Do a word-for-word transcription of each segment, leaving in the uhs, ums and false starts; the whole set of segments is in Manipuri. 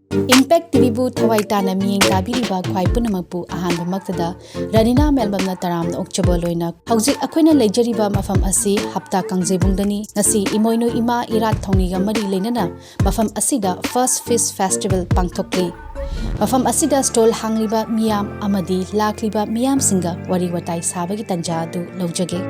Impact ꯇꯤꯚꯤꯕꯨ ꯊꯋꯥꯏ ꯇꯥꯅ ꯃꯤꯠꯌꯦꯡ ꯇꯥꯕꯤꯔꯤꯕ ꯈ꯭ꯋꯥꯏ ꯄꯨꯝꯅꯃꯛꯄꯨ ꯑꯍꯥꯟꯕꯃꯛꯇꯗ ꯔꯥꯅꯤꯅꯥ ꯃꯦꯜꯕꯝꯅ ꯇꯔꯥꯝꯅ ꯑꯣꯛꯆꯕ ꯂꯣꯏꯅ ꯍꯧꯖꯤꯛ ꯑꯩꯈꯣꯏꯅ ꯂꯩꯖꯔꯤꯕ ꯃꯐꯝ ꯑꯁꯤ ꯍꯞꯇꯥ ꯀꯥꯡꯖꯩꯕꯨꯡꯗꯅꯤ꯫ ꯉꯁꯤ ꯏꯃꯣꯏꯅꯨ ꯏꯃꯥ ꯏꯔꯥꯠ ꯊꯧꯅꯤꯒ ꯃꯔꯤ ꯂꯩꯅꯅ ꯃꯐꯝ ꯑꯁꯤꯗ First Fish Festival ꯄꯥꯡꯊꯣꯛꯂꯤ꯫ ꯃꯐꯝ ꯑꯁꯤꯗ stall ꯍꯥꯡꯂꯤꯕ ꯃꯤꯌꯥꯝ ꯑꯃꯗꯤ ꯂꯥꯛꯂꯤꯕ ꯃꯤꯌꯥꯝꯁꯤꯡꯒ ꯋꯥꯔꯤ ꯋꯥꯇꯥꯏ ꯁꯥꯕꯒꯤ ꯇꯟꯖꯥ ꯑꯗꯨ ꯂꯧꯖꯒꯦ꯫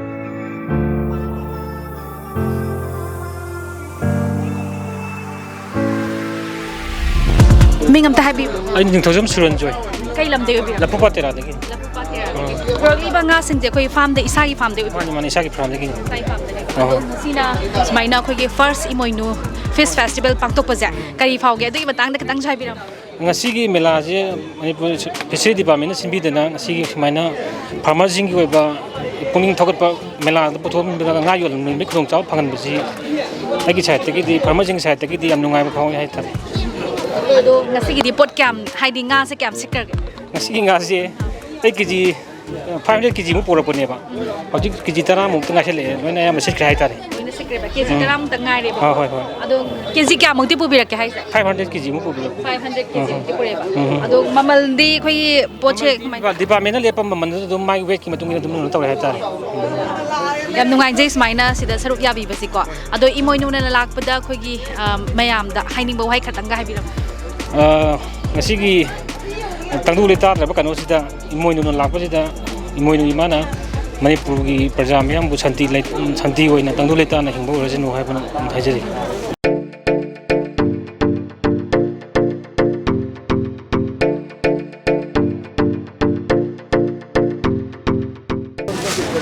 ꯃꯤꯡ ꯑꯝꯇ ꯍꯥꯏꯕꯤꯌꯨ꯫ ꯑꯩ ꯅꯤꯡꯊꯧꯖꯝ ꯁꯨꯔꯟꯖꯣꯏ꯫ ꯀꯩ ꯂꯝꯗꯩ ꯑꯣꯏꯕꯤꯔꯕ? ꯂꯐꯨꯄꯥꯠ ꯇꯦꯔꯥꯗꯒꯤ꯫ ꯂꯐꯨꯄꯥꯠ ꯇꯦꯔꯥꯗꯒꯤ꯫ ꯄꯨꯔꯛꯂꯤꯕ ꯉꯥꯁꯤꯡꯁꯦ ꯑꯩꯈꯣꯏ farmꯗ, ꯏꯁꯥꯒꯤ farmꯗꯩ ꯑꯣꯏꯕꯤꯔꯕ? ꯃꯥꯅꯤ, ꯃꯥꯅꯤ, ꯏꯁꯥꯒꯤ farmꯗꯒꯤꯅꯤ꯫ ꯏꯁꯥꯒꯤ farmꯗꯒꯤ꯫ ꯑꯍꯣꯏ꯫ ꯑꯗꯣ ꯉꯁꯤꯅ ꯁꯨꯃꯥꯏꯅ ꯑꯩꯈꯣꯏꯒꯤ First ꯏꯃꯣꯏꯅꯨ Fish Festival ꯄꯥꯡꯊꯣꯛꯄꯁꯦ ꯀꯔꯤ ꯐꯥꯎꯒꯦ? ꯑꯗꯨꯒꯤ ꯃꯇꯥꯡꯗ ꯈꯤꯇꯪꯁꯨ ꯍꯥꯏꯕꯤꯔꯝꯃꯨ꯫ ꯉꯁꯤꯒꯤ ꯃꯦꯂꯥꯁꯦ ꯃꯅꯤꯄꯨꯔ Fishery Departmentꯅ ꯁꯤꯟꯕꯤꯗꯅ ꯉꯁꯤꯒꯤ ꯁꯨꯃꯥꯏꯅ farmerꯁꯤꯡꯒꯤ ꯑꯣꯏꯕ ꯄꯨꯛꯅꯤꯡ ꯊꯧꯒꯠꯄ ꯃꯦꯂꯥꯗ ꯄꯨꯊꯣꯛꯍꯟꯕꯗ ꯉꯥ ꯌꯣꯜꯍꯟꯕꯒꯤ ꯈꯨꯗꯣꯡꯆꯥꯕ ꯐꯪꯍꯟꯕꯁꯤ ꯑꯩꯒꯤ sideꯇꯒꯤꯗꯤ, farmerꯁꯤꯡꯒꯤ sideꯇꯒꯤꯗꯤ ꯌꯥꯝ ꯅꯨꯡꯉꯥꯏꯕ ꯐꯥꯎꯏ ꯍꯥꯏꯇꯥꯔꯦ꯫ ꯑꯗꯣ ꯉꯁꯤꯒꯤꯗꯤ ꯄꯣꯠ ꯀꯌꯥꯝ, ꯍꯥꯏꯗꯤ ꯉꯥꯁꯦ ꯀꯌꯥꯝ ꯁꯤꯠꯈ꯭ꯔꯒꯦ? ꯉꯁꯤꯒꯤ ꯉꯥꯁꯦ ꯑꯩ KG five hundred KGꯃꯨꯛ ꯄꯨꯔꯛꯄꯅꯦꯕ꯫ ꯍꯧꯖꯤꯛ KG ꯇꯔꯥꯃꯨꯛꯇ ꯉꯥꯏꯁꯜꯂꯛꯑꯦ, ꯂꯣꯏꯅ ꯑꯌꯥꯝꯕ ꯁꯤꯠꯈ꯭ꯔꯦ ꯍꯥꯏꯇꯥꯔꯦ꯫ ꯂꯣꯏꯅ ꯁꯤꯠꯈ꯭ꯔꯦꯕ? KG ꯎꯝ꯫ ꯇꯔꯥꯃꯨꯛꯇ ꯉꯥꯏꯔꯦꯕ? ꯑꯥ, ꯍꯣꯏ, ꯍꯣꯏ꯫ ꯑꯗꯣ KG ꯀꯌꯥꯃꯨꯛꯇꯤ ꯄꯨꯕꯤꯔꯛꯀꯦ ꯍꯥꯏꯁꯦ? Five hundred KGꯃꯨꯛ ꯄꯨꯕꯤꯔꯛꯄ꯫ Five hundred KGꯃꯨꯛꯇꯤ ꯄꯨꯔꯛꯑꯦꯕ? ꯎꯝ, ꯎꯝ꯫ ꯑꯗꯣ ꯃꯃꯜꯗꯤ ꯑꯩꯈꯣꯏꯒꯤ ꯄꯣꯠꯁꯦ ꯀꯃꯥꯏꯅ? Departmentꯅ ꯂꯦꯞꯄ ꯃꯃꯜꯗꯨꯗ ꯑꯗꯨꯝ ꯃꯥꯒꯤ weightꯀꯤ ꯃꯇꯨꯡ ꯏꯟꯅ ꯑꯗꯨꯝ ꯀꯩꯅꯣ ꯇꯧꯔꯦ ꯍꯥꯏꯇꯥꯔꯦ꯫ ꯌꯥꯝ ꯅꯨꯡꯉꯥꯏꯖꯩ ꯁꯨꯃꯥꯏꯅ ꯁꯤꯗ ꯁꯔꯨꯛ ꯌꯥꯕꯤꯕꯁꯤꯀꯣ꯫ ꯑꯗꯣ ꯏꯃꯣꯏꯅꯨꯅ ꯂꯥꯛꯄꯗ ꯑꯩꯈꯣꯏꯒꯤ, ꯑ, ꯃꯌꯥꯝꯗ ꯍꯥꯏꯅꯤꯡꯕ ꯋꯥꯍꯩ ꯈꯛꯇꯪꯒ ꯍꯥꯏꯕꯤꯔꯝꯃꯨ꯫ ꯑ, ꯉꯁꯤꯒꯤ ꯇꯪꯗꯨ ꯂꯩꯇꯥꯗ꯭ꯔꯕ ꯀꯩꯅꯣꯁꯤꯗ, ꯏꯃꯣꯏꯅꯨꯅ ꯂꯥꯛꯄꯁꯤꯗ, ꯏꯃꯣꯏꯅꯨ ꯏꯃꯥꯅ ꯃꯅꯤꯄꯨꯔꯒꯤ ꯄ꯭ꯔꯖꯥ ꯃꯤꯌꯥꯝꯕꯨ ꯁꯥꯟꯇꯤ ꯂꯩ-, ꯁꯥꯟꯇꯤ ꯑꯣꯏꯅ ꯇꯪꯗꯨ ꯂꯩꯇꯥꯅ ꯍꯤꯡꯕ ꯑꯣꯏꯔꯁꯅꯨ ꯍꯥꯏꯕꯅ ꯍꯥꯏꯖꯔꯤ꯫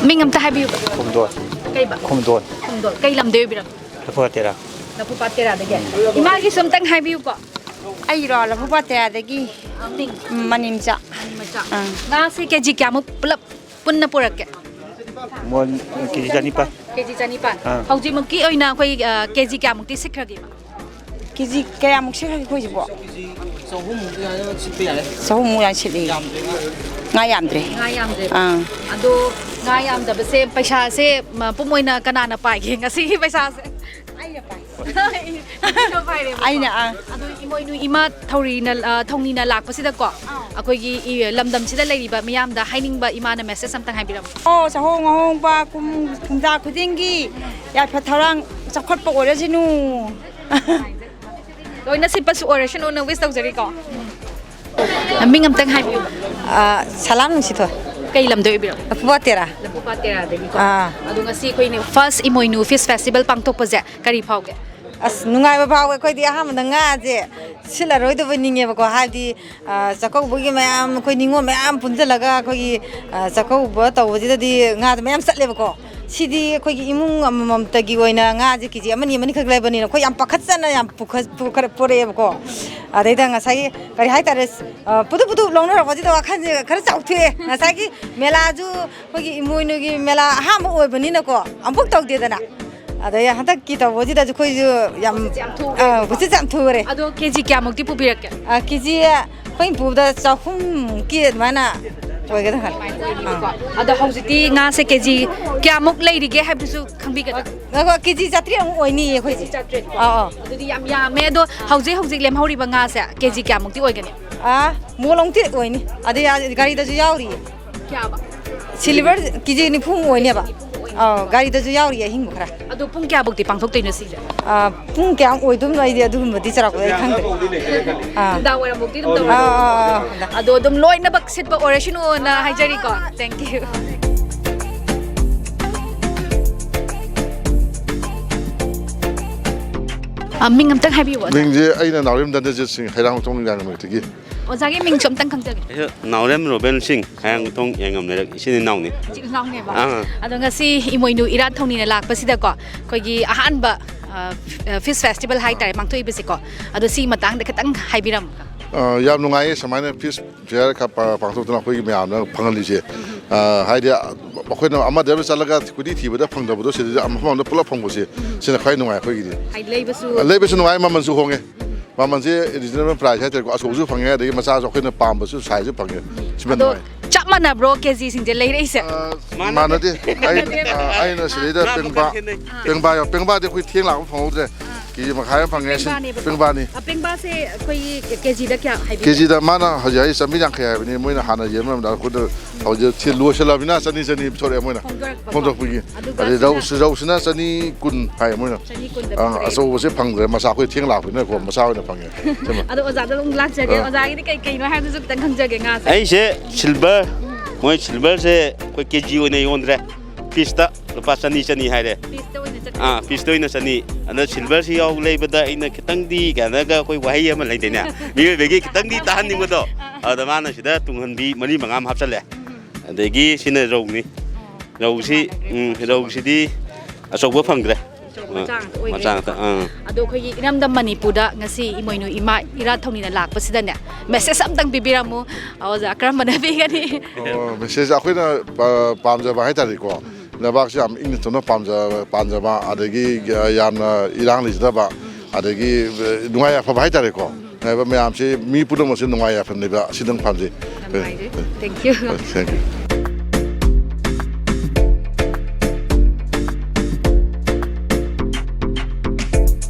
ꯃꯤꯡ ꯑꯝꯇ ꯍꯥꯏꯕꯤꯌꯨꯕ꯫ ꯈꯣꯝꯗꯣꯟ꯫ ꯀꯩꯕ? ꯈꯣꯝꯗꯣꯟ꯫ ꯈꯣꯝꯗꯣꯟ꯫ ꯀꯩ ꯂꯝꯗꯩ ꯑꯣꯏꯕꯤꯔꯕ? ꯂꯐꯨꯄꯥꯠ ꯇꯦꯔꯥ꯫ ꯂꯐꯨꯄꯥꯠ ꯇꯦꯔꯥꯗꯒꯤ꯫ ꯏꯃꯥꯒꯤꯁꯨ ꯑꯝꯇꯪ ꯍꯥꯏꯕꯤꯌꯨꯀꯣ꯫ ꯑꯩꯔꯣ? ꯂꯐꯨꯄꯥꯠ ꯇꯦꯔꯥꯗꯒꯤ꯫ ꯃꯤꯡ? ꯃꯅꯤꯝꯆꯥ꯫ ꯃꯅꯤꯝꯆꯥ꯫ ꯑꯥ꯫ ꯉꯥꯁꯦ KG ꯀꯌꯥꯃꯨꯛ ꯄꯨꯂꯞ ꯄꯨꯟꯅ ꯄꯨꯔꯛꯀꯦ? ꯃꯣꯟ KG ꯆꯅꯤꯄꯥꯟ꯫ KG ꯆꯅꯤꯄꯥꯟ꯫ ꯑꯥ꯫ ꯍꯧꯖꯤꯛꯃꯛꯀꯤ ꯑꯣꯏꯅ ꯑꯩꯈꯣꯏ, ꯑ, KG ꯀꯌꯥꯃꯨꯛꯇꯤ ꯁꯤꯠꯈ꯭ꯔꯒꯦꯕ? KG ꯀꯌꯥꯃꯨꯛ ꯁꯤꯠꯈ꯭ꯔꯒꯦ ꯑꯩꯈꯣꯏꯁꯤꯕꯣ? ꯆꯍꯨꯝꯃꯨꯛ ꯌꯥꯝ ꯁꯤꯠꯄ ꯌꯥꯔꯦ꯫ ꯆꯍꯨꯝꯃꯨꯛ ꯌꯥꯝ ꯁꯤꯠꯂꯤ꯫ ꯌꯥꯝꯗ꯭ꯔꯦ, ꯉꯥ꯫ ꯉꯥ ꯌꯥꯝꯗ꯭ꯔꯦ꯫ ꯉꯥ ꯌꯥꯝꯗ꯭ꯔꯦꯕ꯫ ꯑꯥ꯫ ꯑꯗꯣ ꯉꯥ ꯌꯥꯝꯗꯕꯁꯦ, ꯄꯩꯁꯥꯁꯦ ꯃꯄꯨꯝ ꯑꯣꯏꯅ ꯀꯅꯥꯅ ꯄꯥꯏꯒꯦ ꯉꯁꯤꯒꯤ ꯄꯩꯁꯥꯁꯦ? ꯑꯩꯅ ꯄꯥꯏ꯫ ꯑꯩꯅ, ꯑꯥ꯫ ꯑꯗꯣ ꯏꯃꯣꯏꯅꯨ ꯏꯃꯥ ꯊꯧꯔꯤꯅ, ꯑ, ꯊꯧꯅꯤꯅ ꯂꯥꯛꯄꯁꯤꯗꯀꯣ, ꯑꯩꯈꯣꯏꯒꯤ ꯏ-, ꯂꯝꯗꯝꯁꯤꯗ ꯂꯩꯔꯤꯕ ꯃꯤꯌꯥꯝꯗ ꯍꯥꯏꯅꯤꯡꯕ ꯏꯃꯥꯅ message ꯑꯝꯇꯪ ꯍꯥꯏꯕꯤꯔꯝꯃꯨ꯫ ꯑꯣ, ꯆꯍꯣꯡ ꯑꯍꯣꯡꯕ ꯀꯨꯝ-, ꯀꯨꯝꯖꯥ ꯈꯨꯗꯤꯡꯒꯤ ꯌꯥꯏꯐ ꯊꯧꯔꯥꯡ ꯆꯥꯎꯈꯠꯄ ꯑꯣꯏꯔꯁꯅꯨ꯫ ꯂꯣꯏꯅ ꯁꯤꯠꯄꯁꯨ ꯑꯣꯏꯔꯁꯅꯨꯅ wish ꯇꯧꯖꯔꯤꯀꯣ꯫ ꯃꯤꯡ ꯑꯝꯇꯪ ꯍꯥꯏꯕꯤꯌꯨ꯫ ꯑ, ꯁꯂꯥꯝ ꯅꯨꯡꯁꯤꯊꯣꯏ꯫ ꯀꯩ ꯂꯝꯗ ꯑꯣꯏꯕꯤꯔꯕ? ꯂꯐꯨꯄꯥꯠ ꯇꯦꯔꯥ꯫ ꯂꯐꯨꯄꯥꯠ ꯇꯦꯔꯥꯗꯒꯤꯀꯣ꯫ ꯑꯥ꯫ ꯑꯗꯣ ꯉꯁꯤ ꯑꯩꯈꯣꯏꯅ first ꯏꯃꯣꯏꯅꯨ Fish Festival ꯄꯥꯡꯊꯣꯛꯄꯁꯦ ꯀꯔꯤ ꯐꯥꯎꯒꯦ? ꯑꯁ, ꯅꯨꯡꯉꯥꯏꯕ ꯐꯥꯎꯋꯦ꯫ ꯑꯩꯈꯣꯏꯗꯤ ꯑꯍꯥꯟꯕꯗ ꯉꯥꯁꯦ ꯁꯤꯠꯂꯔꯣꯏꯗꯕ ꯅꯤꯡꯉꯦꯕꯀꯣ, ꯍꯥꯏꯕꯗꯤ, ꯑ, ꯆꯥꯛꯀꯧꯕꯒꯤ ꯃꯌꯥꯝ, ꯑꯩꯈꯣꯏ ꯅꯤꯉꯣꯜ ꯃꯌꯥꯝ ꯄꯨꯟꯁꯤꯜꯂꯒ ꯑꯩꯈꯣꯏꯒꯤ, ꯑ, ꯆꯥꯛꯀꯧꯕ ꯇꯧꯕꯁꯤꯗꯗꯤ ꯉꯥꯗꯣ ꯃꯌꯥꯝ ꯆꯠꯂꯦꯕꯀꯣ꯫ ꯁꯤꯗꯤ ꯑꯩꯈꯣꯏꯒꯤ ꯏꯃꯨꯡ ꯑꯃꯃꯝꯇꯒꯤ ꯑꯣꯏꯅ ꯉꯥꯁꯦ ꯀꯦ ꯖꯤ ꯑꯃꯅꯤ, ꯑꯃꯅꯤꯈꯛ ꯂꯩꯕꯅꯤꯅ ꯑꯩꯈꯣꯏ ꯌꯥꯝ ꯄꯥꯈꯠꯆꯅ ꯌꯥꯝ ꯄꯨꯈꯠ-, ꯄꯨꯈꯠ-, ꯄꯨꯔꯛꯑꯦꯕꯀꯣ꯫ ꯑꯗꯩꯗ ꯉꯁꯥꯏꯒꯤ ꯀꯔꯤ ꯍꯥꯏꯇꯥꯔꯦ, ꯑ, ꯄꯨꯗꯨꯞ ꯄꯨꯗꯨꯞ ꯂꯧꯅꯔꯛꯄꯁꯤꯗ ꯋꯥꯈꯜꯁꯦ ꯈꯔ ꯆꯥꯎꯊꯣꯛꯑꯦ꯫ ꯉꯁꯥꯏꯒꯤ ꯃꯦꯂꯥꯁꯨ ꯑꯩꯈꯣꯏꯒꯤ ꯏꯃꯣꯏꯅꯨꯒꯤ ꯃꯦꯂꯥ ꯑꯍꯥꯟꯕ ꯑꯣꯏꯕꯅꯤꯅꯀꯣ, ꯑꯃꯨꯛ ꯇꯧꯗꯦꯗꯅ꯫ ꯑꯗꯩ ꯍꯟꯗꯛꯀꯤ ꯇꯧꯕꯁꯤꯗꯁꯨ ꯑꯩꯈꯣꯏꯁꯨ ꯌꯥꯝ, ꯌꯥꯝ ꯊꯨꯔꯦ꯫ ꯑ, ꯄꯨꯆꯤ ꯌꯥꯝ ꯊꯨꯔꯦ꯫ ꯑꯗꯣ ꯀꯦ ꯖꯤ ꯀꯌꯥꯃꯨꯛꯇꯤ ꯄꯨꯕꯤꯔꯛꯀꯦ? ꯑ, ꯀꯦ ꯖꯤ ꯑꯩꯈꯣꯏꯅ ꯄꯨꯕꯗ ꯆꯍꯨꯝꯃꯨꯛꯀꯤ ꯑꯗꯨꯃꯥꯏꯅ ꯑꯣꯏꯒꯗ꯭ꯔꯥ ꯈꯜꯂꯤ꯫ ꯑꯥ꯫ ꯑꯗꯣ ꯍꯧꯖꯤꯛꯇꯤ ꯉꯥꯁꯦ ꯀꯦ ꯖꯤ ꯀꯌꯥꯃꯨꯛ ꯂꯩꯔꯤꯒꯦ ꯍꯥꯏꯕꯗꯨꯁꯨ ꯈꯪꯕꯤꯒꯗ꯭ꯔꯥ? ꯉꯥꯏꯈꯣ, ꯀꯦ ꯖꯤ ꯆꯥꯇ꯭ꯔꯦꯠ ꯑꯃꯨꯛ ꯑꯣꯏꯅꯤꯌꯦ ꯑꯩꯈꯣꯏꯁꯦ꯫ ꯆꯥꯇ꯭ꯔꯦꯠ꯫ ꯑꯥ, ꯑꯥ꯫ ꯑꯗꯨꯗꯤ ꯌꯥꯝ ꯌꯥꯝꯃꯦ꯫ ꯑꯗꯣ ꯍꯧꯖꯤꯛ ꯍꯧꯖꯤꯛ ꯂꯦꯝꯍꯧꯔꯤꯕ ꯉꯥꯁꯦ ꯀꯦ ꯖꯤ ꯀꯌꯥꯃꯨꯛꯇꯤ ꯑꯣꯏꯒꯅꯤ? ꯑꯥ, ꯃꯣꯂꯣꯡꯇꯤ ꯑꯣꯏꯅꯤ꯫ ꯑꯗꯩ ꯑꯥ, ꯒꯥꯔꯤꯗꯁꯨ ꯌꯥꯎꯔꯤꯌꯦ꯫ ꯀꯌꯥꯕ? Silver ꯀꯦ ꯖꯤ ꯅꯤꯐꯨꯃꯨꯛ ꯑꯣꯏꯅꯦꯕ꯫ ꯑꯥ, ꯒꯥꯔꯤꯗꯁꯨ ꯌꯥꯎꯔꯤꯌꯦ ꯑꯍꯤꯡꯕ ꯈꯔ꯫ ꯑꯗꯣ ꯄꯨꯡ ꯀꯌꯥꯐꯧꯗꯤ ꯄꯥꯡꯊꯣꯛꯇꯣꯏꯅꯣ ꯁꯤꯁꯦ? ꯑꯥ, ꯄꯨꯡ ꯀꯌꯥꯃꯨꯛ ꯑꯣꯏꯗꯣꯏꯅꯣ ꯑꯩꯗꯤ ꯑꯗꯨꯒꯨꯝꯕꯗꯤ ꯆꯥꯎꯔꯥꯛꯄꯗꯤ ꯑꯩ ꯈꯪꯗ꯭ꯔꯦ꯫ ꯑꯥ꯫ ꯅꯨꯡꯗꯥꯡ ꯋꯥꯏꯔꯝꯐꯧꯗꯤ ꯑꯗꯨꯝ ꯑꯥ, ꯇꯧꯔꯅꯤ꯫ ꯑꯥ, ꯑꯥ, ꯑꯥ, ꯑꯥ꯫ ꯑꯗꯣ ꯑꯗꯨꯝ ꯂꯣꯏꯅꯃꯛ ꯁꯤꯠꯄ ꯑꯣꯏꯔꯁꯅꯨꯅ ꯍꯥꯏꯖꯔꯤꯀꯣ꯫ Thank you꯫ ꯑ, ꯃꯤꯡ ꯑꯝꯇꯪ ꯍꯥꯏꯕꯤꯌꯨ, ꯑꯣꯖꯥ꯫ ꯃꯤꯡꯁꯦ ꯑꯩꯅ ꯅꯥꯎꯔꯦꯝ ꯙꯅꯖꯤꯠ ꯁꯤꯡ, ꯍꯩꯔꯥꯡꯒꯣꯏꯊꯣꯡ ꯅꯨꯃꯤꯗꯥꯡ ꯅꯨꯃꯤꯠꯇꯒꯤ꯫ ꯑꯣꯖꯥꯒꯤ ꯃꯤꯡꯁꯨ ꯑꯝꯇꯪ ꯈꯪꯖꯒꯦ꯫ ꯑꯩꯁꯨ ꯅꯥꯎꯔꯦꯝ ꯔꯣꯕꯦꯟ ꯁꯤꯡ, ꯍꯩꯔꯥꯡꯒꯣꯏꯊꯣꯡ ꯌꯥꯏꯉꯝ ꯂꯩꯔꯛ ꯏꯆꯤꯟ ꯏꯅꯥꯎꯅꯤ꯫ ꯏꯆꯤꯜ ꯏꯅꯥꯎꯅꯦꯕ꯫ ꯑꯥ꯫ ꯑꯗꯣ ꯉꯁꯤ ꯏꯃꯣꯏꯅꯨ ꯏꯔꯥꯠ ꯊꯧꯅꯤꯅ ꯂꯥꯛꯄꯁꯤꯗꯀꯣ, ꯑꯩꯈꯣꯏꯒꯤ ꯑꯍꯥꯟꯕ, ꯑ, Fish Festival ꯍꯥꯏꯇꯥꯔꯦ, ꯄꯥꯡꯊꯣꯛꯏꯕꯁꯦꯀꯣ꯫ ꯑꯗꯣ ꯁꯤꯒꯤ ꯃꯇꯥꯡꯗ ꯈꯤꯇꯪ ꯍꯥꯏꯕꯤꯔꯝꯃꯨ꯫ ꯑ, ꯌꯥꯝ ꯅꯨꯡꯉꯥꯏꯌꯦ ꯁꯨꯃꯥꯏꯅ Fish Fair ꯈ-, ꯄ-, ꯄꯥꯡꯊꯣꯛꯇꯅ ꯑꯩꯈꯣꯏꯒꯤ ꯃꯌꯥꯝꯅ ꯐꯪꯍꯜꯂꯤꯁꯦ꯫ ꯑ, ꯍꯥꯏꯗꯤ, ꯑ, ꯑꯩꯈꯣꯏꯅ ꯑꯃꯗ ꯑꯃ ꯆꯠꯂꯒ ꯀꯣꯏꯊꯤ ꯊꯤꯕꯗ ꯐꯪꯗꯕꯗꯣ ꯁꯤꯗ ꯃꯐꯝ ꯑꯃꯗ ꯄꯨꯂꯞ ꯐꯪꯕꯁꯦ, ꯁꯤꯅ ꯈ꯭ꯋꯥꯏ ꯅꯨꯡꯉꯥꯏ ꯑꯩꯈꯣꯏꯒꯤꯗꯤ꯫ ꯍꯥꯏꯗꯤ ꯂꯩꯕꯁꯨ ꯂꯩꯕꯁꯨ ꯅꯨꯡꯉꯥꯏ, ꯃꯃꯜꯁꯨ ꯍꯣꯡꯉꯦ꯫ ꯃꯃꯜꯁꯦ reasonable price ꯍꯥꯏꯇꯥꯔꯦꯀꯣ, ꯑꯆꯧꯕꯁꯨ ꯐꯪꯉꯦ, ꯑꯗꯒꯤ ꯃꯆꯥꯁꯨ ꯑꯩꯈꯣꯏꯅ ꯄꯥꯝꯕꯁꯨ sizeꯁꯨ ꯐꯪꯉꯦ꯫ ꯁꯤꯃ ꯑꯗꯣ ꯅꯨꯡꯉꯥꯏ꯫ ꯆꯞ ꯃꯥꯟꯅꯕ꯭ꯔꯣ ꯀꯦꯖꯤꯁꯤꯡꯁꯦ ꯂꯩꯔꯛꯏꯁꯦ? ꯑ, ꯃꯥꯟꯅꯗꯦ꯫ ꯑꯩ, ꯑ, ꯑꯩꯅ ꯁꯤꯗꯩꯗ ꯃꯥ ꯄꯦꯡꯕꯥ, ꯃꯈꯜ ꯈꯦꯠꯅꯩ꯫ ꯄꯦꯡꯕꯥ ꯌꯥꯎ-, ꯄꯦꯡꯕꯥꯗꯤ ꯑꯩꯈꯣꯏ ꯊꯦꯡ ꯂꯥꯛꯄ ꯐꯪꯍꯧꯗ꯭ꯔꯦ꯫ ꯀꯦꯖꯤ ꯃꯈꯥꯏ ꯑꯃ ꯐꯪꯉꯦ꯫ ꯁꯤ ꯄꯦꯡꯕꯥꯅꯦꯕꯀꯣ꯫ ꯄꯦꯡꯕꯥꯅꯤ꯫ ꯑ, ꯄꯦꯡꯕꯥꯁꯦ ꯑꯩꯈꯣꯏꯒꯤ ꯀꯦꯖꯤꯗ ꯀꯌꯥ ꯍꯥꯏꯕꯤꯒꯦ? ꯀꯦꯖꯤꯗ ꯃꯥꯅ ꯍꯧꯖꯤꯛ ꯍꯥꯏ ꯆꯥꯝꯃꯔꯤ ꯌꯥꯡꯈꯩ ꯍꯥꯏꯕꯅꯤ, ꯃꯣꯏꯅ ꯍꯥꯟꯅ ꯌꯦꯟꯕ ꯃꯇꯝꯗ ꯑꯩꯈꯣꯏꯗ ꯍꯧꯖꯤꯛ ꯊꯤ-, ꯂꯣꯏꯁꯤꯜꯂꯕꯅꯤꯅ ꯆꯅꯤ ꯆꯅꯤ ꯄꯤꯊꯣꯔꯛꯑꯦ ꯃꯣꯏꯅ꯫ ꯐꯣꯡꯗꯣꯔꯛꯄꯀꯣ꯫ ꯐꯣꯡꯗꯣꯔꯛꯄꯒꯤ꯫ ꯑꯗꯨꯒ ꯑꯗꯩ ꯔꯧ-, ꯁꯤꯅ ꯔꯧꯁꯤꯅ ꯆꯅꯤ ꯀꯨꯟ ꯍꯥꯏ ꯃꯣꯏꯅ꯫ ꯆꯅꯤ ꯀꯨꯟꯗ ꯑꯥ, ꯄꯤꯊꯣꯔꯛꯑꯦ꯫ ꯑꯆꯧꯕꯁꯦ ꯐꯪꯗ꯭ꯔꯦ, ꯃꯆꯥ ꯑꯩꯈꯣꯏ ꯊꯦꯡ ꯂꯥꯛꯄꯅꯤꯅꯀꯣ, ꯃꯆꯥ ꯑꯣꯏꯅ ꯐꯪꯉꯦ꯫ ꯑꯗꯣ ꯑꯣꯖꯥꯗ ꯑꯃꯨꯛ ꯂꯥꯛꯆꯒꯦ꯫ ꯑꯥ꯫ ꯑꯣꯖꯥꯒꯤꯗꯤ ꯀꯩ ꯀꯩꯅꯣ ꯍꯥꯏꯕꯗꯨꯁꯨ ꯈꯤꯇꯪ ꯈꯪꯖꯒꯦ ꯉꯥꯁꯦ꯫ ꯑꯩꯁꯦ ꯁꯤꯜꯚꯔ, ꯃꯣꯏ ꯁꯤꯜꯚꯔꯁꯦ ꯑꯩꯈꯣꯏ ꯀꯦꯖꯤ ꯑꯣꯏꯅ ꯌꯣꯟꯗ꯭ꯔꯦ, ꯄꯤꯁꯇ ꯂꯨꯄꯥ ꯆꯅꯤ ꯆꯅꯤ ꯍꯥꯏꯔꯦ꯫ ꯄꯤꯁꯇ ꯑꯣꯏꯅ ꯆꯠꯈ꯭ꯔꯦ꯫ ꯑꯥ, ꯄꯤꯁꯇ ꯑꯣꯏꯅ ꯆꯅꯤ꯫ ꯑꯗ ꯁꯤꯜꯚꯔꯁꯤ ꯌꯥꯎ ꯂꯩꯕꯗ ꯑꯩꯅ ꯈꯤꯇꯪꯗꯤ ꯀꯩꯅꯣꯒ ꯑꯩꯈꯣꯏ ꯋꯥꯍꯩ ꯑꯃ ꯂꯩꯗꯥꯏꯅꯦ, ꯃꯤꯑꯣꯏꯕꯒꯤ ꯈꯤꯇꯪꯗꯤ ꯇꯥꯍꯟꯅꯤꯡꯕꯗꯣ꯫ ꯑꯗ ꯃꯥꯅ ꯁꯤꯗ ꯇꯨꯡꯍꯟꯕꯤ ꯃꯔꯤ ꯃꯉꯥ ꯑꯃ ꯍꯥꯞꯆꯜꯂꯦ꯫ ꯑꯗꯒꯤ ꯁꯤꯅ ꯔꯧꯅꯤ꯫ ꯔꯧꯁꯤ, ꯎꯝ, ꯔꯧꯁꯤꯗꯤ ꯑꯆꯧꯕ ꯐꯪꯗ꯭ꯔꯦ꯫ ꯑꯆꯧꯕ ꯃꯆꯥ ꯉꯥꯛꯇ ꯑꯣꯏꯈ꯭ꯔꯦ꯫ ꯃꯆꯥ ꯉꯥꯛꯇ, ꯑꯥ꯫ ꯑꯗꯣ ꯑꯩꯈꯣꯏꯒꯤ ꯏꯔꯝꯗꯝ ꯃꯅꯤꯄꯨꯔꯗ ꯉꯁꯤ ꯏꯃꯣꯏꯅꯨ ꯏꯃꯥ ꯏꯔꯥꯠ ꯊꯧꯅꯤꯅ ꯂꯥꯛꯄꯁꯤꯗꯅꯦ, ꯃꯦꯁꯦꯖ ꯑꯝꯇꯪ ꯄꯤꯕꯤꯔꯝꯃꯨ꯫ ꯑꯣꯖꯥ ꯀꯔꯝꯕꯅ ꯄꯤꯒꯅꯤ? ꯑꯣ, ꯃꯦꯁꯦꯖ ꯑꯩꯈꯣꯏꯅ ꯄꯥ-, ꯄꯥꯝꯖꯕ ꯍꯥꯏꯇꯥꯔꯦꯀꯣ꯫ ꯂꯩꯕꯥꯛꯁꯤ ꯌꯥꯝ ꯏꯪꯅ ꯆꯝꯅ ꯄꯥꯝꯖ-, ꯄꯥꯝꯖꯕ, ꯑꯗꯒꯤ ꯌꯥꯝꯅ ꯏꯔꯥꯡ ꯂꯩꯖꯗꯕ, ꯑꯗꯒꯤ ꯅꯨꯡꯉꯥꯏ ꯌꯥꯏꯐꯕ ꯍꯥꯏꯇꯥꯔꯦꯀꯣ꯫ ꯍꯥꯏꯕ ꯃꯌꯥꯝꯁꯤ ꯃꯤ ꯄꯨꯝꯅꯃꯛꯁꯤ ꯅꯨꯡꯉꯥꯏ ꯌꯥꯏꯐꯅ ꯂꯩꯕ ꯑꯁꯤꯗꯪ ꯄꯥꯝꯖꯩ꯫ ꯌꯥꯝ ꯅꯨꯡꯉꯥꯏꯖꯩ꯫ Thank you꯫ Thank you꯫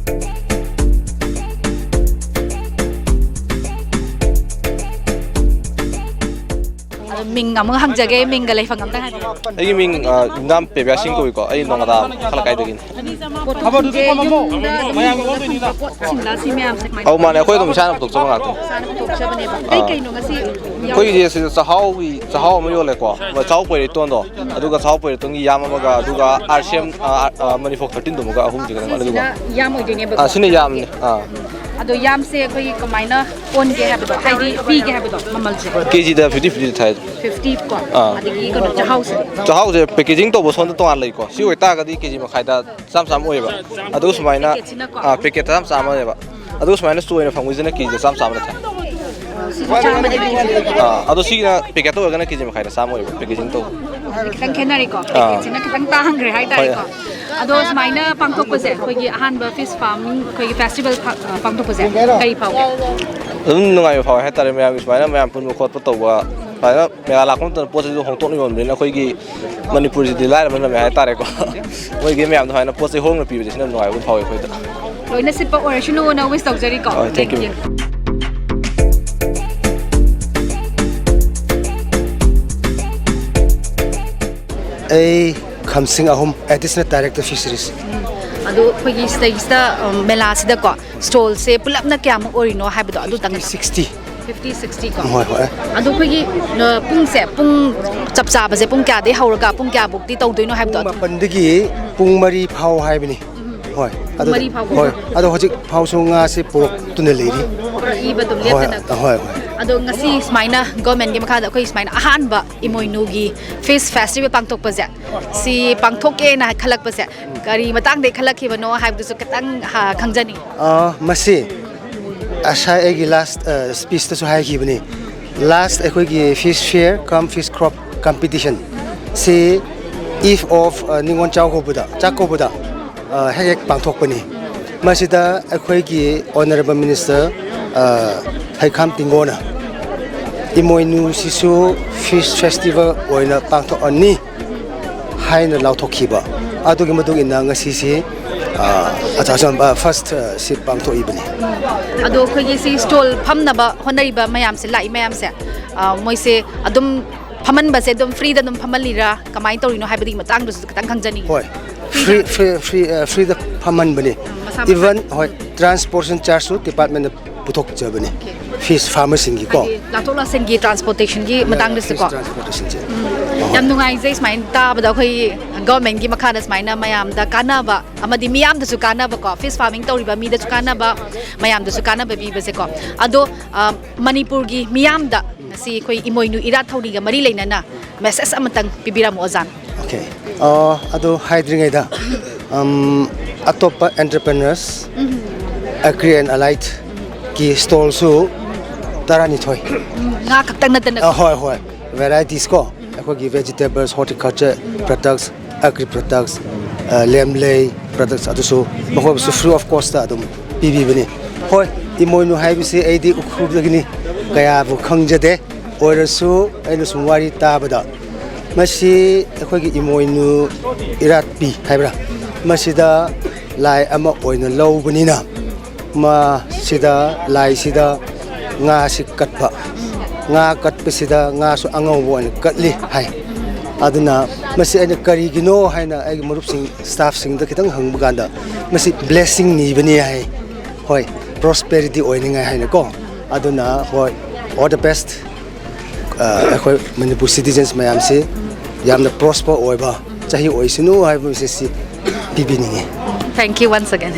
ꯑꯗꯣ ꯃꯤꯡ ꯑꯃꯨꯛ ꯍꯪꯖꯒꯦ, ꯃꯤꯡꯒ ꯂꯩꯐꯝ ꯑꯝꯇꯪ ꯍꯥꯏꯕꯤꯌꯨ꯫ ꯑꯩꯒꯤ ꯃꯤꯡ, ꯑ, ꯌꯨꯝꯅꯥꯝ ꯄꯦꯕꯤꯌꯥ ꯁꯤꯡ ꯀꯧꯏꯀꯣ꯫ ꯑꯩ ꯅꯣꯡꯉꯥꯗꯥ ꯈꯂꯀꯥꯏꯗꯒꯤꯅꯤ꯫ ꯄꯣꯠꯊꯣꯛꯁꯤꯡꯁꯦ ꯌꯨꯝꯗ ꯑꯗꯨꯝ ꯍꯤꯡꯒꯣꯜꯗ ꯊꯝꯕ ꯄꯣꯠꯁꯤꯡꯂ ꯁꯤ ꯃꯌꯥꯝꯁꯦ ꯀꯃꯥꯏꯅ ꯑꯧ, ꯃꯥꯅꯦ, ꯑꯩꯈꯣꯏ ꯑꯗꯨꯝ ꯏꯁꯥꯅ ꯄꯨꯊꯣꯛꯆꯕ ꯉꯥꯛꯇꯅꯤ꯫ ꯏꯁꯥꯅ ꯄꯨꯊꯣꯛꯆꯕꯅꯦꯕ꯫ ꯑꯥ꯫ ꯀꯩ ꯀꯩꯅꯣ ꯉꯁꯤ ꯌꯥꯎꯔꯤꯁꯦ? ꯑꯩꯈꯣꯏꯒꯤꯗꯤ ꯁꯤꯗ ꯆꯥꯛꯍꯥꯎꯒꯤ, ꯆꯥꯛꯍꯥꯎ ꯑꯃ ꯌꯣꯜꯂꯦꯀꯣ, ꯆꯥꯛꯍꯥꯎ ꯄꯣꯏꯔꯩꯇꯣꯟꯗꯣ, ꯑꯗꯨꯒ ꯆꯥꯛꯍꯥꯎ ꯄꯣꯏꯔꯩꯇꯣꯟꯒꯤ ꯌꯥꯝ ꯑꯃꯒ, ꯑꯗꯨꯒ ꯑꯥꯔ ꯁꯤ ꯑꯦꯝ, ꯑꯥ, ꯑꯥ, ꯃꯅꯤꯐꯣꯛ ꯊꯥꯔꯇꯤꯟꯗꯨꯃꯒ ꯑꯍꯨꯝꯁꯤꯒꯅꯦ, ꯑꯗꯨꯒ ꯁꯤꯁꯤꯅ ꯌꯥꯝ ꯑꯣꯏꯗꯣꯏꯅꯦꯕꯀꯣ? ꯑꯥ, ꯁꯤꯅ ꯌꯥꯝꯅꯦ꯫ ꯑꯥ꯫ ꯑꯗꯣ ꯌꯥꯝꯁꯦ ꯑꯩꯈꯣꯏꯒꯤ ꯀꯃꯥꯏꯅ ꯑꯣꯟꯒꯦ ꯍꯥꯏꯕꯗꯣ, ꯍꯥꯏꯗꯤ ꯄꯤꯒꯦ ꯍꯥꯏꯕꯗꯣ, ꯃꯃꯜꯁꯦ? ꯀꯦꯖꯤꯗ fifty fifty ꯊꯥꯏ꯫ Fifty ꯀꯣ? ꯑꯥ꯫ ꯑꯗꯒꯤ ꯀꯩꯅꯣ, ꯆꯥꯛꯍꯥꯎꯁꯦ? ꯆꯥꯛꯍꯥꯎꯁꯦ ꯄꯦꯀꯦꯖꯤꯡ ꯇꯧꯕ ꯁꯣꯝꯗ ꯇꯣꯉꯥꯟ ꯂꯩꯀꯣ꯫ ꯁꯤ ꯑꯣꯏꯇꯥꯔꯒꯗꯤ ꯀꯦꯖꯤ ꯃꯈꯥꯏꯗ ꯆꯥꯝ ꯆꯥꯝ ꯑꯣꯏꯌꯦꯕ꯫ ꯑꯗꯨꯒ ꯁꯨꯃꯥꯏꯅ, ꯄꯦꯀꯦꯠꯁꯤꯅꯀꯣ? ꯑꯥ, ꯄꯦꯀꯦꯠꯇ ꯆꯥꯝ ꯆꯥꯝ ꯑꯣꯏꯌꯦꯕ꯫ ꯑꯗꯨꯒ ꯁꯨꯃꯥꯏꯅ ꯆꯣꯏꯅ ꯐꯪꯕꯁꯤꯅ ꯀꯦꯖꯤꯗ ꯆꯥꯝ ꯆꯥꯝꯗ ꯊꯥꯏ꯫ ꯁꯤꯁꯨ ꯆꯥꯝꯃꯗꯤ ꯂꯩꯔꯦ꯫ ꯑꯥ, ꯑꯗꯣ ꯁꯤꯒꯤꯅ ꯄꯦꯀꯦꯠꯇ ꯑꯣꯏꯔꯒꯅ ꯀꯦꯖꯤ ꯃꯈꯥꯏꯗ ꯆꯥꯝꯃ ꯑꯣꯏꯌꯦꯕ, ꯄꯦꯀꯦꯖꯤꯡ ꯇꯧꯕ꯫ ꯈꯤꯇꯪ ꯈꯦꯠꯅꯔꯦꯀꯣ? ꯑꯥ꯫ ꯄꯦꯀꯦꯠꯁꯤꯅ ꯈꯤꯇꯪ ꯇꯥꯡꯈ꯭ꯔꯦ ꯍꯥꯏꯇꯥꯔꯦꯀꯣ? ꯍꯣꯏ꯫ ꯑꯗꯣ ꯁꯨꯃꯥꯏꯅ ꯄꯥꯡꯊꯣꯛꯄꯁꯦ, ꯑꯩꯈꯣꯏꯒꯤ ꯑꯍꯥꯟꯕ ꯐꯤꯁ ꯐꯥꯔꯃꯤꯡ, ꯑꯩꯈꯣꯏꯒꯤ ꯐꯦꯁꯇꯤꯚꯦꯜ ꯐ-, ꯑ, ꯄꯥꯡꯊꯣꯛꯄꯁꯦ ꯀꯔꯤ ꯐꯥꯎꯒꯦ? ꯑꯗꯨꯝ ꯅꯨꯡꯉꯥꯏꯕ ꯐꯥꯎꯋꯦ ꯍꯥꯏꯇꯥꯔꯦ, ꯃꯌꯥꯝꯒꯤ ꯁꯨꯃꯥꯏꯅ ꯃꯌꯥꯝ ꯄꯨꯟꯕ ꯈꯣꯠꯄ ꯇꯧꯕ꯫ ꯁꯨꯃꯥꯏꯅ ꯃꯦꯂꯥ ꯂꯥꯛꯄ ꯃꯇꯝꯗ ꯄꯣꯠ ꯆꯩꯁꯨ ꯍꯣꯡꯗꯣꯛꯅ ꯌꯣꯟꯕꯅꯤꯅ ꯑꯩꯈꯣꯏꯒꯤ ꯃꯅꯤꯄꯨꯔꯁꯤꯗꯤ ꯂꯥꯏꯔꯕ ꯂꯝꯅꯦ ꯍꯥꯏꯇꯥꯔꯦꯀꯣ꯫ ꯃꯣꯏꯒꯤ ꯃꯌꯥꯝꯅ ꯁꯨꯃꯥꯏꯅ ꯄꯣꯠ ꯆꯩ ꯍꯣꯡꯅ ꯄꯤꯕꯁꯦ ꯁꯤꯅ ꯅꯨꯡꯉꯥꯏꯕ ꯑꯃ ꯐꯥꯎꯋꯤ ꯑꯩꯈꯣꯏꯗ꯫ ꯂꯣꯏꯅ ꯁꯤꯠꯄ ꯑꯣꯏꯔꯁꯅꯨꯅ wish ꯇꯧꯖꯔꯤꯀꯣ꯫ ꯍꯣꯏ, thank you. Thank you. ꯑꯩ ꯈꯝꯁꯤꯡ ꯑꯍꯨꯝ, Additional Director Fisheries. ꯑꯗꯣ ꯑꯩꯈꯣꯏꯒꯤ ꯁꯤꯗꯩꯁꯤꯗ, ꯎꯝ, ꯃꯦꯂꯥꯁꯤꯗꯀꯣ ꯁ꯭ꯇꯣꯜꯁꯦ ꯄꯨꯂꯞꯅ ꯀꯌꯥꯃꯨꯛ ꯑꯣꯏꯔꯤꯅꯣ ꯍꯥꯏꯕꯗꯣ ꯑꯗꯨꯇꯪ꯫ Fifty sixty. Fifty sixty ꯀꯣ꯫ ꯍꯣꯏ, ꯍꯣꯏ꯫ ꯑꯗꯣ ꯑꯩꯈꯣꯏꯒꯤ, ꯑ, ꯄꯨꯡꯁꯦ, ꯄꯨꯡ ꯆꯞ ꯆꯥꯕꯁꯦ ꯄꯨꯡ ꯀꯌꯥꯗꯩ ꯍꯧꯔꯒ ꯄꯨꯡ ꯀꯌꯥꯐꯧꯗꯤ ꯇꯧꯗꯣꯏꯅꯣ ꯍꯥꯏꯕꯗꯣ ꯄꯨꯡ ꯑꯗꯨ꯫ ꯃꯥꯄꯟꯗꯒꯤ ꯄꯨꯡ ꯃꯔꯤ ꯐꯥꯎ ꯍꯥꯏꯕꯅꯤ꯫ ꯍꯣꯏ꯫ ꯄꯨꯡ ꯑꯗꯨ, ꯃꯔꯤ ꯐꯥꯎꯕ꯫ ꯍꯣꯏ꯫ ꯑꯗꯣ ꯍꯧꯖꯤꯛ ꯐꯥꯎꯁꯨ ꯉꯥꯁꯦ ꯄꯨꯔꯛꯇꯨꯅ ꯂꯩꯔꯤ꯫ ꯄꯨꯔꯛꯏꯕ ꯑꯗꯨꯝ ꯍꯣꯏ, ꯂꯦꯞꯇꯅ꯫ ꯍꯣꯏ, ꯍꯣꯏ꯫ ꯑꯗꯣ ꯉꯁꯤ ꯁꯨꯃꯥꯏꯅ governmentꯀꯤ ꯃꯈꯥꯗ ꯑꯩꯈꯣꯏ ꯁꯨꯃꯥꯏꯅ ꯑꯍꯥꯟꯕ ꯏꯃꯣꯏꯅꯨꯒꯤ fish festival ꯄꯥꯡꯊꯣꯛꯄꯁꯦ, ꯁꯤ ꯄꯥꯡꯊꯣꯛꯀꯦꯅ ꯈꯜꯂꯛꯄꯁꯦ ꯀꯔꯤ ꯃꯇꯥꯡꯗꯒꯤ ꯈꯜꯂꯛꯈꯤꯕꯅꯣ ꯍꯥꯏꯕꯗꯨꯁꯨ ꯈꯤꯇꯪ, ꯍꯥ, ꯈꯪꯖꯅꯤꯡꯉꯤ꯫ ꯑꯥ, ꯃꯁꯤ ꯉꯁꯥꯏ ꯑꯩꯒꯤ last, ꯑ, speechꯇꯁꯨ ꯍꯥꯏꯈꯤꯕꯅꯤ꯫ Last ꯑꯩꯈꯣꯏꯒꯤ fish fair cum fish crop competition ꯁꯤ eve of, ꯑ, ꯅꯤꯉꯣꯜ ꯆꯥꯛꯀꯧꯕꯗ, ꯆꯥꯛꯀꯧꯕꯗ, ꯑ, ꯍꯦꯛ ꯍꯦꯛ ꯄꯥꯡꯊꯣꯛꯄꯅꯤ꯫ ꯃꯁꯤꯗ ꯑꯩꯈꯣꯏꯒꯤ Honourable Minister, ꯑ, ꯍꯩꯈꯥꯝ ꯇꯤꯡꯒꯣꯅ ꯏꯃꯣꯏꯅꯨꯁꯤꯁꯨ fish festival ꯑꯣꯏꯅ ꯄꯥꯡꯊꯣꯛꯑꯅꯤ ꯍꯥꯏꯅ ꯂꯥꯎꯊꯣꯛꯈꯤꯕ꯫ ꯑꯗꯨꯒꯤ ꯃꯇꯨꯡ ꯏꯟꯅ ꯉꯁꯤꯁꯤ, ꯑ, ꯑꯆꯥ-, ꯑꯆꯝꯕ first, ꯑ, ꯁꯤ ꯄꯥꯡꯊꯣꯛꯏꯕꯅꯤ꯫ ꯑꯗꯣ ꯑꯩꯈꯣꯏꯒꯤ ꯁꯤ stall ꯐꯝꯅꯕ ꯍꯣꯠꯅꯔꯤꯕ ꯃꯌꯥꯝꯁꯦ, ꯂꯥꯛꯏ ꯃꯌꯥꯝꯁꯦ, ꯑ, ꯃꯣꯏꯁꯦ ꯑꯗꯨꯝ ꯐꯝꯍꯟꯕꯁꯦ ꯑꯗꯨꯝ freeꯗ ꯑꯗꯨꯝ ꯐꯝꯍꯜꯂꯤꯔꯥ, ꯀꯃꯥꯏꯅ ꯇꯧꯔꯤꯅꯣ ꯍꯥꯏꯕꯗꯨꯒꯤ ꯃꯇꯥꯡꯗꯁꯨ ꯈꯤꯇꯪ ꯈꯪꯖꯅꯤꯡꯉꯤ꯫ ꯍꯣꯏ, free, free, free, ꯑ, freeꯗ ꯐꯝꯍꯟꯕꯅꯤ꯫ ꯃꯁꯥ ꯃꯁꯥ꯫ Even, ꯍꯣꯏ, transportation chargeꯁꯨ departmentꯅ ꯄꯨꯊꯣꯛꯆꯕꯅꯤ꯫ Okay. Fish farmerꯁꯤꯡꯒꯤꯀꯣ꯫ ꯍꯥꯏꯗꯤ ꯂꯥꯛꯊꯣꯛ ꯂꯥꯛꯁꯤꯟꯒꯤ transportationꯒꯤ ꯃꯇꯥꯡꯗꯁꯨꯀꯣ꯫ Fish transportationꯁꯦ꯫ ꯎꯝ꯫ ꯍꯣꯏ꯫ ꯌꯥꯝ ꯅꯨꯡꯉꯥꯏꯖꯩ ꯁꯨꯃꯥꯏꯅ ꯇꯥꯕꯗ, ꯑꯩꯈꯣꯏ governmentꯀꯤ ꯃꯈꯥꯗ ꯁꯨꯃꯥꯏꯅ ꯃꯌꯥꯝꯗ ꯀꯥꯟꯅꯕ ꯑꯃꯗꯤ ꯃꯤꯌꯥꯝꯗꯁꯨ ꯀꯥꯟꯅꯕꯀꯣ, fish farming ꯇꯧꯔꯤꯕ ꯃꯤꯗꯁꯨ ꯀꯥꯟꯅꯕ, ꯃꯌꯥꯝꯗꯁꯨ ꯀꯥꯟꯅꯕ ꯄꯤꯕꯁꯦꯀꯣ꯫ ꯑꯗꯣ, ꯑ, ꯃꯅꯤꯄꯨꯔꯒꯤ ꯃꯤꯌꯥꯝꯗ ꯉꯁꯤ ꯑꯩꯈꯣꯏ ꯏꯃꯣꯏꯅꯨ ꯏꯔꯥꯠ ꯊꯧꯅꯤꯒ ꯃꯔꯤ ꯂꯩꯅꯅ message ꯑꯃꯇꯪ ꯄꯤꯕꯤꯔꯝꯃꯣ ꯑꯣꯖꯥꯅ꯫ Okay. ꯑ, ꯑꯗꯨ ꯍꯥꯏꯗ꯭ꯔꯤꯉꯩꯗ, ꯎꯝ, ꯑꯇꯣꯞꯄ entrepreneurs, ꯎꯝ꯫ Agri and Alliedꯀꯤ stallꯁꯨ ꯇꯔꯥꯅꯤꯊꯣꯏ꯫ ꯎꯝ, ꯉꯥ ꯈꯛꯇꯪ ꯅꯠꯇꯅ꯫ ꯑ, ꯍꯣꯏ, ꯍꯣꯏ꯫ Varieties ꯀꯣ, ꯑꯩꯈꯣꯏꯒꯤ vegetables, horticulture products, agri products, ꯑ, ꯂꯦꯝꯂꯩ products ꯑꯗꯨꯁꯨ ꯃꯈꯣꯏꯕꯨꯁꯨ free of costꯇ ꯑꯗꯨꯝ ꯄꯤꯕꯤꯕꯅꯤ꯫ ꯍꯣꯏ, ꯏꯃꯣꯏꯅꯨ ꯍꯥꯏꯕꯁꯤ ꯑꯩꯗꯤ ꯎꯈ꯭ꯔꯨꯜꯗꯒꯤꯅꯤ, ꯀꯌꯥꯕꯨ ꯈꯪꯖꯗꯦ꯫ ꯑꯣꯏꯔꯁꯨ, ꯑꯩꯅ ꯁꯨꯝ ꯋꯥꯔꯤ ꯇꯥꯕꯗ, ꯃꯁꯤ ꯑꯩꯈꯣꯏꯒꯤ ꯏꯃꯣꯏꯅꯨ ꯏꯔꯥꯠꯄꯤ ꯍꯥꯏꯕ꯭ꯔꯥ, ꯃꯁꯤꯗ ꯂꯥꯏ ꯑꯃ ꯑꯣꯏꯅ ꯂꯧꯕꯅꯤꯅ, ꯃꯁꯤꯗ, ꯂꯥꯏꯁꯤꯗ ꯉꯥꯁꯤ ꯀꯠꯄ, ꯉꯥ ꯀꯠꯄꯁꯤꯗ ꯉꯥꯁꯨ ꯑꯉꯧꯕ ꯑꯣꯏꯅ ꯀꯠꯂꯤ ꯍꯥꯏ꯫ ꯑꯗꯨꯅ ꯃꯁꯤ ꯑꯩꯅ ꯀꯔꯤꯒꯤꯅꯣ ꯍꯥꯏꯅ ꯑꯩꯒꯤ ꯃꯔꯨꯞꯁꯤꯡ, ꯁ꯭ꯇꯥꯐꯁꯤꯡꯗ ꯈꯤꯇꯪ ꯍꯪꯕ ꯀꯥꯟꯗ, ꯃꯁꯤ ꯕ꯭ꯂꯦꯁꯤꯡ ꯅꯤꯕꯅꯤ ꯍꯥꯏ꯫ ꯍꯣꯏ, ꯄ꯭ꯔꯣꯁꯄꯦꯔꯤꯇꯤ ꯑꯣꯏꯅꯤꯡꯉꯥꯏ ꯍꯥꯏꯅꯀꯣ꯫ ꯑꯗꯨꯅ ꯍꯣꯏ, all the best꯫ ꯑ, ꯑꯩꯈꯣꯏ ꯃꯅꯤꯄꯨꯔ ꯁꯤꯇꯤꯖꯦꯟꯁ ꯃꯌꯥꯝꯁꯤ ꯌꯥꯝꯅ ꯄ꯭ꯔꯣꯁꯄꯔ ꯑꯣꯏꯕ ꯆꯍꯤ ꯑꯣꯏꯁꯅꯨ ꯍꯥꯏꯕ ꯃꯦꯁꯦꯖꯁꯤ ꯄꯤꯕꯤꯅꯤꯡꯉꯤ꯫ Thank you once again.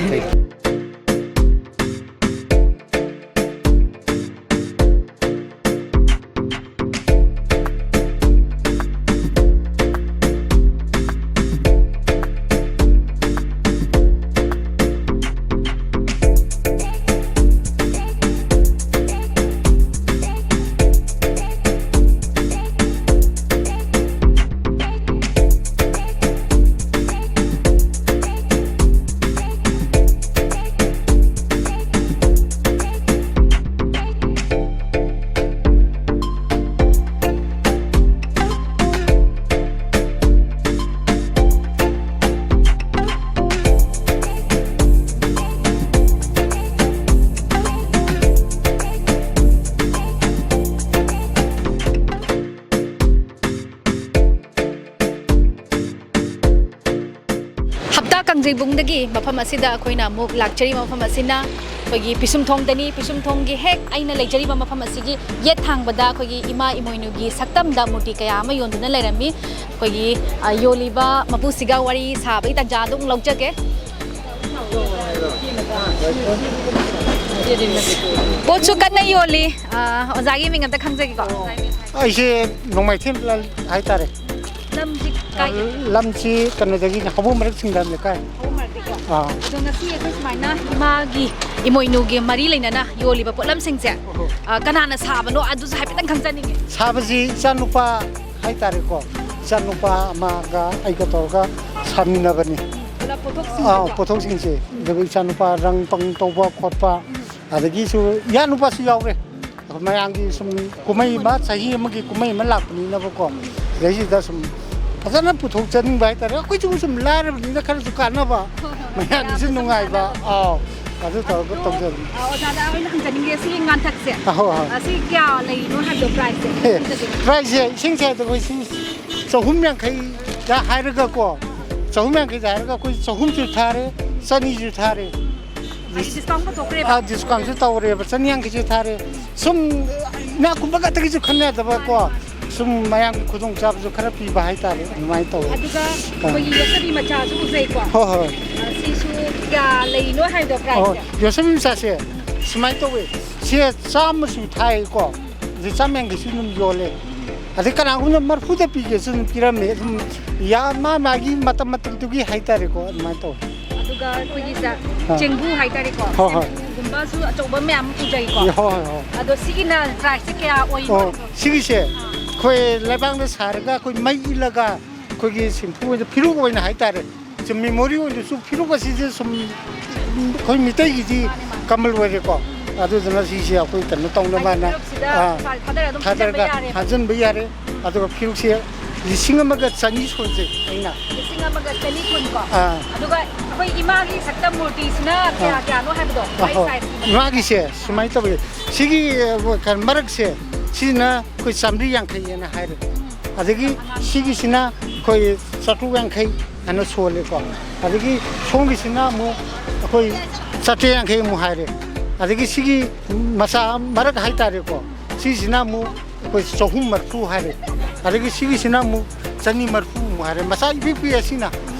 ꯍꯞꯇꯥ ꯀꯥꯡꯖꯩꯕꯨꯡꯗꯒꯤ ꯃꯐꯝ ꯑꯁꯤꯗ ꯑꯩꯈꯣꯏꯅ ꯑꯃꯨꯛ ꯂꯥꯛꯆꯔꯤꯕ ꯃꯐꯝ ꯑꯁꯤꯅ ꯑꯩꯈꯣꯏꯒꯤ ꯄꯤꯁꯨꯝꯊꯣꯡꯗꯅꯤ꯫ ꯄꯤꯁꯨꯝꯊꯣꯡꯒꯤ ꯍꯦꯛ ꯑꯩꯅ ꯂꯩꯖꯔꯤꯕ ꯃꯐꯝ ꯑꯁꯤꯒꯤ ꯌꯦꯠ ꯊꯥꯡꯕꯗ ꯑꯩꯈꯣꯏꯒꯤ ꯏꯃꯥ ꯏꯃꯣꯏꯅꯨꯒꯤ ꯁꯛꯇꯝꯗ ꯃꯨꯔꯇꯤ ꯀꯌꯥ ꯑꯃ ꯌꯣꯟꯗꯨꯅ ꯂꯩꯔꯝꯃꯤ꯫ ꯑꯩꯈꯣꯏꯒꯤ, ꯑ, ꯌꯣꯜꯂꯤꯕ ꯃꯄꯨꯁꯤꯒ ꯋꯥꯔꯤ ꯁꯥꯕꯒꯤ ꯇꯥꯟꯖꯥ ꯑꯗꯨꯝ ꯂꯧꯖꯒꯦ꯫ ꯄꯣꯠꯁꯨ ꯀꯟꯅ ꯌꯣꯜꯂꯤ꯫ ꯑ, ꯑꯣꯖꯥꯒꯤ ꯃꯤꯡ ꯑꯝꯇ ꯈꯪꯖꯒꯦꯀꯣ? ꯑꯩꯁꯦ ꯅꯣꯡꯃꯥꯏꯊꯦꯝ ꯂꯥꯜ ꯍꯥꯏꯇꯥꯔꯦ꯫ ꯂꯝꯁꯤ ꯀꯥꯏꯗꯒꯤ? ꯂꯝꯁꯤ ꯀꯩꯅꯣꯗꯒꯤꯅꯦ, ꯍꯧꯕꯣꯝ ꯃꯔꯛ ꯁꯤꯡꯗꯥꯝ ꯂꯩꯀꯥꯏ꯫ ꯍꯧꯕꯣꯝ ꯃꯔꯛꯇꯒꯤꯀꯣ? ꯑꯥ꯫ ꯑꯗꯣ ꯉꯁꯤ ꯑꯩꯈꯣꯏ ꯁꯨꯃꯥꯏꯅ ꯏꯃꯥꯒꯤ ꯏꯃꯣꯏꯅꯨꯒꯤ ꯃꯔꯤ ꯂꯩꯅꯅ ꯌꯣꯜꯂꯤꯕ ꯄꯣꯠꯂꯝꯁꯤꯡꯁꯦ, ꯑꯣꯍꯣ꯫ ꯑ, ꯀꯅꯥꯅ ꯁꯥꯕꯅꯣ ꯑꯗꯨꯁꯨ ꯍꯥꯏꯐꯦꯠꯇꯪ ꯈꯪꯖꯅꯤꯡꯉꯦ꯫ ꯁꯥꯕꯁꯤ ꯏꯆꯥꯅꯨꯄꯥ ꯍꯥꯏꯇꯥꯔꯦꯀꯣ, ꯏꯆꯥꯅꯨꯄꯥ ꯑꯃꯒ ꯑꯩꯒ ꯇꯧꯔꯒ ꯁꯥꯃꯤꯟꯅꯕꯅꯤ꯫ ꯄꯨꯂꯞ ꯄꯣꯠꯊꯣꯛꯁꯤꯡꯁꯦꯀꯣ? ꯑꯥ, ꯄꯣꯠꯊꯣꯛꯁꯤꯡꯁꯦ꯫ ꯑꯗꯨꯒ ꯏꯆꯥꯅꯨꯄꯥ ꯔꯪ ꯄꯪ ꯇꯧꯕ ꯈꯣꯠꯄ, ꯑꯗꯒꯤꯁꯨ ꯏꯌꯥꯅꯨꯄꯥꯁꯨ ꯌꯥꯎꯔꯦ꯫ ꯃꯌꯥꯝꯒꯤ ꯁꯨꯝ ꯀꯨꯝꯍꯩ ꯑꯃ, ꯆꯍꯤ ꯑꯃꯒꯤ ꯀꯨꯝꯍꯩ ꯑꯃ ꯂꯥꯛꯄꯅꯤꯅꯕꯀꯣ, ꯁꯤꯗꯩꯁꯤꯗ ꯁꯨꯝ ꯐꯖꯅ ꯄꯨꯊꯣꯛꯆꯅꯤꯡꯕ ꯍꯥꯏꯇꯥꯔꯦ꯫ ꯑꯩꯈꯣꯏꯁꯨ ꯁꯨꯝ ꯂꯥꯏꯔꯕꯅꯤꯅ ꯈꯔꯁꯨ ꯀꯥꯟꯅꯕ, ꯃꯌꯥꯝꯒꯤꯁꯨ ꯅꯨꯡꯉꯥꯏꯕ꯫ ꯑꯥꯎ, ꯑꯗꯨ ꯇꯧꯔꯒ ꯇꯧꯖꯕꯅꯤ꯫ ꯑ, ꯑꯣꯖꯥꯗ ꯑꯩꯅ ꯍꯪꯖꯅꯤꯡꯉꯦ, ꯁꯤꯒꯤ ꯉꯥꯟꯊꯛꯁꯦ, ꯑ, ꯍꯣꯏ, ꯍꯣꯏ꯫ ꯑ, ꯁꯤ ꯀꯌꯥ ꯂꯩꯔꯤꯅꯣ ꯍꯥꯏꯕꯗꯣ, priceꯁꯦ? ꯑꯦ, priceꯁꯦ ꯏꯁꯤꯡꯁꯦ ꯑꯩꯈꯣꯏ ꯁꯤ ꯆꯍꯨꯝ ꯌꯥꯡꯈꯩꯗ ꯍꯥꯏꯔꯒꯀꯣ, ꯆꯍꯨꯝ ꯌꯥꯡꯈꯩꯗ ꯍꯥꯏꯔꯒ ꯑꯩꯈꯣꯏ ꯆꯍꯨꯝꯁꯨ ꯊꯥꯔꯦ, ꯆꯅꯤꯁꯨ ꯊꯥꯔꯦ꯫ ꯍꯥꯏꯗꯤ discountꯀ ꯇꯧꯈ꯭ꯔꯦꯕ? ꯑꯥ, discountꯁꯨ ꯇꯧꯔꯦꯕ, ꯆꯅꯤ ꯌꯥꯡꯈꯩꯁꯨ ꯊꯥꯔꯦ꯫ ꯁꯨꯝ ꯏꯅꯥꯛ ꯈꯨꯟꯕ ꯈꯛꯇꯒꯤꯁꯨ ꯈꯟꯅꯗꯕꯀꯣ, ꯁꯨꯝ ꯃꯌꯥꯝꯒꯤ ꯈꯨꯗꯣꯡꯆꯥꯕꯁꯨ ꯈꯔ ꯄꯤꯕ ꯍꯥꯏꯇꯥꯔꯦ, ꯑꯗꯨꯃꯥꯏꯅ ꯇꯧꯋꯦ꯫ ꯑꯗꯨꯒ ꯑꯥ꯫ ꯑꯩꯈꯣꯏꯒꯤ ꯌꯣꯠꯁꯕꯤ ꯃꯆꯥꯁꯨ ꯎꯖꯩꯀꯣ? ꯍꯣꯏ, ꯍꯣꯏ꯫ ꯑ, ꯁꯤꯁꯨ ꯀꯌꯥ ꯂꯩꯔꯤꯅꯣ ꯍꯥꯏꯕꯗꯣ, ꯑꯣ, priceꯁꯦ? ꯌꯣꯠꯁꯕꯤ ꯃꯆꯥꯁꯦ ꯁꯨꯃꯥꯏꯅ ꯇꯧꯋꯦ, ꯁꯦ ꯆꯥꯝꯃꯁꯨ ꯊꯥꯏꯀꯣ, ꯑꯗꯩ ꯆꯥꯝ ꯌꯥꯡꯈꯩꯁꯨ ꯑꯗꯨꯝ ꯌꯣꯜꯂꯦ꯫ ꯑꯗꯩ ꯀꯅꯥꯒꯨꯝꯕꯅ ꯃꯔꯐꯨꯗ ꯄꯤꯒꯦꯁꯨ ꯑꯗꯨꯝ ꯄꯤꯔꯝꯃꯦ꯫ ꯑꯗꯨꯝ ꯌꯥ-, ꯃꯥ ꯃꯥꯒꯤ ꯃꯇꯝ ꯃꯇꯝꯗꯨꯒꯤ ꯍꯥꯏꯇꯥꯔꯦꯀꯣ, ꯑꯗꯨꯃꯥꯏꯅ ꯇꯧꯋꯦ꯫ ꯑꯗꯨꯒ ꯑꯩꯈꯣꯏꯒꯤ ꯁꯤꯗ ꯑꯥ꯫ ꯆꯦꯡꯕꯨ ꯍꯥꯏꯇꯥꯔꯦꯀꯣ, ꯍꯣꯏ, ꯍꯣꯏ꯫ ꯆꯦꯡꯕꯨꯒꯨꯝꯕꯁꯨ ꯑꯆꯧꯕ ꯃꯌꯥꯝ ꯎꯖꯩꯀꯣ꯫ ꯍꯣꯏ, ꯍꯣꯏ, ꯍꯣꯏ꯫ ꯑꯗꯣ ꯁꯤꯒꯤꯅ priceꯁꯦ ꯀꯌꯥ ꯑꯣꯏꯔꯤꯅꯣ? ꯑꯣ, ꯁꯤꯒꯤꯁꯦ ꯑꯥ꯫ ꯑꯩꯈꯣꯏ ꯂꯩꯕꯥꯛꯅ ꯁꯥꯔꯒ ꯑꯩꯈꯣꯏ ꯃꯩ ꯏꯜꯂꯒ ꯑꯩꯈꯣꯏꯒꯤ ꯁꯤꯝꯄꯨ ꯑꯣꯏꯅ, ꯐꯤꯔꯨꯛ ꯑꯣꯏꯅ ꯍꯥꯏꯇꯥꯔꯦ꯫ ꯁꯨꯝ memory ꯑꯣꯏꯅꯁꯨ ꯐꯤꯔꯨꯛ ꯑꯁꯤꯁꯦ ꯁꯨꯝ ꯑꯩꯈꯣꯏ ꯃꯤꯇꯩꯒꯤꯗꯤ ꯃꯥꯅꯦ, ꯃꯥꯅꯦ꯫ ꯀꯃꯜ ꯑꯣꯏꯔꯦꯀꯣ꯫ ꯑꯗꯨꯗꯨꯅ ꯁꯤꯁꯦ ꯑꯩꯈꯣꯏ ꯀꯩꯅꯣ ꯇꯧꯅꯕꯅ, ꯍꯥꯏꯗꯤ ꯐꯤꯔꯨꯛꯁꯤꯗ ꯑꯥ, ꯄꯩꯁꯥ ꯊꯥꯗꯔ ꯑꯗꯨꯝ ꯊꯥꯗꯔꯒ ꯊꯥꯖꯤꯟꯕ ꯌꯥꯔꯦꯕ꯫ ꯊꯥꯖꯤꯟꯕ ꯌꯥꯔꯦ꯫ ꯑꯗꯨꯒ ꯐꯤꯔꯨꯛꯁꯦ ꯂꯤꯁꯤꯡ ꯑꯃꯒ ꯆꯅꯤ ꯁꯣꯟꯖꯩ ꯑꯩꯅ꯫ ꯂꯤꯁꯤꯡ ꯑꯃꯒ ꯆꯅꯤ ꯀꯨꯟ ꯀꯣ? ꯑꯥ꯫ ꯑꯗꯨꯒ ꯑꯩꯈꯣꯏ ꯏꯃꯥꯒꯤ ꯁꯛꯇꯝ ꯃꯨꯔꯇꯤꯁꯤꯅ ꯀꯌꯥ ꯑꯥ꯫ ꯀꯌꯥꯅꯣ ꯍꯥꯏꯕꯗꯣ? ꯑꯥ, ꯃꯥꯏ ꯍꯣꯏ꯫ Sizeꯀꯤ ꯃꯇꯨꯡ ꯏꯃꯥꯒꯤꯁꯦ ꯁꯨꯃꯥꯏꯅ ꯇꯧꯋꯦ꯫ ꯁꯤꯒꯤ, ꯑ, ꯀꯩꯅꯣ, ꯃꯔꯛꯁꯦ ꯁꯤꯅ ꯑꯩꯈꯣꯏ ꯆꯥꯝꯃꯔꯤ ꯌꯥꯡꯈꯩ ꯍꯥꯏꯅ ꯍꯥꯏꯔꯦ꯫ ꯑꯗꯒꯤ ꯁꯤꯒꯤꯁꯤꯅ ꯑꯩꯈꯣꯏ ꯆꯥꯇ꯭ꯔꯨꯛ ꯌꯥꯡꯈꯩ ꯍꯥꯏꯅ ꯁꯣꯜꯂꯦꯀꯣ꯫ ꯑꯗꯒꯤ ꯁꯣꯝꯒꯤꯁꯤꯅ ꯑꯃꯨꯛ ꯑꯩꯈꯣꯏ ꯆꯥꯇ꯭ꯔꯦꯠ ꯌꯥꯡꯈꯩ ꯑꯃꯨꯛ ꯍꯥꯏꯔꯦ꯫ ꯑꯗꯒꯤ ꯁꯤꯒꯤ ꯃꯆꯥ ꯃꯔꯛ ꯍꯥꯏꯇꯥꯔꯦꯀꯣ, ꯁꯤꯁꯤꯅ ꯑꯃꯨꯛ ꯑꯩꯈꯣꯏ ꯆꯍꯨꯝ ꯃꯔꯤꯐꯨ ꯍꯥꯏꯔꯦ꯫ ꯑꯗꯒꯤ ꯁꯤꯒꯤꯁꯤꯅ ꯑꯃꯨꯛ ꯆꯅꯤ ꯃꯔꯤꯐꯨ ꯑꯃꯨꯛ ꯍꯥꯏꯔꯦ, ꯃꯆꯥ ꯏꯄꯤꯛ ꯄꯤꯛꯑꯦ ꯁꯤꯅ꯫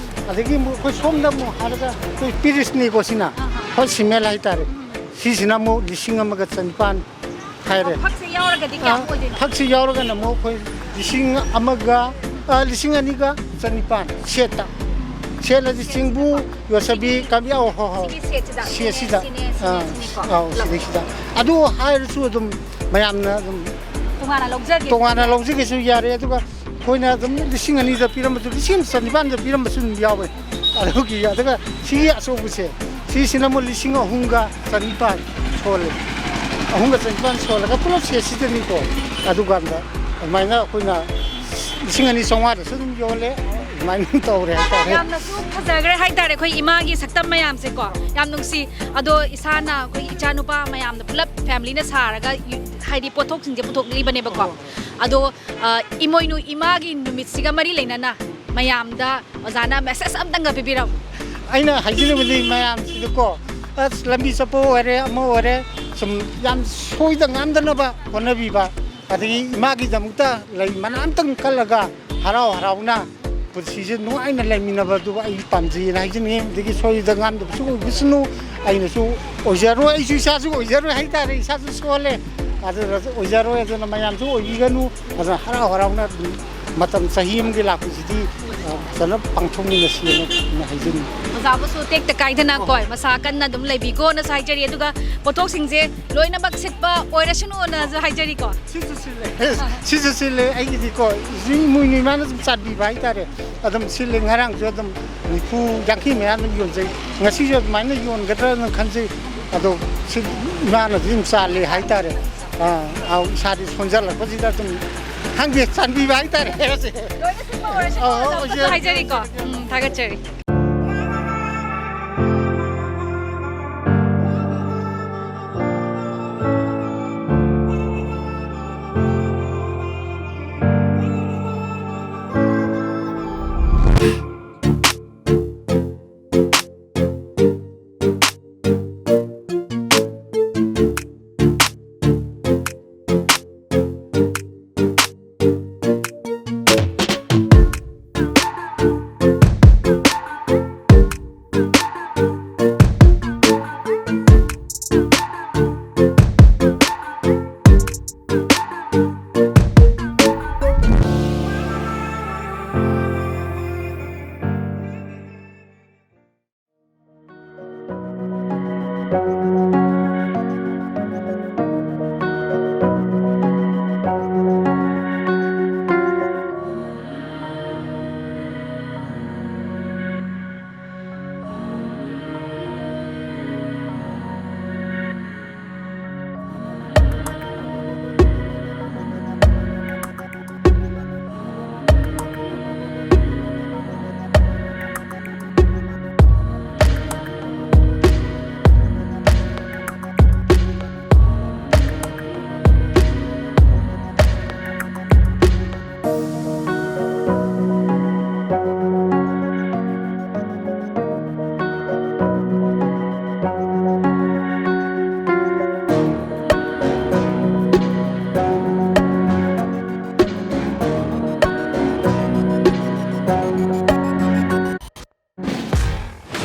ꯑꯗꯒꯤ ꯑꯃꯨꯛ ꯑꯩꯈꯣꯏ ꯁꯣꯝꯗ ꯑꯃꯨꯛ ꯍꯥꯏꯔꯒ ꯑꯩꯈꯣꯏ ꯄꯤꯔꯤꯁꯅꯤꯀꯣ ꯁꯤꯅ, ꯍꯣꯏ, ꯁꯤꯃꯦꯜ ꯍꯥꯏꯇꯥꯔꯦ꯫ ꯁꯤꯁꯤꯅ ꯑꯃꯨꯛ ꯂꯤꯁꯤꯡ ꯑꯃꯒ ꯆꯅꯤꯄꯥꯟ ꯍꯥꯏꯔꯦ꯫ ꯐꯛꯁꯦ ꯌꯥꯎꯔꯒꯗꯤ ꯀꯌꯥꯃꯨꯛ ꯑꯥ, ꯑꯣꯏꯗꯣꯏꯅꯣ? ꯐꯛꯁꯦ ꯌꯥꯎꯔꯒꯅ ꯑꯃꯨꯛ ꯑꯩꯈꯣꯏ ꯂꯤꯁꯤꯡ ꯑꯃꯒ, ꯑꯥ, ꯂꯤꯁꯤꯡ ꯑꯅꯤꯒ ꯆꯅꯤꯄꯥꯟ ꯁꯦꯠꯇ꯫ ꯁꯦꯠꯂꯗꯤ ꯆꯦꯡꯕꯨ, ꯌꯣꯠꯁꯕꯤ, ꯀꯥꯕꯤ-, ꯑꯧ, ꯍꯣ, ꯍꯣ꯫ ꯁꯤꯒꯤ ꯁꯦꯠꯁꯤꯗ? ꯁꯦꯠꯁꯤꯗ꯫ ꯁꯤꯅꯦ, ꯁꯤꯅꯦ, ꯑꯥ, ꯁꯤꯅꯦꯀꯣ? ꯑꯧ, ꯄꯨꯂꯞ꯫ ꯁꯤꯗꯩꯁꯤꯗ꯫ ꯑꯗꯨ ꯍꯥꯏꯔꯁꯨ ꯑꯗꯨꯝ ꯃꯌꯥꯝꯅ ꯑꯗꯨꯝ ꯇꯣꯉꯥꯟꯅ ꯂꯧꯖꯒꯦ? ꯇꯣꯉꯥꯟꯅ ꯂꯧꯖꯒꯦꯁꯨ ꯌꯥꯔꯦ꯫ ꯑꯗꯨꯒ ꯑꯩꯈꯣꯏꯅ ꯑꯗꯨꯝ ꯂꯤꯁꯤꯡ ꯑꯅꯤꯗ ꯄꯤꯔꯝꯕꯁꯨ, ꯂꯤꯁꯤꯡ ꯑꯃ ꯆꯅꯤꯄꯥꯟꯗ ꯄꯤꯔꯝꯕꯁꯨ ꯑꯗꯨꯝ ꯌꯥꯎꯋꯦ꯫ ꯑꯗꯨꯒꯤ, ꯑꯗꯨꯒ ꯁꯤꯒꯤ ꯑꯆꯧꯕꯁꯦ, ꯁꯤꯁꯤꯅ ꯑꯃꯨꯛ ꯂꯤꯁꯤꯡ ꯑꯍꯨꯝꯒ ꯆꯅꯤꯄꯥꯟ ꯁꯣꯜꯂꯦ꯫ ꯑꯍꯨꯝꯒ ꯆꯅꯤꯄꯥꯟ ꯁꯣꯜꯂꯒ ꯄꯨꯂꯞ ꯁꯦꯠꯁꯤꯗꯅꯤꯀꯣ꯫ ꯑꯗꯨꯀꯥꯟꯗ ꯑꯗꯨꯃꯥꯏꯅ ꯑꯩꯈꯣꯏꯅ ꯂꯤꯁꯤꯡ ꯑꯅꯤ ꯆꯥꯝꯃꯉꯥꯗꯁꯨ ꯑꯗꯨꯝ ꯌꯣꯜꯂꯦ꯫ ꯑꯗꯨꯃꯥꯏꯅ ꯑꯗꯨꯝ ꯇꯧꯔꯦ ꯍꯥꯏꯇꯥꯔꯦ꯫ ꯌꯥꯝꯅꯁꯨ ꯐꯖꯈ꯭ꯔꯦ ꯍꯥꯏꯇꯥꯔꯦ ꯑꯩꯈꯣꯏ ꯏꯃꯥꯒꯤ ꯁꯛꯇꯝ ꯃꯌꯥꯝꯁꯦꯀꯣ꯫ ꯌꯥꯝ ꯅꯨꯡꯁꯤ꯫ ꯑꯗꯣ ꯏꯁꯥꯅ ꯑꯩꯈꯣꯏꯒꯤ ꯏꯆꯥꯅꯨꯄꯥ ꯃꯌꯥꯝꯅ ꯄꯨꯂꯞ ꯐꯦꯃꯤꯂꯤꯅ ꯁꯥꯔꯒ ꯌꯨ-, ꯍꯥꯏꯗꯤ ꯄꯣꯠꯊꯣꯛꯁꯤꯡꯁꯦ ꯄꯨꯊꯣꯛꯂꯤꯕꯅꯦꯕꯀꯣ꯫ ꯑꯗꯣ, ꯑ, ꯏꯃꯣꯏꯅꯨ ꯏꯃꯥꯒꯤ ꯅꯨꯃꯤꯠꯁꯤꯒ ꯃꯔꯤ ꯂꯩꯅꯅ ꯃꯌꯥꯝꯗ ꯑꯣꯖꯥꯅ ꯃꯦꯁꯦꯖ ꯑꯝꯇꯪꯒ ꯄꯤꯕꯤꯔꯝꯃꯨ꯫ ꯑꯩꯅ ꯍꯥꯏꯖꯅꯤꯡꯕꯗꯤ ꯃꯌꯥꯝꯁꯤꯗꯀꯣ, ꯑꯁ, ꯂꯝꯕꯤ ꯆꯠꯄ ꯑꯣꯏꯔꯦ, ꯑꯃ ꯑꯣꯏꯔꯦ, ꯁꯨꯝ ꯌꯥꯝ ꯁꯣꯏꯗ ꯉꯥꯝꯗꯅꯕ ꯍꯣꯠꯅꯕꯤꯕ, ꯑꯗꯒꯤ ꯏꯃꯥꯒꯤꯗꯃꯛꯇ ꯂꯩ ꯃꯅꯥ ꯑꯝꯇꯪ ꯀꯠꯂꯒ ꯍꯔꯥꯎ ꯍꯔꯥꯎꯅ ꯄꯨꯟꯁꯤꯁꯦ ꯅꯨꯡꯉꯥꯏꯅ ꯂꯩꯃꯤꯟꯅꯕꯗꯨ ꯑꯩ ꯄꯥꯝꯖꯩꯅ ꯍꯥꯏꯖꯅꯤꯡꯉꯤ꯫ ꯑꯗꯒꯤ ꯁꯣꯏꯗ ꯉꯥꯝꯗꯕꯁꯨ ꯑꯣꯏꯕꯁꯅꯨ, ꯑꯩꯅꯁꯨ ꯑꯣꯏꯖꯔꯣꯏ, ꯑꯩꯁꯨ ꯏꯁꯥꯁꯨ ꯑꯣꯏꯖꯔꯣꯏ ꯍꯥꯏꯇꯥꯔꯦ, ꯏꯁꯥꯁꯨ ꯁꯣꯜꯂꯦ, ꯑꯗꯨꯅ ꯑꯣꯏꯖꯔꯣꯏ꯫ ꯑꯗꯨꯅ ꯃꯌꯥꯝꯁꯨ ꯑꯣꯏꯕꯤꯒꯅꯨ꯫ ꯑꯗꯨꯅ ꯍꯔꯥꯎ ꯍꯔꯥꯎꯅ ꯑꯗꯨꯝ ꯃꯇꯝ ꯆꯍꯤ ꯑꯃꯒꯤ ꯂꯥꯛꯄꯁꯤꯗꯤ, ꯑ, ꯐꯖꯅ ꯄꯥꯡꯊꯣꯛꯃꯤꯟꯅꯁꯤꯅ ꯍꯥꯏꯖꯅꯤꯡꯉꯤ꯫ ꯑꯣꯖꯥꯕꯨꯁꯨ ꯇꯦꯛꯇ ꯀꯥꯏꯗꯅ ꯀꯣ, ꯃꯁꯥ ꯀꯟꯅ ꯑꯗꯨꯝ ꯂꯩꯕꯤꯀꯣꯅꯁꯨ ꯍꯥꯏꯖꯔꯤ꯫ ꯑꯗꯨꯒ ꯄꯣꯠꯊꯣꯛꯁꯤꯡꯁꯦ ꯂꯣꯏꯅꯃꯛ ꯁꯤꯠꯄ ꯑꯣꯏꯔꯁꯅꯨꯅꯁꯨ ꯍꯥꯏꯖꯔꯤꯀꯣ꯫ ꯁꯤꯁꯨ ꯁꯤꯜꯂꯦ꯫ ꯁꯤꯁꯨ ꯁꯤꯜꯂꯦ꯫ ꯑꯩꯒꯤꯗꯤꯀꯣ, ꯏꯃꯣꯏꯅꯨ ꯏꯃꯥꯅ ꯑꯗꯨꯝ ꯆꯥꯟꯕꯤꯕ ꯍꯥꯏꯇꯥꯔꯦ꯫ ꯑꯗꯨꯝ ꯁꯤꯜꯂꯦ꯫ ꯉꯔꯥꯡꯁꯨ ꯑꯗꯨꯝ ꯅꯤꯐꯨ, ꯌꯥꯡꯈꯩ ꯃꯌꯥ ꯑꯗꯨꯝ ꯌꯣꯟꯖꯩ꯫ ꯉꯁꯤꯁꯨ ꯑꯗꯨꯃꯥꯏꯅ ꯌꯣꯟꯒꯗ꯭ꯔꯅ ꯈꯟꯖꯩ꯫ ꯑꯗꯣ ꯁꯤ ꯏꯃꯥꯅꯗꯤ ꯑꯗꯨꯝ ꯆꯥꯜꯂꯦ ꯍꯥꯏꯇꯥꯔꯦ꯫ ꯑꯥ, ꯑꯥꯎ, ꯏꯁꯥꯗꯤ ꯁꯣꯟꯖꯜꯂꯛꯄꯁꯤꯗ ꯑꯗꯨꯝ ꯈꯪꯗꯦ, ꯆꯥꯟꯕꯤꯕ ꯍꯥꯏꯇꯥꯔꯦ꯫ ꯂꯣꯏꯅ ꯁꯤꯠꯄ ꯑꯣꯏꯔꯁꯅꯨ ꯑꯣ, ꯑꯣꯖꯥ, ꯑꯣꯏꯖꯔꯣ, ꯊꯥꯒꯠꯆꯔꯤꯀꯣ꯫ ꯎꯝ, ꯊꯥꯒꯠꯆꯔꯤ꯫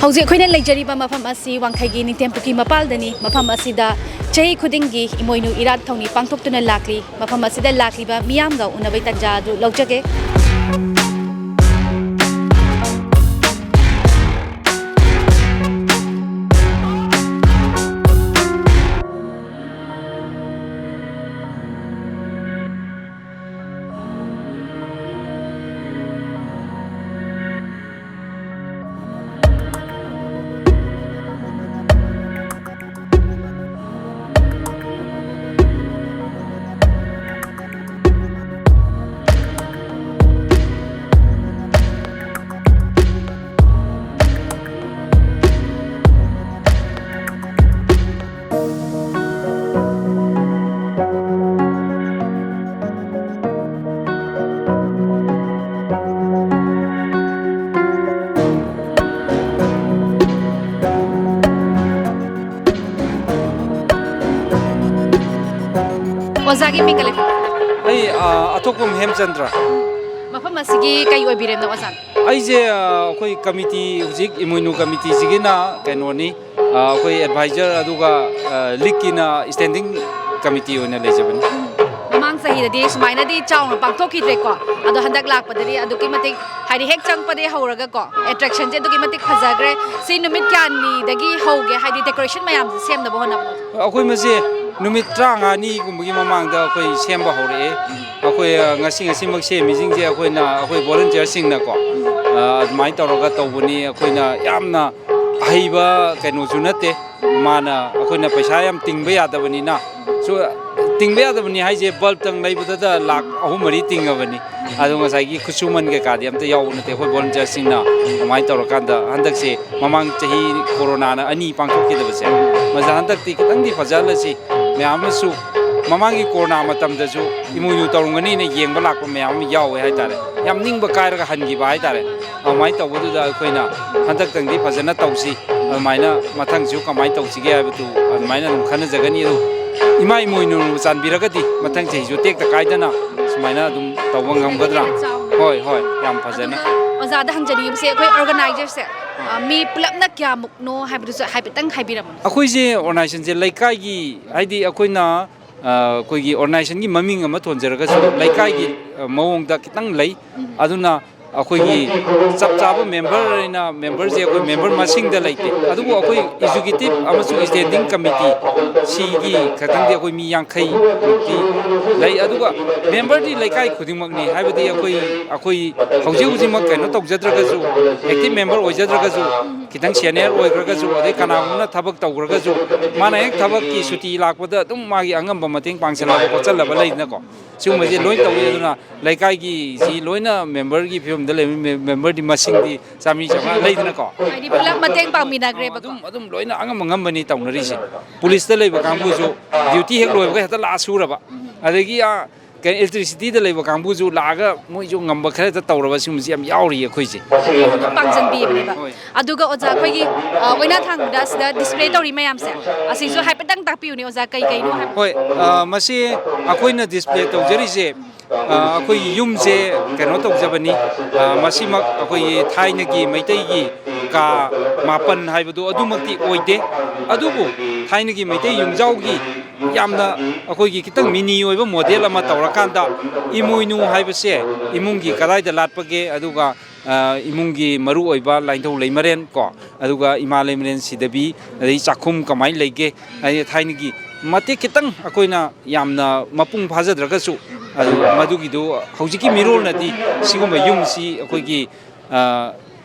ꯍꯧꯖꯤꯛ ꯑꯩꯈꯣꯏꯅ ꯂꯩꯖꯔꯤꯕ ꯃꯐꯝ ꯑꯁꯤ ꯋꯥꯡꯈꯩꯒꯤ ꯅꯤꯡꯊꯦꯝ ꯄꯨꯈ꯭ꯔꯤ ꯃꯄꯥꯜꯗꯅꯤ꯫ ꯃꯐꯝ ꯑꯁꯤꯗ ꯆꯍꯤ ꯈꯨꯗꯤꯡꯒꯤ ꯏꯃꯣꯏꯅꯨ ꯏꯔꯥꯠ ꯊꯧꯅꯤ ꯄꯥꯡꯊꯣꯛꯇꯨꯅ ꯂꯥꯛꯂꯤ꯫ ꯃꯐꯝ ꯑꯁꯤꯗ ꯂꯥꯛꯂꯤꯕ ꯃꯤꯌꯥꯝꯒ ꯎꯅꯕꯒꯤ ꯇꯥꯟꯖꯥ ꯑꯗꯨ ꯂꯧꯖꯒꯦ꯫ ꯑꯣꯖꯥꯒꯤ ꯃꯤꯡ ꯀꯔꯤ? ꯑꯩ, ꯑ, ꯑꯊꯣꯛꯄꯝ ꯍꯦꯝꯆꯟꯗ꯭ꯔ꯫ ꯃꯐꯝ ꯑꯁꯤꯒꯤ ꯀꯩ ꯑꯣꯏꯕꯤꯔꯦꯅꯣ ꯑꯣꯖꯥ? ꯑꯩꯁꯦ, ꯑ, ꯑꯩꯈꯣꯏ ꯀꯃꯤꯇꯤ, ꯍꯧꯖꯤꯛ ꯏꯃꯣꯏꯅꯨ ꯀꯃꯤꯇꯤꯁꯤꯒꯤꯅ ꯀꯩꯅꯣꯅꯤ, ꯑ, ꯑꯩꯈꯣꯏ ꯑꯦꯗꯚꯥꯏꯖꯔ, ꯑꯗꯨꯒ, ꯑ, ꯂꯤꯛꯀꯤꯅ ꯁ꯭ꯇꯦꯟꯗꯤꯡ ꯀꯃꯤꯇꯤ ꯑꯣꯏꯅ ꯂꯩꯖꯕꯅꯤ꯫ ꯃꯃꯥꯡ ꯆꯍꯤꯗꯗꯤ ꯁꯨꯃꯥꯏꯅꯗꯤ ꯆꯥꯎꯅ ꯄꯥꯡꯊꯣꯛꯈꯤꯗ꯭ꯔꯦꯀꯣ, ꯑꯗꯣ ꯍꯟꯗꯛ ꯂꯥꯛꯄꯗꯗꯤ ꯑꯗꯨꯛꯀꯤ ꯃꯇꯤꯛ, ꯍꯥꯏꯗꯤ, ꯍꯦꯛ ꯆꯪꯉꯛꯄꯗꯒꯤ ꯍꯧꯔꯒꯀꯣ, ꯑꯦꯇ꯭ꯔꯦꯛꯁꯟꯁꯦ ꯑꯗꯨꯛꯀꯤ ꯃꯇꯤꯛ ꯐꯖꯈ꯭ꯔꯦ꯫ ꯁꯤ ꯅꯨꯃꯤꯠ ꯀꯌꯥꯅꯤꯗꯒꯤ ꯍꯧꯒꯦ, ꯍꯥꯏꯗꯤ, ꯗꯦꯀꯣꯔꯦꯁꯟ ꯃꯌꯥꯝꯁꯦ ꯁꯦꯝꯅꯕ ꯍꯣꯠꯅꯕꯗꯣ? ꯑꯩꯈꯣꯏ ꯃꯁꯦ ꯅꯨꯃꯤꯠ ꯇꯔꯥꯃꯉꯥꯅꯤꯒꯨꯝꯕꯒꯤ ꯃꯃꯥꯡꯗ ꯑꯩꯈꯣꯏ ꯁꯦꯝꯕ ꯍꯧꯔꯛꯑꯦ꯫ ꯑꯩꯈꯣꯏ, ꯑ, ꯉꯁꯤ, ꯉꯁꯤꯃꯛ ꯁꯦꯝꯃꯤꯁꯤꯡꯁꯦ ꯑꯩꯈꯣꯏꯅ, ꯑꯩꯈꯣꯏ ꯚꯣꯂꯨꯟꯇꯤꯌꯔꯁꯤꯡꯅꯀꯣ, ꯑ, ꯑꯗꯨꯃꯥꯏꯅ ꯇꯧꯔꯒ ꯇꯧꯕꯅꯤ꯫ ꯑꯩꯈꯣꯏꯅ ꯌꯥꯝꯅ ꯑꯍꯩꯕ ꯀꯩꯅꯣꯁꯨ ꯅꯠꯇꯦ꯫ ꯃꯥꯅ, ꯑꯩꯈꯣꯏꯅ ꯄꯩꯁꯥ ꯌꯥꯝ ꯇꯤꯡꯕ ꯌꯥꯗꯕꯅꯤꯅ, ꯁꯨ-, ꯇꯤꯡꯕ ꯌꯥꯗꯕꯅꯤ ꯍꯥꯏꯁꯦ, ꯕꯜꯕꯇꯪ ꯂꯩꯕꯗꯗ ꯂꯥꯛ ꯑꯍꯨꯝ ꯃꯔꯤ ꯇꯤꯡꯉꯕꯅꯤ꯫ ꯑꯗꯣ ꯉꯁꯥꯏꯒꯤ ꯈꯨꯠꯁꯨꯃꯟ ꯀꯩꯀꯥꯗꯤ ꯑꯝꯇ ꯌꯥꯎꯕ ꯅꯠꯇꯦ꯫ ꯑꯩꯈꯣꯏ ꯚꯣꯂꯨꯟꯇꯤꯌꯔꯁꯤꯡꯅ ꯑꯗꯨꯃꯥꯏꯅ ꯇꯧꯔꯀꯥꯟꯗ, ꯍꯟꯗꯛꯁꯦ ꯃꯃꯥꯡ ꯆꯍꯤ ꯀꯣꯔꯣꯅꯥꯅ ꯑꯅꯤ ꯄꯥꯡꯊꯣꯛꯈꯤꯗꯕꯁꯦ, ꯃꯁꯤ ꯍꯟꯗꯛꯇꯤ ꯈꯤꯇꯪꯗꯤ ꯐꯖꯍꯜꯂꯁꯤ꯫ ꯃꯌꯥꯝ ꯑꯃꯁꯨ ꯃꯃꯥꯡꯒꯤ ꯀꯣꯔꯣꯅꯥ ꯃꯇꯝꯗꯁꯨ ꯏꯃꯣꯏꯅꯨ ꯇꯧꯔꯝꯒꯅꯤꯅ ꯌꯦꯡꯕ ꯂꯥꯛꯄ ꯃꯌꯥꯝ ꯑꯃ ꯌꯥꯎꯋꯦ ꯍꯥꯏꯇꯥꯔꯦ꯫ ꯌꯥꯝ ꯅꯤꯡꯕ ꯀꯥꯏꯔꯒ ꯍꯟꯈꯤꯕ ꯍꯥꯏꯇꯥꯔꯦ꯫ ꯑꯗꯨꯃꯥꯏꯅ ꯇꯧꯕꯗꯨꯗ ꯑꯩꯈꯣꯏꯅ ꯍꯟꯗꯛꯇꯪꯗꯤ ꯐꯖꯅ ꯇꯧꯁꯤ꯫ ꯑꯗꯨꯃꯥꯏꯅ ꯃꯊꯪꯁꯨ ꯀꯃꯥꯏꯅ ꯇꯧꯁꯤꯒꯦ ꯍꯥꯏꯕꯗꯨ ꯑꯗꯨꯃꯥꯏꯅ ꯑꯗꯨꯝ ꯈꯟꯅꯖꯒꯅꯤ꯫ ꯑꯗꯨ ꯏꯃꯥ ꯏꯃꯣꯏꯅꯨ ꯆꯥꯟꯕꯤꯔꯒꯗꯤ ꯃꯊꯪ ꯆꯍꯤꯁꯨ ꯇꯦꯛꯇ ꯀꯥꯏꯗꯅ ꯁꯨꯃꯥꯏꯅ ꯑꯗꯨꯝ ꯇꯧꯕ ꯉꯝꯒꯗ꯭ꯔꯥ? ꯍꯣꯏ, ꯍꯣꯏ, ꯌꯥꯝ ꯐꯖꯅ꯫ ꯑꯗꯨꯒ ꯑꯣꯖꯥꯗ ꯍꯪꯖꯅꯤꯡꯉꯤꯕꯁꯦ, ꯑꯩꯈꯣꯏ ꯑꯣꯔꯒꯅꯥꯏꯖꯔꯁꯦ, ꯑ, ꯃꯤ ꯄꯨꯂꯞꯅ ꯀꯌꯥꯃꯨꯛꯅꯣ ꯍꯥꯏꯕꯗꯨꯁꯨ ꯍꯥꯏꯐꯦꯠꯇꯪ ꯍꯥꯏꯕꯤꯔꯝꯃꯨ꯫ ꯑꯩꯈꯣꯏꯁꯦ ꯑꯣꯔꯒꯅꯥꯏꯖꯦꯁꯟꯁꯦ ꯂꯩꯀꯥꯏꯒꯤ, ꯍꯥꯏꯗꯤ ꯑꯩꯈꯣꯏꯅ, ꯑ, ꯑꯩꯈꯣꯏꯒꯤ ꯑꯣꯔꯒꯅꯥꯏꯖꯦꯁꯟꯒꯤ ꯃꯃꯤꯡ ꯑꯃ ꯊꯣꯟꯖꯔꯒꯁꯨ, ꯂꯩꯀꯥꯏꯒꯤ, ꯑ, ꯃꯑꯣꯡꯗ ꯈꯤꯇꯪ ꯂꯩ꯫ ꯑꯗꯨꯅ ꯑꯩꯈꯣꯏꯒꯤ ꯆꯞ ꯆꯥꯕ ꯃꯦꯝꯕꯔ ꯍꯥꯏꯅ ꯃꯦꯝꯕꯔꯁꯦ ꯑꯩꯈꯣꯏ ꯃꯦꯝꯕꯔ ꯃꯁꯤꯡꯗ ꯂꯩꯇꯦ, ꯑꯗꯨꯕꯨ ꯑꯩꯈꯣꯏ ꯑꯦꯛꯖꯤꯀ꯭ꯌꯨꯇꯤꯚ ꯑꯃꯁꯨꯡ ꯁ꯭ꯇꯦꯟꯗꯤꯡ ꯀꯃꯤꯇꯤ ꯁꯤꯒꯤ ꯈꯛꯇꯪꯗꯤ ꯑꯩꯈꯣꯏ ꯃꯤ ꯌꯥꯡꯈꯩ ꯃꯨꯛꯇꯤ ꯂꯩ꯫ ꯑꯗꯨꯒ ꯃꯦꯝꯕꯔꯗꯤ ꯂꯩꯀꯥꯏ ꯈꯨꯗꯤꯡꯃꯛꯅꯤ, ꯍꯥꯏꯕꯗꯤ ꯑꯩꯈꯣꯏ ꯑꯩꯈꯣꯏ ꯍꯧꯖꯤꯛ ꯍꯧꯖꯤꯛꯃꯛ ꯀꯩꯅꯣ ꯇꯧꯖꯗ꯭ꯔꯒꯁꯨ, ꯑꯦꯛꯇꯤꯚ ꯃꯦꯝꯕꯔ ꯑꯣꯏꯖꯗ꯭ꯔꯒꯁꯨ, ꯈꯤꯇꯪ ꯁꯦꯅꯤꯌꯔ ꯑꯣꯏꯈ꯭ꯔꯒꯁꯨ, ꯑꯗꯩ ꯀꯅꯥꯒꯨꯝꯕꯅ ꯊꯕꯛ ꯇꯧꯈ꯭ꯔꯒꯁꯨ, ꯃꯥꯅ ꯍꯦꯛ ꯊꯕꯛꯀꯤ ꯁꯨꯇꯤ ꯂꯥꯛꯄꯗ ꯑꯗꯨꯝ ꯃꯥꯒꯤ ꯑꯉꯝꯕ ꯃꯇꯦꯡ ꯄꯥꯡꯁꯤꯜꯂꯕ ꯈꯣꯠꯆꯜꯂꯕ ꯂꯩꯗꯅꯀꯣ, ꯁꯤꯒꯨꯝꯕꯁꯦ ꯂꯣꯏ ꯇꯧꯏ꯫ ꯑꯗꯨꯅ ꯂꯩꯀꯥꯏꯒꯤꯁꯤ ꯂꯣꯏꯅ ꯃꯦꯝꯕꯔꯒꯤ ꯐꯤꯕꯝꯗ ꯂꯩꯕ ꯃꯦ-, ꯃꯦꯝꯕꯔꯗꯤ ꯃꯁꯤꯡꯗꯤ ꯆꯥꯝꯃꯔꯤ ꯆꯥꯝꯃꯉꯥ ꯂꯩꯗꯅꯀꯣ꯫ ꯍꯥꯏꯗꯤ ꯄꯨꯂꯞ ꯃꯇꯦꯡ ꯄꯥꯡꯃꯤꯟꯅꯈ꯭ꯔꯦꯕꯀꯣ꯫ ꯑꯗꯨꯝ ꯑꯗꯨꯝ ꯂꯣꯏꯅ ꯑꯉꯝ ꯑꯉꯝꯕꯅꯤ ꯇꯧꯅꯔꯤꯁꯦ꯫ ꯄꯨꯂꯤꯁꯇ ꯂꯩꯕ ꯀꯥꯡꯕꯨꯁꯨ ꯗ꯭ꯌꯨꯇꯤ ꯍꯦꯛ ꯂꯣꯏꯕꯒ ꯍꯦꯛꯇ ꯂꯥꯛꯑ ꯁꯨꯔꯕ, ꯑꯗꯒꯤ ꯑꯥ, ꯀꯩ, ꯏꯂꯦꯛꯇ꯭ꯔꯤꯁꯤꯇꯤꯗ ꯂꯩꯕ ꯀꯥꯡꯕꯨꯁꯨ ꯂꯥꯛꯑꯒ ꯃꯣꯏꯁꯨ ꯉꯝꯕ ꯈꯔ ꯍꯦꯛꯇ ꯇꯧꯔꯕ, ꯁꯤꯒꯨꯝꯕꯁꯤ ꯌꯥꯝ ꯌꯥꯎꯔꯤ ꯑꯩꯈꯣꯏꯁꯦ꯫ ꯑꯗꯨꯝ ꯄꯥꯡꯁꯤꯟꯕꯤꯕꯅꯦꯕ꯫ ꯍꯣꯏ꯫ ꯑꯗꯨꯒ ꯑꯣꯖꯥ, ꯑꯩꯈꯣꯏꯒꯤ, ꯑ, ꯑꯣꯏꯅꯥ ꯊꯥꯡꯕꯗ ꯁꯤꯗ ꯗꯤꯁꯄ꯭ꯂꯦ ꯇꯧꯔꯤ ꯃꯌꯥꯝꯁꯦ, ꯑꯁꯤꯁꯨ ꯍꯥꯏꯐꯦꯠꯇꯪ ꯇꯥꯛꯄꯤꯌꯨꯅꯦ ꯑꯣꯖꯥ, ꯀꯩ ꯀꯩꯅꯣ ꯍꯥꯏꯕ? ꯍꯣꯏ, ꯑ, ꯃꯁꯤ ꯑꯩꯈꯣꯏꯅ ꯗꯤꯁꯄ꯭ꯂꯦ ꯇꯧꯖꯔꯤꯁꯦ, ꯑ, ꯑꯩꯈꯣꯏꯒꯤ ꯌꯨꯝꯁꯦ ꯀꯩꯅꯣ ꯇꯧꯖꯕꯅꯤ꯫ ꯑ, ꯃꯁꯤꯃꯛ ꯑꯩꯈꯣꯏꯒꯤ ꯊꯥꯏꯅꯒꯤ ꯃꯩꯇꯩꯒꯤ ꯀꯥ ꯃꯥꯄꯟ ꯍꯥꯏꯕꯗꯣ ꯑꯗꯨꯃꯛꯇꯤ ꯑꯣꯏꯗꯦ, ꯑꯗꯨꯕꯨ ꯊꯥꯏꯅꯒꯤ ꯃꯩꯇꯩ ꯌꯨꯝꯖꯥꯎꯒꯤ ꯌꯥꯝꯅ ꯑꯩꯈꯣꯏꯒꯤ ꯈꯤꯇꯪ ꯃꯤꯅꯤ ꯑꯣꯏꯕ ꯃꯣꯗꯦꯜ ꯑꯃ ꯇꯧꯔꯀꯥꯟꯗ, ꯏꯃꯣꯏꯅꯨ ꯍꯥꯏꯕꯁꯦ ꯏꯃꯨꯡꯒꯤ ꯀꯗꯥꯏꯗ ꯂꯥꯠꯄꯒꯦ, ꯑꯗꯨꯒ, ꯑ, ꯏꯃꯨꯡꯒꯤ ꯃꯔꯨ ꯑꯣꯏꯕ ꯂꯥꯏꯅꯤꯡꯊꯧ ꯂꯩꯃꯔꯦꯟ ꯀꯣ, ꯑꯗꯨꯒ ꯏꯃꯥ ꯂꯩꯃꯔꯦꯟ ꯁꯤꯗꯕꯤ, ꯑꯗꯩ ꯆꯥꯛꯈꯨꯝ ꯀꯃꯥꯏꯅ ꯂꯩꯒꯦ, ꯑꯗꯩ ꯊꯥꯏꯅꯒꯤ ꯃꯇꯦꯛ ꯈꯤꯇꯪ ꯑꯩꯈꯣꯏꯅ ꯌꯥꯝꯅ ꯃꯄꯨꯡ ꯐꯥꯖꯗ꯭ꯔꯒꯁꯨ, ꯑꯗꯨ ꯃꯗꯨꯒꯤꯗꯨ ꯍꯧꯖꯤꯛꯀꯤ ꯃꯤꯔꯣꯜꯅꯗꯤ ꯁꯤꯒꯨꯝꯕ ꯌꯨꯝꯁꯤ ꯑꯩꯈꯣꯏꯒꯤ, ꯑ,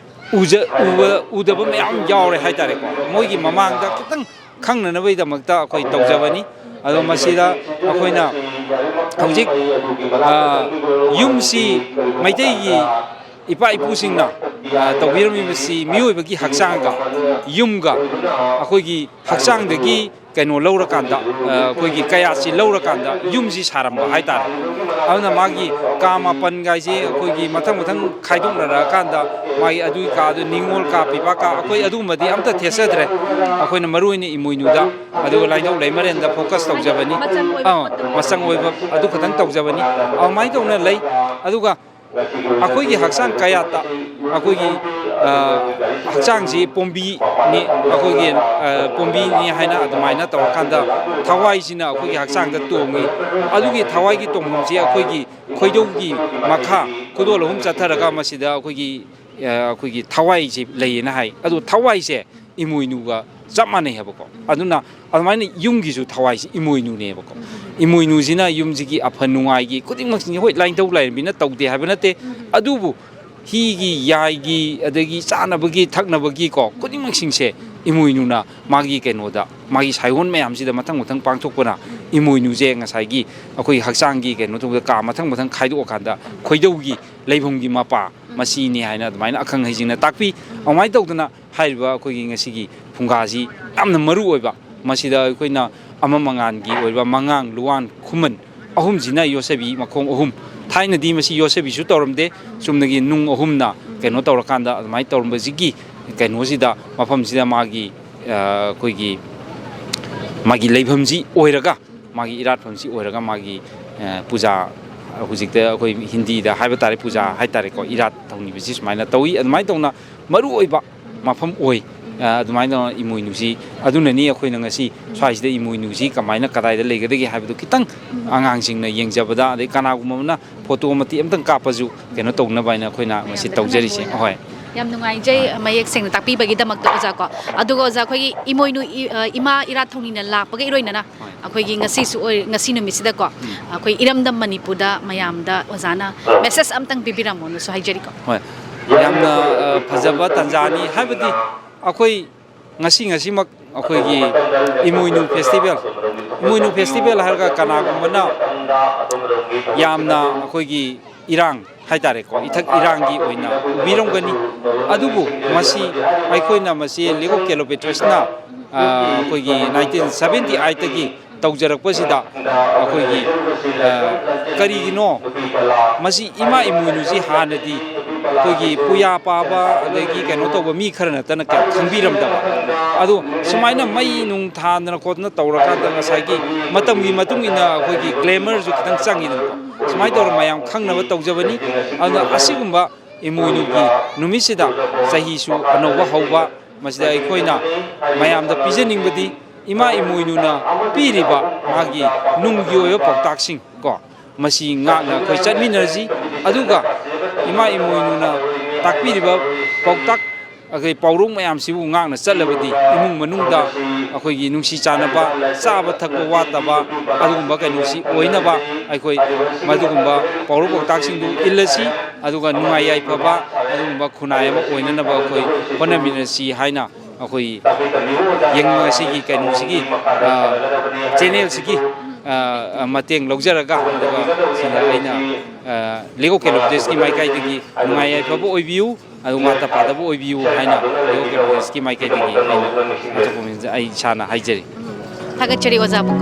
ꯎꯖ-, ꯎꯕ-, ꯎꯗꯕ ꯃꯌꯥꯝ ꯌꯥꯎꯔꯦ ꯍꯥꯏꯇꯥꯔꯦꯀꯣ꯫ ꯃꯣꯏꯒꯤ ꯃꯃꯥꯡꯗ ꯈꯤꯇꯪ ꯈꯪꯅꯅꯕꯒꯤꯗꯃꯛꯇ ꯑꯩꯈꯣꯏ ꯇꯧꯖꯕꯅꯤ꯫ ꯑꯗꯣ ꯃꯁꯤꯗ ꯑꯩꯈꯣꯏꯅ ꯍꯧꯖꯤꯛ, ꯑ, ꯌꯨꯝꯁꯤ ꯃꯩꯇꯩꯒꯤ ꯏꯄꯥ ꯏꯄꯨꯁꯤꯡꯅ, ꯑ, ꯇꯧꯕꯤꯔꯝꯃꯤꯕꯁꯤ ꯃꯤꯑꯣꯏꯕꯒꯤ ꯍꯛꯆꯥꯡꯒ ꯌꯨꯝꯒ ꯑꯩꯈꯣꯏꯒꯤ ꯍꯛꯆꯥꯡꯗꯒꯤ ꯀꯩꯅꯣ ꯂꯧꯔꯀꯥꯟꯗ, ꯑ, ꯑꯩꯈꯣꯏꯒꯤ ꯀꯌꯥꯠꯁꯤ ꯂꯧꯔꯀꯥꯟꯗ ꯌꯨꯝꯁꯤ ꯁꯥꯔꯝꯕ ꯍꯥꯏꯇꯥꯔꯦ꯫ ꯑꯗꯨꯅ ꯃꯥꯒꯤ ꯀꯥ ꯃꯥꯄꯟꯒꯥꯏꯁꯦ ꯑꯩꯈꯣꯏꯒꯤ ꯃꯊꯪ ꯃꯊꯪ ꯈꯥꯏꯗꯣꯛꯅꯔꯛꯑꯀꯥꯟꯗ ꯃꯥꯒꯤ ꯑꯗꯨꯒꯤ ꯀꯥ, ꯑꯗꯨ ꯅꯤꯉꯣꯜ ꯀꯥ, ꯄꯤꯕꯥ ꯀꯥ, ꯑꯩꯈꯣꯏ ꯑꯗꯨꯒꯨꯝꯕꯗꯤ ꯑꯝꯇ ꯊꯦꯠꯆꯗ꯭ꯔꯦ꯫ ꯑꯩꯈꯣꯏꯅ ꯃꯔꯨ ꯑꯣꯏꯅ ꯏꯃꯣꯏꯅꯨꯗ, ꯑꯗꯨꯒ ꯂꯥꯏꯅꯤꯡꯊꯧ ꯂꯩꯃꯔꯦꯟꯗ ꯐꯣꯀꯁ ꯇꯧꯖꯕꯅꯤ꯫ ꯃꯆꯪ ꯑꯣꯏꯕ ꯑꯥ, ꯄꯣꯠꯇꯨ꯫ ꯃꯆꯪ ꯑꯣꯏꯕ ꯑꯗꯨ ꯈꯛꯇꯪ ꯇꯧꯖꯕꯅꯤ꯫ ꯑꯗꯨꯃꯥꯏꯅ ꯇꯧꯅ ꯂꯩ꯫ ꯑꯗꯨꯒ ꯑꯩꯈꯣꯏꯒꯤ ꯍꯛꯆꯥꯡ ꯀꯌꯥꯠꯇ ꯑꯩꯈꯣꯏꯒꯤ ꯍꯛꯆꯥꯡꯁꯤ ꯄꯣꯝꯕꯤꯅꯤ, ꯑꯩꯈꯣꯏꯒꯤ ꯄꯣꯝꯕꯤꯅꯤ ꯍꯥꯏꯅ ꯑꯗꯨꯃꯥꯏꯅ ꯇꯧꯔꯀꯥꯟꯗ ꯊꯋꯥꯏꯁꯤꯅ ꯑꯩꯈꯣꯏꯒꯤ ꯍꯛꯆꯥꯡꯗ ꯇꯣꯡꯉꯤ꯫ ꯑꯗꯨꯒꯤ ꯊꯋꯥꯏꯒꯤ ꯇꯣꯡꯐꯝꯁꯤ ꯑꯩꯈꯣꯏꯒꯤ ꯈꯣꯏꯗꯧꯒꯤ ꯃꯈꯥ ꯈꯨꯗꯣꯜ ꯑꯍꯨꯝ ꯆꯠꯊꯔꯒ ꯃꯁꯤꯗ ꯑꯩꯈꯣꯏꯒꯤ ꯑꯩꯈꯣꯏꯒꯤ ꯊꯋꯥꯏꯁꯤ ꯂꯩꯌꯦꯅ ꯍꯥꯏ꯫ ꯑꯗꯣ ꯊꯋꯥꯏꯁꯦ ꯏꯃꯣꯏꯅꯨꯒ ꯆꯞ ꯃꯥꯟꯅꯩ ꯍꯥꯏꯕꯀꯣ꯫ ꯑꯗꯨꯅ ꯑꯗꯨꯃꯥꯏꯅ ꯌꯨꯝꯒꯤꯁꯨ ꯊꯋꯥꯏꯁꯤ ꯏꯃꯣꯏꯅꯨꯅꯦꯕꯀꯣ꯫ ꯏꯃꯣꯏꯅꯨꯁꯤꯅ ꯌꯨꯝꯁꯤꯒꯤ ꯑꯐ ꯅꯨꯡꯉꯥꯏꯒꯤ ꯈꯨꯗꯤꯡꯃꯛꯁꯤꯡꯁꯦ, ꯍꯣꯏ, ꯂꯥꯏꯅꯤꯡꯊꯧ ꯂꯥꯏꯔꯦꯝꯕꯤꯅ ꯇꯧꯗꯦ ꯍꯥꯏꯕ ꯅꯠꯇꯦ, ꯑꯗꯨꯕꯨ ꯍꯤꯒꯤ, ꯌꯥꯏꯒꯤ, ꯑꯗꯒꯤ ꯆꯥꯅꯕꯒꯤ, ꯊꯛꯅꯕꯒꯤ ꯀꯣ, ꯈꯨꯗꯤꯡꯃꯛꯁꯤꯡꯁꯦ ꯏꯃꯣꯏꯅꯨꯅ ꯃꯥꯒꯤ ꯀꯩꯅꯣꯗ, ꯃꯥꯒꯤ ꯁꯥꯏꯑꯣꯟ ꯃꯌꯥꯝꯁꯤꯗ ꯃꯊꯪ ꯃꯊꯪ ꯄꯥꯡꯊꯣꯛꯄꯅ ꯏꯃꯣꯏꯅꯨꯁꯦ ꯉꯁꯥꯏꯒꯤ ꯑꯩꯈꯣꯏ ꯍꯛꯆꯥꯡꯒꯤ ꯀꯩꯅꯣ ꯇꯧꯕꯗ ꯀꯥ ꯃꯊꯪ ꯃꯊꯪ ꯈꯥꯏꯗꯣꯛꯑꯀꯥꯟꯗ ꯈꯣꯏꯗꯧꯒꯤ ꯂꯩꯐꯝꯒꯤ ꯃꯄꯥ ꯃꯁꯤꯅꯤ ꯍꯥꯏꯅ ꯑꯗꯨꯃꯥꯏꯅ ꯑꯈꯪ ꯑꯍꯩꯁꯤꯡꯅ ꯇꯥꯛꯄꯤ꯫ ꯑꯗꯨꯃꯥꯏꯅ ꯇꯧꯗꯅ ꯍꯥꯏꯔꯤꯕ ꯑꯩꯈꯣꯏꯒꯤ ꯉꯁꯤꯒꯤ ꯐꯨꯡꯒꯥꯁꯤ ꯌꯥꯝꯅ ꯃꯔꯨ ꯑꯣꯏꯕ, ꯃꯁꯤꯗ ꯑꯩꯈꯣꯏꯅ ꯑꯃ ꯃꯉꯥꯟꯒꯤ ꯑꯣꯏꯕ ꯃꯉꯥꯡ, ꯂꯨꯋꯥꯟ, ꯈꯨꯃꯟ ꯑꯍꯨꯝꯁꯤꯅ ꯌꯣꯠꯁꯕꯤ ꯃꯈꯣꯡ ꯑꯍꯨꯝ, ꯊꯥꯏꯅꯗꯤ ꯃꯁꯤ ꯌꯣꯠꯁꯕꯤꯁꯨ ꯇꯧꯔꯝꯗꯦ, ꯆꯨꯝꯅꯒꯤ ꯅꯨꯡ ꯑꯍꯨꯝꯅ ꯀꯩꯅꯣ ꯇꯧꯔꯀꯥꯟꯗ ꯑꯗꯨꯃꯥꯏꯅ ꯇꯧꯔꯝꯕꯁꯤꯒꯤ ꯀꯩꯅꯣꯁꯤꯗ, ꯃꯐꯝꯁꯤꯗ ꯃꯥꯒꯤ, ꯑ, ꯑꯩꯈꯣꯏꯒꯤ ꯃꯥꯒꯤ ꯂꯩꯐꯝꯁꯤ ꯑꯣꯏꯔꯒ, ꯃꯥꯒꯤ ꯏꯔꯥꯠꯐꯝꯁꯤ ꯑꯣꯏꯔꯒ ꯃꯥꯒꯤ, ꯑ, ꯄꯨꯖꯥ, ꯍꯧꯖꯤꯛꯇ ꯑꯩꯈꯣꯏ ꯍꯤꯟꯗꯤꯗ ꯍꯥꯏꯕ ꯇꯥꯔꯦ, ꯄꯨꯖꯥ ꯍꯥꯏ ꯇꯥꯔꯦꯀꯣ, ꯏꯔꯥꯠ ꯊꯧꯅꯤꯕꯁꯤ ꯁꯨꯃꯥꯏꯅ ꯇꯧꯏ꯫ ꯑꯗꯨꯃꯥꯏꯅ ꯇꯧꯅ ꯃꯔꯨ ꯑꯣꯏꯕ ꯃꯐꯝ ꯑꯣꯏ꯫ ꯑ, ꯑꯗꯨꯃꯥꯏꯅ ꯇꯧꯅ ꯏꯃꯣꯏꯅꯨꯁꯤ, ꯑꯗꯨꯅꯅꯤ ꯑꯩꯈꯣꯏꯅ ꯉꯁꯤ ꯁ꯭ꯋꯥꯏꯁꯤꯗ ꯏꯃꯣꯏꯅꯨꯁꯤ ꯀꯃꯥꯏꯅ ꯀꯗꯥꯏꯗ ꯂꯩꯒꯗꯒꯦ ꯍꯥꯏꯕꯗꯨ ꯈꯤꯇꯪ ꯑꯉꯥꯡꯁꯤꯡꯅ ꯌꯦꯡꯖꯕꯗ, ꯑꯗꯩ ꯀꯅꯥꯒꯨꯝꯕ ꯑꯃꯅ ꯐꯣꯇꯣ ꯃꯇꯦꯛ ꯑꯃꯇꯪ ꯀꯥꯞꯄꯁꯨ ꯀꯩꯅꯣ ꯇꯧꯅꯕ ꯍꯥꯏꯅ ꯑꯩꯈꯣꯏꯅ ꯃꯁꯤ ꯌꯥꯝꯅ ꯇꯧꯖꯔꯤꯁꯦ꯫ ꯀꯥꯟꯅꯕ ꯑꯣꯏ꯫ ꯍꯣꯏ꯫ ꯌꯥꯝ ꯅꯨꯡꯉꯥꯏꯖꯩ ꯍꯣꯏ꯫ ꯃꯌꯦꯛ ꯁꯦꯡꯅ ꯇꯥꯛꯄꯤꯕꯒꯤꯗꯃꯛꯇ ꯑꯣꯖꯥ ꯀꯣ꯫ ꯑꯗꯨꯒ ꯑꯣꯖꯥ, ꯑꯩꯈꯣꯏꯒꯤ ꯏꯃꯣꯏꯅꯨ ꯏ-, ꯑ, ꯏꯃꯥ ꯏꯔꯥꯠ ꯊꯧꯅꯤꯅ ꯂꯥꯛꯄꯒ ꯏꯔꯣꯏꯅꯅ ꯍꯣꯏ꯫ ꯑꯩꯈꯣꯏꯒꯤ ꯉꯁꯤꯁꯨ ꯑꯣꯏ-, ꯉꯁꯤ ꯅꯨꯃꯤꯠꯁꯤꯗꯀꯣ, ꯎꯝ꯫ ꯑꯩꯈꯣꯏ ꯏꯔꯝꯗꯝ ꯃꯅꯤꯄꯨꯔꯗ ꯃꯌꯥꯝꯗ ꯑꯣꯖꯥꯅ ꯃꯦꯁꯦꯖ ꯑꯝꯇꯪ ꯄꯤꯕꯤꯔꯝꯃꯣꯅꯁꯨ ꯍꯥꯏꯖꯔꯤꯀꯣ꯫ ꯍꯣꯏ꯫ ꯌꯥꯝꯅ, ꯑ, ꯐꯖꯕ ꯇꯥꯟꯖꯥꯅꯤ꯫ ꯍꯥꯏꯕꯗꯤ ꯑꯩꯈꯣꯏ ꯉꯁꯤ ꯉꯁꯤꯃꯛ ꯑꯩꯈꯣꯏꯒꯤ ꯏꯃꯣꯏꯅꯨ ꯐꯦꯁꯇꯤꯚꯦꯜ, ꯏꯃꯣꯏꯅꯨ ꯐꯦꯁꯇꯤꯚꯦꯜ ꯍꯥꯏꯔꯒ ꯀꯅꯥꯒꯨꯝꯕꯅ ꯌꯥꯝꯅ ꯑꯩꯈꯣꯏꯒꯤ ꯏꯔꯥꯡ ꯍꯥꯏꯇꯥꯔꯦꯀꯣ, ꯏꯊꯛ ꯏꯔꯥꯡꯒꯤ ꯑꯣꯏꯅ ꯎꯕꯤꯔꯝꯒꯅꯤ꯫ ꯑꯗꯨꯕꯨ ꯃꯁꯤ ꯑꯩꯈꯣꯏꯅ ꯃꯁꯤ League of Cleopatrasꯅ, ꯑ, ꯑꯩꯈꯣꯏꯒꯤ nineteen seventy eightꯇꯒꯤ ꯇꯧꯖꯔꯛꯄꯁꯤꯗ ꯑꯩꯈꯣꯏꯒꯤ, ꯑ, ꯀꯔꯤꯒꯤꯅꯣ ꯃꯁꯤ ꯏꯃꯥ ꯏꯃꯣꯏꯅꯨꯁꯤ ꯍꯥꯟꯅꯗꯤ ꯑꯩꯈꯣꯏꯒꯤ ꯄꯨꯌꯥ ꯄꯥꯕ ꯑꯗꯒꯤ ꯀꯩꯅꯣ ꯇꯧꯕ ꯃꯤ ꯈꯔ ꯅꯠꯇꯅ ꯀꯌꯥ ꯈꯪꯕꯤꯔꯝꯗꯕ꯫ ꯑꯗꯣ ꯁꯨꯃꯥꯏꯅ ꯃꯩ ꯅꯨꯡ ꯊꯥꯟꯗꯅ ꯈꯣꯠꯇꯅ ꯇꯧꯔꯀꯥꯟꯗ ꯉꯁꯥꯏꯒꯤ ꯃꯇꯝꯒꯤ ꯃꯇꯨꯡ ꯏꯟꯅ ꯑꯩꯈꯣꯏꯒꯤ glamourꯁꯨ ꯈꯤꯇꯪ ꯆꯪꯉꯤꯗꯅꯀꯣ꯫ ꯁꯨꯃꯥꯏꯅ ꯇꯧꯔ ꯃꯌꯥꯝ ꯈꯪꯅꯕ ꯇꯧꯖꯕꯅꯤ꯫ ꯑꯗꯨꯅ ꯑꯁꯤꯒꯨꯝꯕ ꯏꯃꯣꯏꯅꯨꯒꯤ ꯅꯨꯃꯤꯠꯁꯤꯗ ꯆꯍꯤꯁꯨ ꯑꯅꯧꯕ ꯍꯧꯕ, ꯃꯁꯤꯗ ꯑꯩꯈꯣꯏꯅ ꯃꯌꯥꯝꯗ ꯄꯤꯖꯅꯤꯡꯕꯗꯤ ꯏꯃꯥ ꯏꯃꯣꯏꯅꯨꯅ ꯄꯤꯔꯤꯕ ꯃꯥꯒꯤ ꯅꯨꯡꯒꯤ ꯑꯣꯏꯕ ꯄꯥꯎꯇꯥꯛꯁꯤꯡ ꯀꯣ, ꯃꯁꯤ ꯉꯥꯛꯅ ꯑꯩꯈꯣꯏ ꯆꯠꯃꯤꯟꯅꯔꯁꯤ꯫ ꯑꯗꯨꯒ ꯏꯃꯥ ꯏꯃꯣꯏꯅꯨꯅ ꯇꯥꯛꯄꯤꯔꯤꯕ ꯄꯥꯎꯇꯥꯛ, ꯑꯩꯈꯣꯏ ꯄꯥꯎꯔꯧ ꯃꯌꯥꯝꯁꯤꯕꯨ ꯉꯥꯛꯅ ꯆꯠꯂꯕꯗꯤ ꯏꯃꯨꯡ ꯃꯅꯨꯡꯗ ꯑꯩꯈꯣꯏꯒꯤ ꯅꯨꯡꯁꯤ ꯆꯥꯟꯅꯕ, ꯆꯥꯕ ꯊꯛꯄ ꯋꯥꯠꯇꯕ, ꯑꯗꯨꯒꯨꯝꯕ ꯀꯩꯅꯣꯁꯤ ꯑꯣꯏꯅꯕ ꯑꯩꯈꯣꯏ ꯃꯗꯨꯒꯨꯝꯕ ꯄꯥꯎꯔꯧ ꯄꯥꯎꯇꯥꯛꯁꯤꯡꯗꯨ ꯏꯜꯂꯁꯤ꯫ ꯑꯗꯨꯒ ꯅꯨꯡꯉꯥꯏ ꯌꯥꯏꯐꯕ ꯑꯗꯨꯒꯨꯝꯕ ꯈꯨꯟꯅꯥꯏ ꯑꯃ ꯑꯣꯏꯅꯅꯕ ꯑꯩꯈꯣꯏ ꯍꯣꯠꯅꯃꯤꯟꯅꯁꯤ ꯍꯥꯏꯅ ꯑꯩꯈꯣꯏ ꯌꯦꯡ-, ꯑꯁꯤꯒꯤ ꯀꯩꯅꯣꯁꯤꯒꯤ, ꯑ, ꯆꯦꯅꯦꯜꯁꯤꯒꯤ, ꯑ, ꯃꯇꯦꯡ ꯂꯧꯖꯔꯒ, ꯑꯗꯨꯒ ꯁꯤꯗ ꯑꯩꯅ, ꯑ, ꯂꯤꯒꯣ ꯀꯦꯂꯣꯕꯤꯗꯦꯁꯀꯤ ꯃꯥꯏꯀꯩꯗꯒꯤ ꯅꯨꯡꯉꯥꯏ ꯌꯥꯏꯐꯕ ꯑꯣꯏꯕꯤꯌꯨ, ꯑꯗꯨ ꯃꯥꯇ ꯄꯥꯗꯕ ꯑꯣꯏꯕꯤꯌꯨ ꯍꯥꯏꯅ ꯂꯤꯒꯣ ꯀꯦꯂꯣꯕꯤꯗꯦꯁꯀꯤ ꯃꯥꯏꯀꯩꯗꯒꯤ ꯑꯩꯅ ꯑꯇꯣꯞꯄ ꯃꯤꯗ ꯑꯩ ꯏꯁꯥꯅ ꯍꯥꯏꯖꯔꯤ꯫ ꯊꯥꯒꯠꯆꯔꯤ ꯑꯣꯖꯥꯕꯨ꯫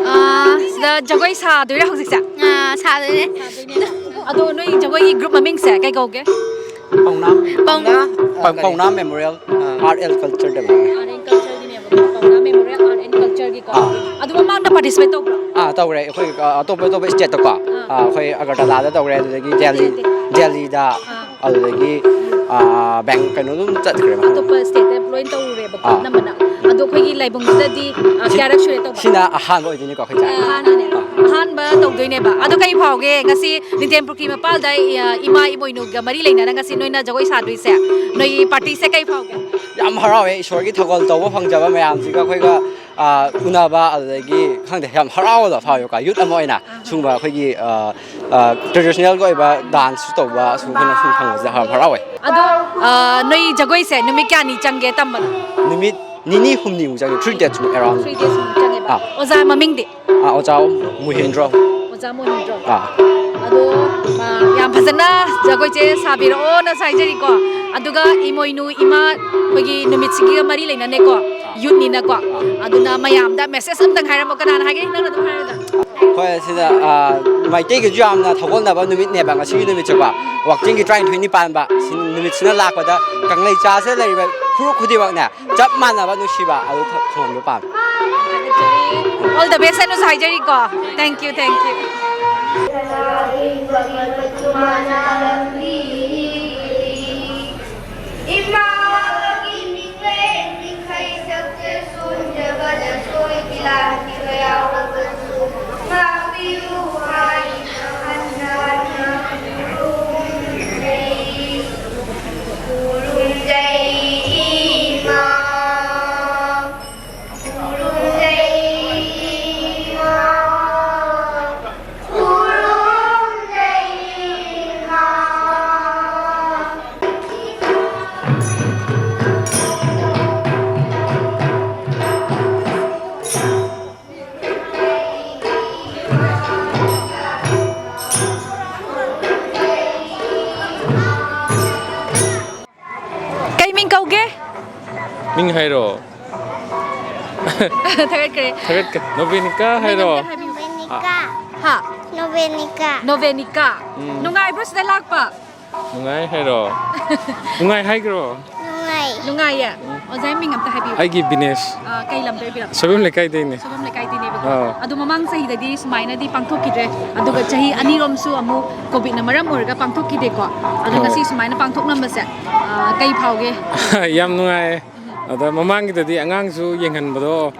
ꯑꯥ, ꯁꯤꯗ ꯖꯒꯣꯏ ꯁꯥꯗꯣꯏꯔꯥ ꯍꯧꯖꯤꯛꯁꯦ? ꯑꯥ, ꯁꯥꯗꯣꯏꯅꯦ꯫ ꯑꯗꯣ ꯅꯣꯏ ꯖꯒꯣꯏꯒꯤ ꯒ꯭ꯔꯨꯞ ꯃꯃꯤꯡꯁꯦ ꯀꯩ ꯀꯧꯒꯦ? ꯄꯥꯎꯅꯥ꯫ ꯄꯥꯎꯅꯥ꯫ ꯄꯥꯎ-, Pauna memorial art and culture ꯗꯦꯕ꯫ ꯑꯥꯔꯠ ꯑꯦꯟ ꯀꯜꯆꯔꯒꯤꯅꯦꯕꯀꯣ, ꯄꯥꯎꯅꯥ ꯃꯦꯃꯣꯔꯤꯌꯦꯜ ꯑꯥꯔꯠ ꯑꯦꯟ ꯀꯜꯆꯔꯒꯤꯀꯣ꯫ ꯑꯥ꯫ ꯑꯗꯨ ꯃꯃꯥꯡꯗ ꯄꯥꯔꯇꯤꯁꯤꯄꯦꯠ ꯇꯧꯕ꯭ꯔꯣ? ꯑꯥ, ꯇꯧꯔꯦ꯫ ꯑꯩꯈꯣꯏ, ꯑ, ꯑꯇꯣꯞ ꯑꯇꯣꯞꯄ ꯁ꯭ꯇꯦꯠꯇꯀꯣ꯫ ꯑꯥ꯫ ꯑꯥ, ꯑꯩꯈꯣꯏ ꯑꯒꯔꯇꯂꯥꯗ ꯇꯧꯔꯦ, ꯑꯗꯨꯗꯒꯤ ꯅꯠꯇꯦ, ꯗꯦꯜꯂꯤ, ꯅꯠꯇꯦ꯫ ꯗꯦꯜꯂꯤꯗ, ꯑꯥ꯫ ꯑꯗꯨꯗꯒꯤ, ꯑꯥ, ꯕꯦꯡ-, ꯀꯩꯅꯣ ꯑꯗꯨꯝ ꯆꯠꯈ꯭ꯔꯦ꯫ ꯑꯇꯣꯞꯄ ꯁ꯭ꯇꯦꯠꯇ ꯂꯣꯏ ꯇꯧꯔꯨꯔꯦꯕꯀꯣ, ꯑꯥ꯫ ꯑꯅꯝꯕꯅ꯫ ꯑꯗꯣ ꯑꯩꯈꯣꯏꯒꯤ ꯂꯥꯏꯕꯨꯡꯁꯤꯗꯗꯤ, ꯑꯥ, ꯁꯤ-, ꯀꯌꯥꯔꯛ ꯁꯨꯔꯦ ꯇꯧꯕ? ꯁꯤꯅ ꯑꯍꯥꯟꯕ ꯑꯣꯏꯗꯣꯏꯅꯤꯀꯣ ꯑꯩꯈꯣꯏ ꯆꯠꯄ꯫ ꯑꯍꯥꯟꯕꯅꯦ꯫ ꯑꯥ꯫ ꯑꯍꯥꯟꯕ ꯇꯧꯗꯣꯏꯅꯦꯕ꯫ ꯑꯗꯣ ꯀꯩ ꯐꯥꯎꯒꯦ ꯉꯁꯤ ꯅꯤꯡꯊꯦꯝ ꯄꯨꯈ꯭ꯔꯤ ꯃꯄꯥꯜꯗ, ꯑ, ꯏꯃꯥ ꯏꯃꯣꯏꯅꯨꯒ ꯃꯔꯤ ꯂꯩꯅꯅ ꯉꯁꯤ ꯅꯣꯏꯅ ꯖꯒꯣꯏ ꯁꯥꯗꯣꯏꯁꯦ? ꯅꯣꯏꯒꯤ ꯄꯥꯔꯇꯤꯁꯦ ꯀꯩ ꯐꯥꯎꯒꯦ? ꯌꯥꯝ ꯍꯔꯥꯎꯋꯦ, ꯏꯁꯣꯔꯒꯤ ꯊꯧꯒꯜ ꯇꯧꯕ ꯐꯪꯖꯕ ꯃꯌꯥꯝꯁꯤꯒ ꯑꯩꯈꯣꯏꯒ ꯑꯥ, ꯎꯅꯕ, ꯑꯗꯨꯗꯒꯤ ꯈꯪꯗꯦ, ꯌꯥꯝ ꯍꯔꯥꯎꯕꯗꯣ ꯐꯥꯎꯋꯦꯀꯣ꯫ ꯌꯨꯠ ꯑꯃ ꯑꯣꯏꯅ ꯁꯨꯝꯕ ꯑꯩꯈꯣꯏꯒꯤ, ꯑꯥ, ꯑꯥ, ꯇ꯭ꯔꯦꯗꯤꯁꯅꯦꯜꯒꯤ ꯑꯣꯏꯕ ꯗꯥꯟꯁꯁꯨ ꯇꯧꯕ, ꯁꯨꯝ ꯑꯩꯈꯣꯏꯅ ꯁꯨꯝ ꯐꯪꯕꯁꯦ ꯌꯥꯝ ꯍꯔꯥꯎꯋꯦ꯫ ꯑꯗꯣ, ꯑꯥ, ꯅꯣꯏ ꯖꯒꯣꯏꯁꯦ ꯅꯨꯃꯤꯠ ꯀꯌꯥꯅꯤ ꯆꯪꯒꯦ ꯇꯝꯕꯗ? ꯅꯨꯃꯤꯠ ꯅꯤꯅꯤ ꯍꯨꯝꯅꯤꯃꯨꯛ ꯆꯪꯉꯦ, three days around. Three days ꯃꯨꯛ ꯆꯪꯉꯦꯕ꯫ ꯑꯥ꯫ ꯑꯣꯖꯥ ꯃꯃꯤꯡꯗꯤ? ꯑꯥ, ꯑꯣꯖꯥ ꯃꯣꯍꯦꯟꯗ꯭ꯔꯣ꯫ ꯑꯣꯖꯥ ꯃꯣꯍꯦꯟꯗ꯭ꯔꯣ꯫ ꯑꯥ꯫ ꯑꯗꯣ, ꯑꯥ, ꯌꯥꯝ ꯐꯖꯅ ꯖꯒꯣꯏꯁꯦ ꯁꯥꯕꯤꯔꯛꯑꯣꯅꯁꯨ ꯍꯥꯏꯖꯔꯤꯀꯣ꯫ ꯑꯗꯨꯒ ꯏꯃꯣꯏꯅꯨ ꯏꯃꯥ ꯑꯩꯈꯣꯏꯒꯤ ꯅꯨꯃꯤꯠꯁꯤꯒ ꯃꯔꯤ ꯂꯩꯅꯅꯀꯣ, ꯌꯨꯠꯅꯤꯅꯀꯣ꯫ ꯑꯗꯨꯅ ꯃꯌꯥꯝꯗ ꯃꯦꯁꯦꯖ ꯑꯝꯇꯪ ꯍꯥꯏꯔꯝꯃꯣ, ꯀꯅꯥꯅ ꯍꯥꯏꯒꯦ? ꯅꯪꯅ ꯑꯗꯨꯝ ꯍꯥꯏꯔꯣꯗ꯫ ꯍꯣꯏ, ꯁꯤꯗ, ꯑꯥ, ꯃꯩꯇꯩꯒꯤꯁꯨ ꯌꯥꯝꯅ ꯊꯧꯒꯜꯅꯕ ꯅꯨꯃꯤꯠꯅꯦꯕ ꯉꯁꯤꯒꯤ ꯅꯨꯃꯤꯠꯁꯦꯀꯣ꯫ ꯋꯥꯛꯆꯤꯡꯒꯤ ꯇꯔꯥꯅꯤꯊꯣꯏꯅꯤ ꯄꯥꯟꯕ ꯁꯤ ꯅꯨꯃꯤꯠꯁꯤꯅ ꯂꯥꯛꯄꯗ ꯀꯪꯂꯩ ꯆꯥꯁꯤꯗ ꯂꯩꯔꯤꯕ ꯐꯨꯔꯨꯞ ꯈꯨꯗꯤꯡꯃꯛꯅꯦ, ꯆꯞ ꯃꯥꯟꯅꯕ ꯅꯨꯡꯁꯤꯕ ꯑꯗꯨ ꯊꯝꯕꯤꯌꯨ ꯄꯥꯝꯃꯤ꯫ All the best ꯍꯥꯏꯅꯁꯨ ꯍꯥꯏꯖꯔꯤꯀꯣ꯫ Thank you, thank you. ꯏꯃꯥꯒꯤ ꯃꯤꯡꯂꯦꯟ ꯃꯤꯡꯈꯩ ꯁꯛꯆꯦ ꯁꯣꯟꯖꯕꯗ ꯁꯣꯏꯈꯤ ꯂꯥꯟꯈꯤꯕ ꯌꯥꯎꯔꯕꯁꯨ ꯉꯥꯛꯄꯤꯌꯨ ꯍꯥꯏꯅ ꯍꯟꯅ ꯍꯟꯅ ꯈꯨꯔꯨꯝꯖꯩ꯫ ꯈꯨꯔꯨꯝꯖꯩ ꯏꯃꯥ, ꯈꯨꯔꯨꯝꯖꯩ ꯏꯃꯥ, ꯈꯨꯔꯨꯝꯖꯩ ꯏꯃꯥ꯫ ꯀꯩ ꯃꯤꯡ ꯀꯧꯒꯦ? ꯃꯤꯡ ꯍꯥꯏꯔꯣ? ꯊꯥꯒꯠꯈ꯭ꯔꯦ꯫ ꯊꯥꯒꯠꯈ꯭ꯔꯦ꯫ ꯅꯣꯕꯦꯅꯤꯀꯥ ꯍꯥꯏꯔꯣ? ꯃꯤꯡ ꯑꯝꯇ ꯍꯥꯏꯕꯤꯌꯨ꯫ ꯅꯣꯕꯦꯅꯤꯀꯥ꯫ ꯍꯥ? ꯅꯣꯕꯦꯅꯤꯀꯥ꯫ ꯅꯣꯕꯦꯅꯤꯀꯥ꯫ ꯎꯝ꯫ ꯅꯨꯡꯉꯥꯏꯕ꯭ꯔꯣ ꯁꯤꯗ ꯂꯥꯛꯄ? ꯅꯨꯡꯉꯥꯏ ꯍꯥꯏꯔꯣ? ꯅꯨꯡꯉꯥꯏ ꯍꯥꯏꯈ꯭ꯔꯣ? ꯅꯨꯡꯉꯥꯏ꯫ ꯅꯨꯡꯉꯥꯏꯌꯦ꯫ ꯎꯝ꯫ ꯑꯣꯖꯥꯒꯤ ꯃꯤꯡ ꯑꯝꯇ ꯍꯥꯏꯕꯤꯌꯨ꯫ ꯑꯩꯒꯤ ꯕꯤꯅꯦꯁ꯫ ꯑꯥ, ꯀꯩ ꯂꯝꯗ ꯑꯣꯏꯕꯤꯔꯕ? ꯁꯣꯏꯕꯝ ꯂꯩꯀꯥꯏꯗꯩꯅꯦ꯫ ꯁꯣꯏꯕꯝ ꯂꯩꯀꯥꯏꯗꯩꯅꯦꯕꯀꯣ꯫ ꯑꯥ꯫ ꯑꯗꯣ ꯃꯃꯥꯡ ꯆꯍꯤꯗꯗꯤ ꯁꯨꯃꯥꯏꯅꯗꯤ ꯄꯥꯡꯊꯣꯛꯈꯤꯗ꯭ꯔꯦ꯫ ꯑꯗꯨꯒ ꯆꯍꯤ ꯑꯅꯤꯔꯣꯝꯁꯨ ꯑꯃꯨꯛ ꯀꯣꯚꯤꯗꯅ ꯃꯔꯝ ꯑꯣꯏꯔꯒ ꯄꯥꯡꯊꯣꯛꯈꯤꯗꯦꯀꯣ꯫ ꯑꯗꯣ ꯍꯣꯏ꯫ ꯉꯁꯤ ꯁꯨꯃꯥꯏꯅ ꯄꯥꯡꯊꯣꯛꯂꯝꯕꯁꯦ, ꯑꯥ, ꯀꯩ ꯐꯥꯎꯒꯦ? ꯌꯥꯝ ꯅꯨꯡꯉꯥꯏ꯫ ꯑꯗ ꯃꯃꯥꯡꯒꯤꯗꯗꯤ ꯑꯉꯥꯡꯁꯨ ꯌꯦꯡꯍꯟꯕꯗꯣ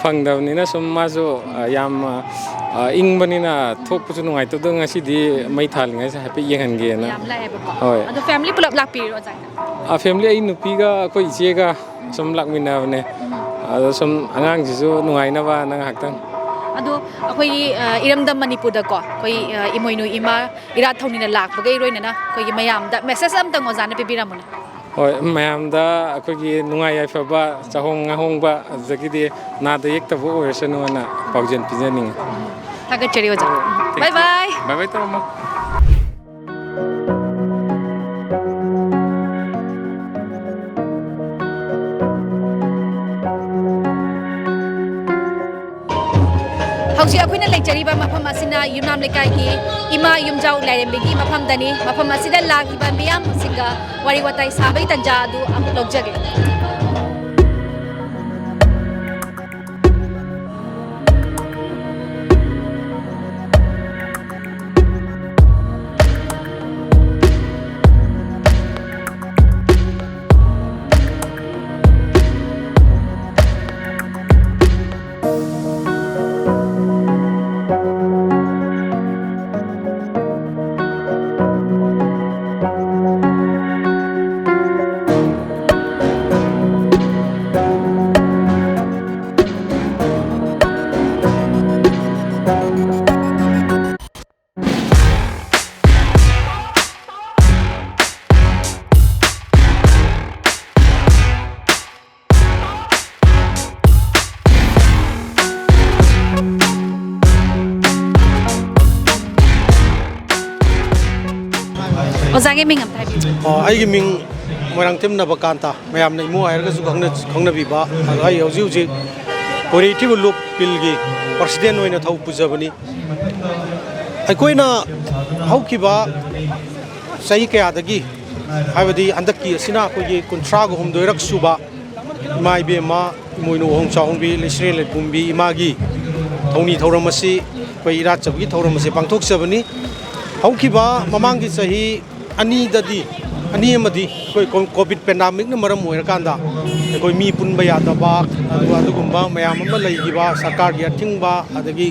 ꯐꯪꯗꯕꯅꯤꯅ ꯁꯨꯝ ꯃꯥꯁꯨ, ꯑ, ꯌꯥꯝ, ꯑ, ꯏꯪꯕꯅꯤꯅ ꯊꯣꯛꯄꯁꯨ ꯅꯨꯡꯉꯥꯏꯇꯕꯗꯣ ꯉꯁꯤꯗꯤ ꯃꯩ ꯊꯥꯜꯂꯤꯉꯩꯁꯦ ꯍꯥꯏꯐꯦꯠ ꯌꯦꯡꯍꯟꯒꯦꯅ꯫ ꯌꯥꯝ ꯂꯥꯛꯑꯦꯕꯀꯣ꯫ ꯍꯣꯏ꯫ ꯑꯗꯣ ꯐꯦꯃꯤꯂꯤ ꯄꯨꯂꯞ ꯂꯥꯛꯄꯤꯔꯣ, ꯑꯣꯖꯥ? ꯑ, ꯐꯦꯃꯤꯂꯤ ꯑꯩ ꯅꯨꯄꯤꯒ ꯑꯩꯈꯣꯏ ꯏꯆꯦꯒ ꯁꯨꯝ ꯂꯥꯛꯃꯤꯟꯅꯕꯅꯦ꯫ ꯑ, ꯑꯗꯣ ꯁꯨꯝ ꯑꯉꯥꯡꯁꯤꯁꯨ ꯅꯨꯡꯉꯥꯏꯅꯕꯅ ꯉꯥꯏꯍꯥꯛꯇꯪ꯫ ꯑꯗꯣ ꯑꯩꯈꯣꯏꯒꯤ, ꯑ, ꯏꯔꯝꯗꯝ ꯃꯅꯤꯄꯨꯔꯗꯀꯣ, ꯑꯩꯈꯣꯏ, ꯑ, ꯏꯃꯣꯏꯅꯨ ꯏꯃꯥ ꯏꯔꯥꯠ ꯊꯧꯅꯤꯅ ꯂꯥꯛꯄꯒ ꯏꯔꯣꯏꯅꯅ ꯑꯩꯈꯣꯏꯒꯤ ꯃꯌꯥꯝꯗ message ꯑꯝꯇꯪ ꯑꯣꯖꯥꯅ ꯄꯤꯕꯤꯔꯝꯃꯨꯅꯦ꯫ ꯍꯣꯏ, ꯃꯌꯥꯝꯗ ꯑꯩꯈꯣꯏꯒꯤ ꯅꯨꯡꯉꯥꯏ ꯌꯥꯏꯐꯕ, ꯆꯥꯍꯣꯡ ꯉꯥꯍꯣꯡꯕ, ꯑꯗꯒꯤꯗꯤ ꯅꯥꯗ ꯌꯦꯛꯇꯕ ꯑꯣꯏꯔꯁꯅꯨꯅ ꯄꯥꯎꯖꯦꯜ ꯄꯤꯖꯅꯤꯡꯉꯤ꯫ ꯊꯥꯒꯠꯆꯔꯤ ꯑꯣꯖꯥ꯫ Thank you. Bye bye꯫ Bye bye ꯇꯧꯔꯝꯃꯣ꯫ ꯍꯧꯖꯤꯛ ꯑꯩꯈꯣꯏꯅ ꯂꯩꯖꯔꯤꯕ ꯃꯐꯝ ꯑꯁꯤꯅ ꯌꯨꯝꯅꯥꯝ ꯂꯩꯀꯥꯏꯒꯤ ꯏꯃꯥ ꯌꯨꯝꯖꯥꯎ ꯂꯥꯏꯔꯦꯝꯕꯤꯒꯤ ꯃꯐꯝꯗꯅꯤ꯫ ꯃꯐꯝ ꯑꯁꯤꯗ ꯂꯥꯛꯂꯤꯕ ꯃꯤꯌꯥꯝꯁꯤꯡꯒ ꯋꯥꯔꯤ ꯋꯥꯇꯥꯏ ꯁꯥꯕꯒꯤ ꯇꯥꯟꯖꯥ ꯑꯗꯨ ꯑꯃꯨꯛ ꯂꯧꯖꯒꯦ꯫ ꯑꯣꯖꯥꯒꯤ ꯃꯤꯡ ꯑꯝꯇ ꯍꯥꯏꯕꯤꯌꯨ꯫ ꯑꯣ, ꯑꯩꯒꯤ ꯃꯤꯡ ꯃꯣꯏꯔꯥꯡꯊꯦꯝ ꯅꯕꯀꯥꯟꯇ, ꯃꯌꯥꯝꯅ ꯏꯃꯨ ꯍꯥꯏꯔꯒꯁꯨ ꯈꯪꯅ-, ꯈꯪꯅꯕꯤꯕ꯫ ꯑꯗꯣ ꯑꯩ ꯍꯧꯖꯤꯛ ꯍꯧꯖꯤꯛ ꯀꯣꯔꯤ ꯏꯊꯤꯕ ꯂꯨꯞ ꯄꯤꯜꯒꯤ president ꯑꯣꯏꯅ ꯊꯧ ꯄꯨꯖꯕꯅꯤ꯫ ꯑꯩꯈꯣꯏꯅ ꯍꯧꯈꯤꯕ ꯆꯍꯤ ꯀꯌꯥꯗꯒꯤ, ꯍꯥꯏꯕꯗꯤ ꯍꯟꯗꯛꯀꯤ ꯑꯁꯤꯅ ꯑꯩꯈꯣꯏꯒꯤ ꯀꯨꯟꯊ꯭ꯔꯥꯒ ꯍꯨꯝꯗꯣꯏꯔꯛ ꯁꯨꯕ ꯏꯃꯥ ꯏꯕꯦꯝꯃ ꯏꯃꯣꯏꯅꯨ ꯑꯍꯣꯡ ꯆꯥꯎꯍꯣꯡꯕꯤ ꯂꯩꯁ꯭ꯔꯦ ꯂꯩꯄꯨꯝꯕꯤ ꯏꯃꯥꯒꯤ ꯊꯧꯅꯤ ꯊꯧꯔꯝ ꯑꯁꯤ, ꯑꯩꯈꯣꯏ ꯏꯔꯥꯠꯆꯕꯒꯤ ꯊꯧꯔꯝ ꯑꯁꯤ ꯄꯥꯡꯊꯣꯛꯆꯕꯅꯤ꯫ ꯍꯧꯈꯤꯕ ꯃꯃꯥꯡꯒꯤ ꯆꯍꯤ ꯑꯅꯤꯗꯗꯤ, ꯑꯅꯤ ꯑꯃꯗꯤ ꯑꯩꯈꯣꯏ ꯀꯣ-, COVID pandemicꯅ ꯃꯔꯝ ꯑꯣꯏꯔꯀꯥꯟꯗ ꯑꯩꯈꯣꯏ ꯃꯤ ꯄꯨꯟꯕ ꯌꯥꯗꯕ, ꯑꯗꯨꯒ ꯑꯗꯨꯒꯨꯝꯕ ꯃꯌꯥꯝ ꯑꯃ ꯂꯩꯈꯤꯕ, ꯁꯔꯀꯥꯔꯒꯤ ꯑꯊꯤꯡꯕ, ꯑꯗꯒꯤ,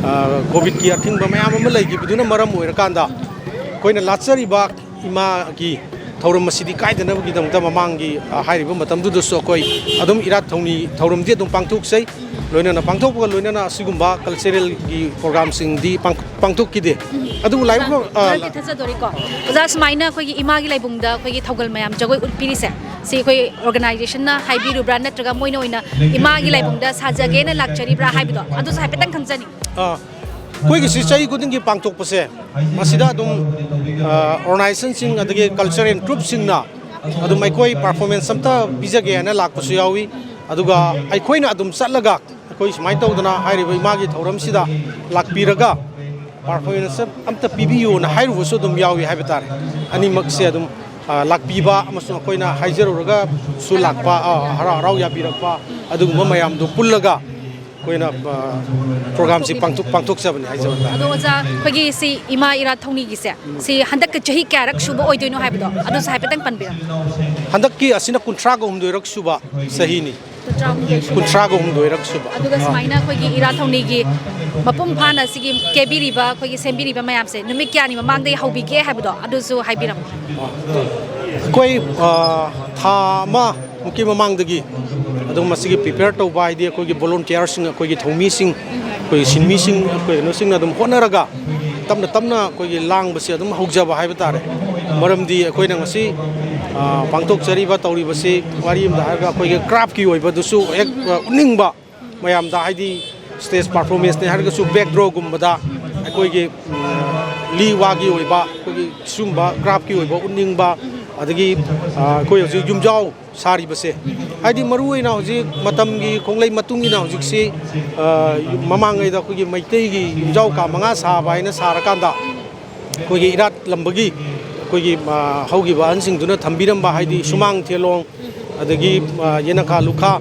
ꯑ, COVIDꯀꯤ ꯑꯊꯤꯡꯕ ꯃꯌꯥꯝ ꯑꯃ ꯂꯩꯈꯤꯕꯗꯨꯅ ꯃꯔꯝ ꯑꯣꯏꯔꯀꯥꯟꯗ ꯑꯩꯈꯣꯏꯅ ꯂꯥꯠꯆꯔꯤꯕ ꯏꯃꯥꯒꯤ ꯊꯧꯔꯝ ꯑꯁꯤꯗꯤ ꯀꯥꯏꯗꯅꯕꯒꯤꯗꯃꯛꯇ ꯃꯃꯥꯡꯒꯤ, ꯑ, ꯍꯥꯏꯔꯤꯕ ꯃꯇꯝꯗꯨꯗꯁꯨ ꯑꯩꯈꯣꯏ ꯑꯗꯨꯝ ꯏꯔꯥꯠ ꯊꯧꯅꯤ ꯊꯧꯔꯝꯗꯤ ꯑꯗꯨꯝ ꯄꯥꯡꯊꯣꯛꯆꯩ꯫ ꯂꯣꯏꯅꯅ ꯄꯥꯡꯊꯣꯛꯄꯒ ꯂꯣꯏꯅꯅ ꯑꯁꯤꯒꯨꯝꯕ ꯀꯜꯆꯔꯦꯜꯒꯤ ꯄ꯭ꯔꯣꯒ꯭ꯔꯥꯝꯁꯤꯡꯗꯤ ꯄꯥꯡ-, ꯄꯥꯡꯊꯣꯛꯈꯤꯗꯦ꯫ ꯑꯗꯨꯕꯨ ꯂꯥꯏꯕꯛ ꯐ-, ꯑ, ꯃꯔꯛꯇꯤ ꯊꯠꯆꯗꯣꯔꯤꯀꯣ꯫ ꯑꯣꯖꯥ, ꯁꯨꯃꯥꯏꯅ ꯑꯩꯈꯣꯏꯒꯤ ꯏꯃꯥꯒꯤ ꯂꯥꯏꯕꯨꯡꯗ ꯑꯩꯈꯣꯏꯒꯤ ꯊꯧꯒꯜ ꯃꯌꯥꯝ ꯖꯒꯣꯏ ꯎꯠꯄꯤꯔꯤꯁꯦ, ꯁꯤ ꯑꯩꯈꯣꯏ ꯑꯣꯔꯒꯅꯥꯏꯖꯦꯁꯟꯅ ꯍꯥꯏꯕꯤꯔꯨꯕ꯭ꯔꯥ, ꯅꯠꯇ꯭ꯔꯒ ꯃꯣꯏꯅ ꯑꯣꯏꯅ ꯏꯃꯥꯒꯤ ꯂꯥꯏꯕꯨꯡꯗ ꯁꯥꯖꯒꯦꯅ ꯂꯥꯛꯆꯔꯤꯕ꯭ꯔꯥ ꯍꯥꯏꯕꯗꯣ, ꯑꯗꯨꯁꯨ ꯍꯥꯏꯐꯦꯠꯇꯪ ꯈꯪꯖꯅꯤꯡꯉꯤ꯫ ꯑꯥ, ꯑꯩꯈꯣꯏꯒꯤꯁꯤ ꯆꯍꯤ ꯈꯨꯗꯤꯡꯒꯤ ꯄꯥꯡꯊꯣꯛꯄꯁꯦ, ꯃꯁꯤꯗ ꯑꯗꯨꯝ, ꯑ, ꯑꯣꯔꯒꯅꯥꯏꯖꯦꯁꯟꯁꯤꯡ ꯑꯗꯒꯤ ꯀꯜꯆꯔꯦꯜ ꯇ꯭ꯔꯨꯞꯁꯤꯡꯅ ꯑꯗꯨꯝ ꯑꯩꯈꯣꯏ ꯄꯔꯐꯣꯔꯃꯦꯟꯁ ꯑꯝꯇ ꯄꯤꯖꯒꯦ ꯍꯥꯏꯅ ꯂꯥꯛꯄꯁꯨ ꯌꯥꯎꯏ꯫ ꯑꯗꯨꯒ ꯑꯩꯈꯣꯏꯅ ꯑꯗꯨꯝ ꯆꯠꯂꯒ ꯑꯩꯈꯣꯏ ꯁꯨꯃꯥꯏꯅ ꯇꯧꯗꯅ ꯍꯥꯏꯔꯤꯕ ꯏꯃꯥꯒꯤ ꯊꯧꯔꯝꯁꯤꯗ ꯂꯥꯛꯄꯤꯔꯒ ꯄꯔꯐꯣꯔꯃꯦꯟꯁ ꯑꯝꯇ ꯄꯤꯕꯤꯌꯨꯅ ꯍꯥꯏꯔꯨꯕꯁꯨ ꯑꯗꯨꯝ ꯌꯥꯎꯏ ꯍꯥꯏꯕ ꯇꯥꯔꯦ꯫ ꯑꯅꯤꯃꯛꯁꯦ ꯑꯗꯨꯝ, ꯑ, ꯂꯥꯛꯄꯤꯕ ꯑꯃꯁꯨꯡ ꯑꯩꯈꯣꯏꯅ ꯍꯥꯏꯖꯔꯨꯔꯒꯁꯨ ꯂꯥꯛꯄ, ꯑ, ꯍꯔꯥꯎ ꯍꯔꯥꯎ ꯌꯥꯕꯤꯔꯛꯄ, ꯑꯗꯨꯒꯨꯝꯕ ꯃꯌꯥꯝꯗꯣ ꯄꯨꯜꯂꯒ ꯑꯩꯈꯣꯏꯅ, ꯑ, ꯄ꯭ꯔꯣꯒ꯭ꯔꯥꯝꯁꯤ ꯄꯥꯡꯊꯣꯛ-, ꯄꯥꯡꯊꯣꯛꯆꯕꯅꯤ ꯍꯥꯏꯖꯕ ꯇꯥꯔꯦ꯫ ꯑꯗꯣ ꯑꯣꯖꯥ, ꯑꯩꯈꯣꯏꯒꯤ ꯁꯤ ꯏꯃꯥ ꯏꯔꯥꯠ ꯊꯧꯅꯤꯒꯤꯁꯦ, ꯁꯤ ꯍꯟꯗꯛꯀ ꯆꯍꯤ ꯀꯌꯥꯔꯛ ꯁꯨꯕ ꯑꯣꯏꯗꯣꯏꯅꯣ ꯍꯥꯏꯕꯗꯣ, ꯑꯗꯨꯁꯨ ꯍꯥꯏꯐꯦꯠꯇꯪ ꯄꯟꯕꯤꯔꯝꯃꯨ꯫ ꯍꯟꯗꯛꯀꯤ ꯑꯁꯤꯅ ꯀꯨꯟꯊ꯭ꯔꯥꯒ ꯍꯨꯝꯗꯣꯏꯔꯛ ꯁꯨꯕ ꯆꯍꯤꯅꯤ꯫ ꯀꯨꯟꯊ꯭ꯔꯥ ꯍꯨꯝꯗꯣꯏ ꯁꯨꯕ꯫ ꯀꯨꯟꯊ꯭ꯔꯥꯒ ꯍꯨꯝꯗꯣꯏꯔꯛ ꯁꯨꯕ꯫ ꯑꯗꯨꯒ ꯑꯥ꯫ ꯁꯨꯃꯥꯏꯅ ꯑꯩꯈꯣꯏꯒꯤ ꯏꯔꯥꯠ ꯊꯧꯅꯤꯒꯤ ꯃꯄꯨꯡ ꯐꯥꯅ ꯁꯤꯒꯤ ꯀꯦꯕꯤꯔꯤꯕ, ꯑꯩꯈꯣꯏꯒꯤ ꯁꯦꯝꯕꯤꯔꯤꯕ ꯃꯌꯥꯝꯁꯦ ꯅꯨꯃꯤꯠ ꯀꯌꯥꯅꯤ ꯃꯃꯥꯡꯗꯒꯤ ꯍꯧꯕꯤꯒꯦ ꯍꯥꯏꯕꯗꯣ, ꯑꯗꯨꯁꯨ ꯍꯥꯏꯕꯤꯔꯝꯃꯨ꯫ ꯑꯩꯈꯣꯏ, ꯑ, ꯊꯥ ꯑꯃꯃꯨꯛꯀꯤ ꯃꯃꯥꯡꯗꯒꯤ ꯑꯗꯨꯝ ꯃꯁꯤꯒꯤ ꯄ꯭ꯔꯤꯄꯦꯌꯔ ꯇꯧꯕ, ꯍꯥꯏꯗꯤ ꯑꯩꯈꯣꯏꯒꯤ ꯚꯣꯂꯨꯟꯇꯤꯌꯔꯁꯤꯡ, ꯑꯩꯈꯣꯏꯒꯤ ꯊꯧꯃꯤꯁꯤꯡ, ꯑꯩꯈꯣꯏꯒꯤ ꯁꯤꯟꯃꯤꯁꯤꯡ, ꯑꯩꯈꯣꯏ ꯀꯩꯅꯣꯁꯤꯡꯅ ꯑꯗꯨꯝ ꯍꯣꯠꯅꯔꯒ ꯇꯞꯅ ꯇꯞꯅ ꯑꯩꯈꯣꯏꯒꯤ ꯂꯥꯡꯕꯁꯦ ꯑꯗꯨꯝ ꯍꯧꯖꯕ ꯍꯥꯏꯕ ꯇꯥꯔꯦ꯫ ꯃꯔꯝꯗꯤ ꯑꯩꯈꯣꯏꯅ ꯉꯁꯤ, ꯑ, ꯄꯥꯡꯊꯣꯛꯆꯔꯤꯕ, ꯇꯧꯔꯤꯕꯁꯤ ꯋꯥꯔꯤ ꯑꯃꯗ ꯍꯥꯏꯔꯒ ꯑꯩꯈꯣꯏꯒꯤ ꯀ꯭ꯔꯥꯐꯀꯤ ꯑꯣꯏꯕꯗꯨꯁꯨ ꯍꯦꯛ, ꯑ, ꯎꯠꯅꯤꯡꯕ꯫ ꯃꯌꯥꯝꯗ, ꯍꯥꯏꯗꯤ ꯁ꯭ꯇꯦꯖ ꯄꯔꯐꯣꯔꯃꯦꯟꯁꯅꯦ ꯍꯥꯏꯔꯒꯁꯨ ꯕꯦꯛꯗ꯭ꯔꯣꯒꯨꯝꯕꯗ ꯑꯩꯈꯣꯏꯒꯤ, ꯎꯝ, ꯂꯤ ꯋꯥꯒꯤ ꯑꯣꯏꯕ, ꯑꯩꯈꯣꯏꯒꯤ ꯁꯤꯒꯨꯝꯕ ꯀ꯭ꯔꯥꯐꯀꯤ ꯑꯣꯏꯕ ꯎꯠꯅꯤꯡꯕ, ꯑꯗꯒꯤ, ꯑ, ꯑꯩꯈꯣꯏ ꯍꯧꯖꯤꯛ ꯌꯨꯝꯖꯥꯎ ꯁꯥꯔꯤꯕꯁꯦ, ꯍꯥꯏꯗꯤ ꯃꯔꯨꯑꯣꯏꯅ ꯍꯧꯖꯤꯛ ꯃꯇꯝꯒꯤ ꯈꯣꯡꯂꯩ ꯃꯇꯨꯡ ꯏꯟꯅ ꯍꯧꯖꯤꯛꯁꯤ, ꯑ, ꯃꯃꯥꯡꯉꯩꯗ ꯑꯩꯈꯣꯏꯒꯤ ꯃꯩꯇꯩꯒꯤ ꯌꯨꯝꯖꯥꯎ ꯀꯥ ꯃꯉꯥ ꯁꯥꯕ ꯍꯥꯏꯅ ꯁꯥꯔꯀꯥꯟꯗ ꯑꯩꯈꯣꯏꯒꯤ ꯏꯔꯥꯠꯂꯝꯕꯒꯤ ꯑꯩꯈꯣꯏꯒꯤ, ꯑ, ꯍꯧꯈꯤꯕ ꯑꯍꯟꯁꯤꯡꯗꯨꯅ ꯊꯝꯕꯤꯔꯝꯕ, ꯍꯥꯏꯗꯤ ꯁꯨꯃꯥꯡ ꯊꯦꯂꯣꯡ, ꯑꯗꯒꯤ, ꯑ, ꯌꯦꯅꯈꯥ ꯂꯨꯈꯥ,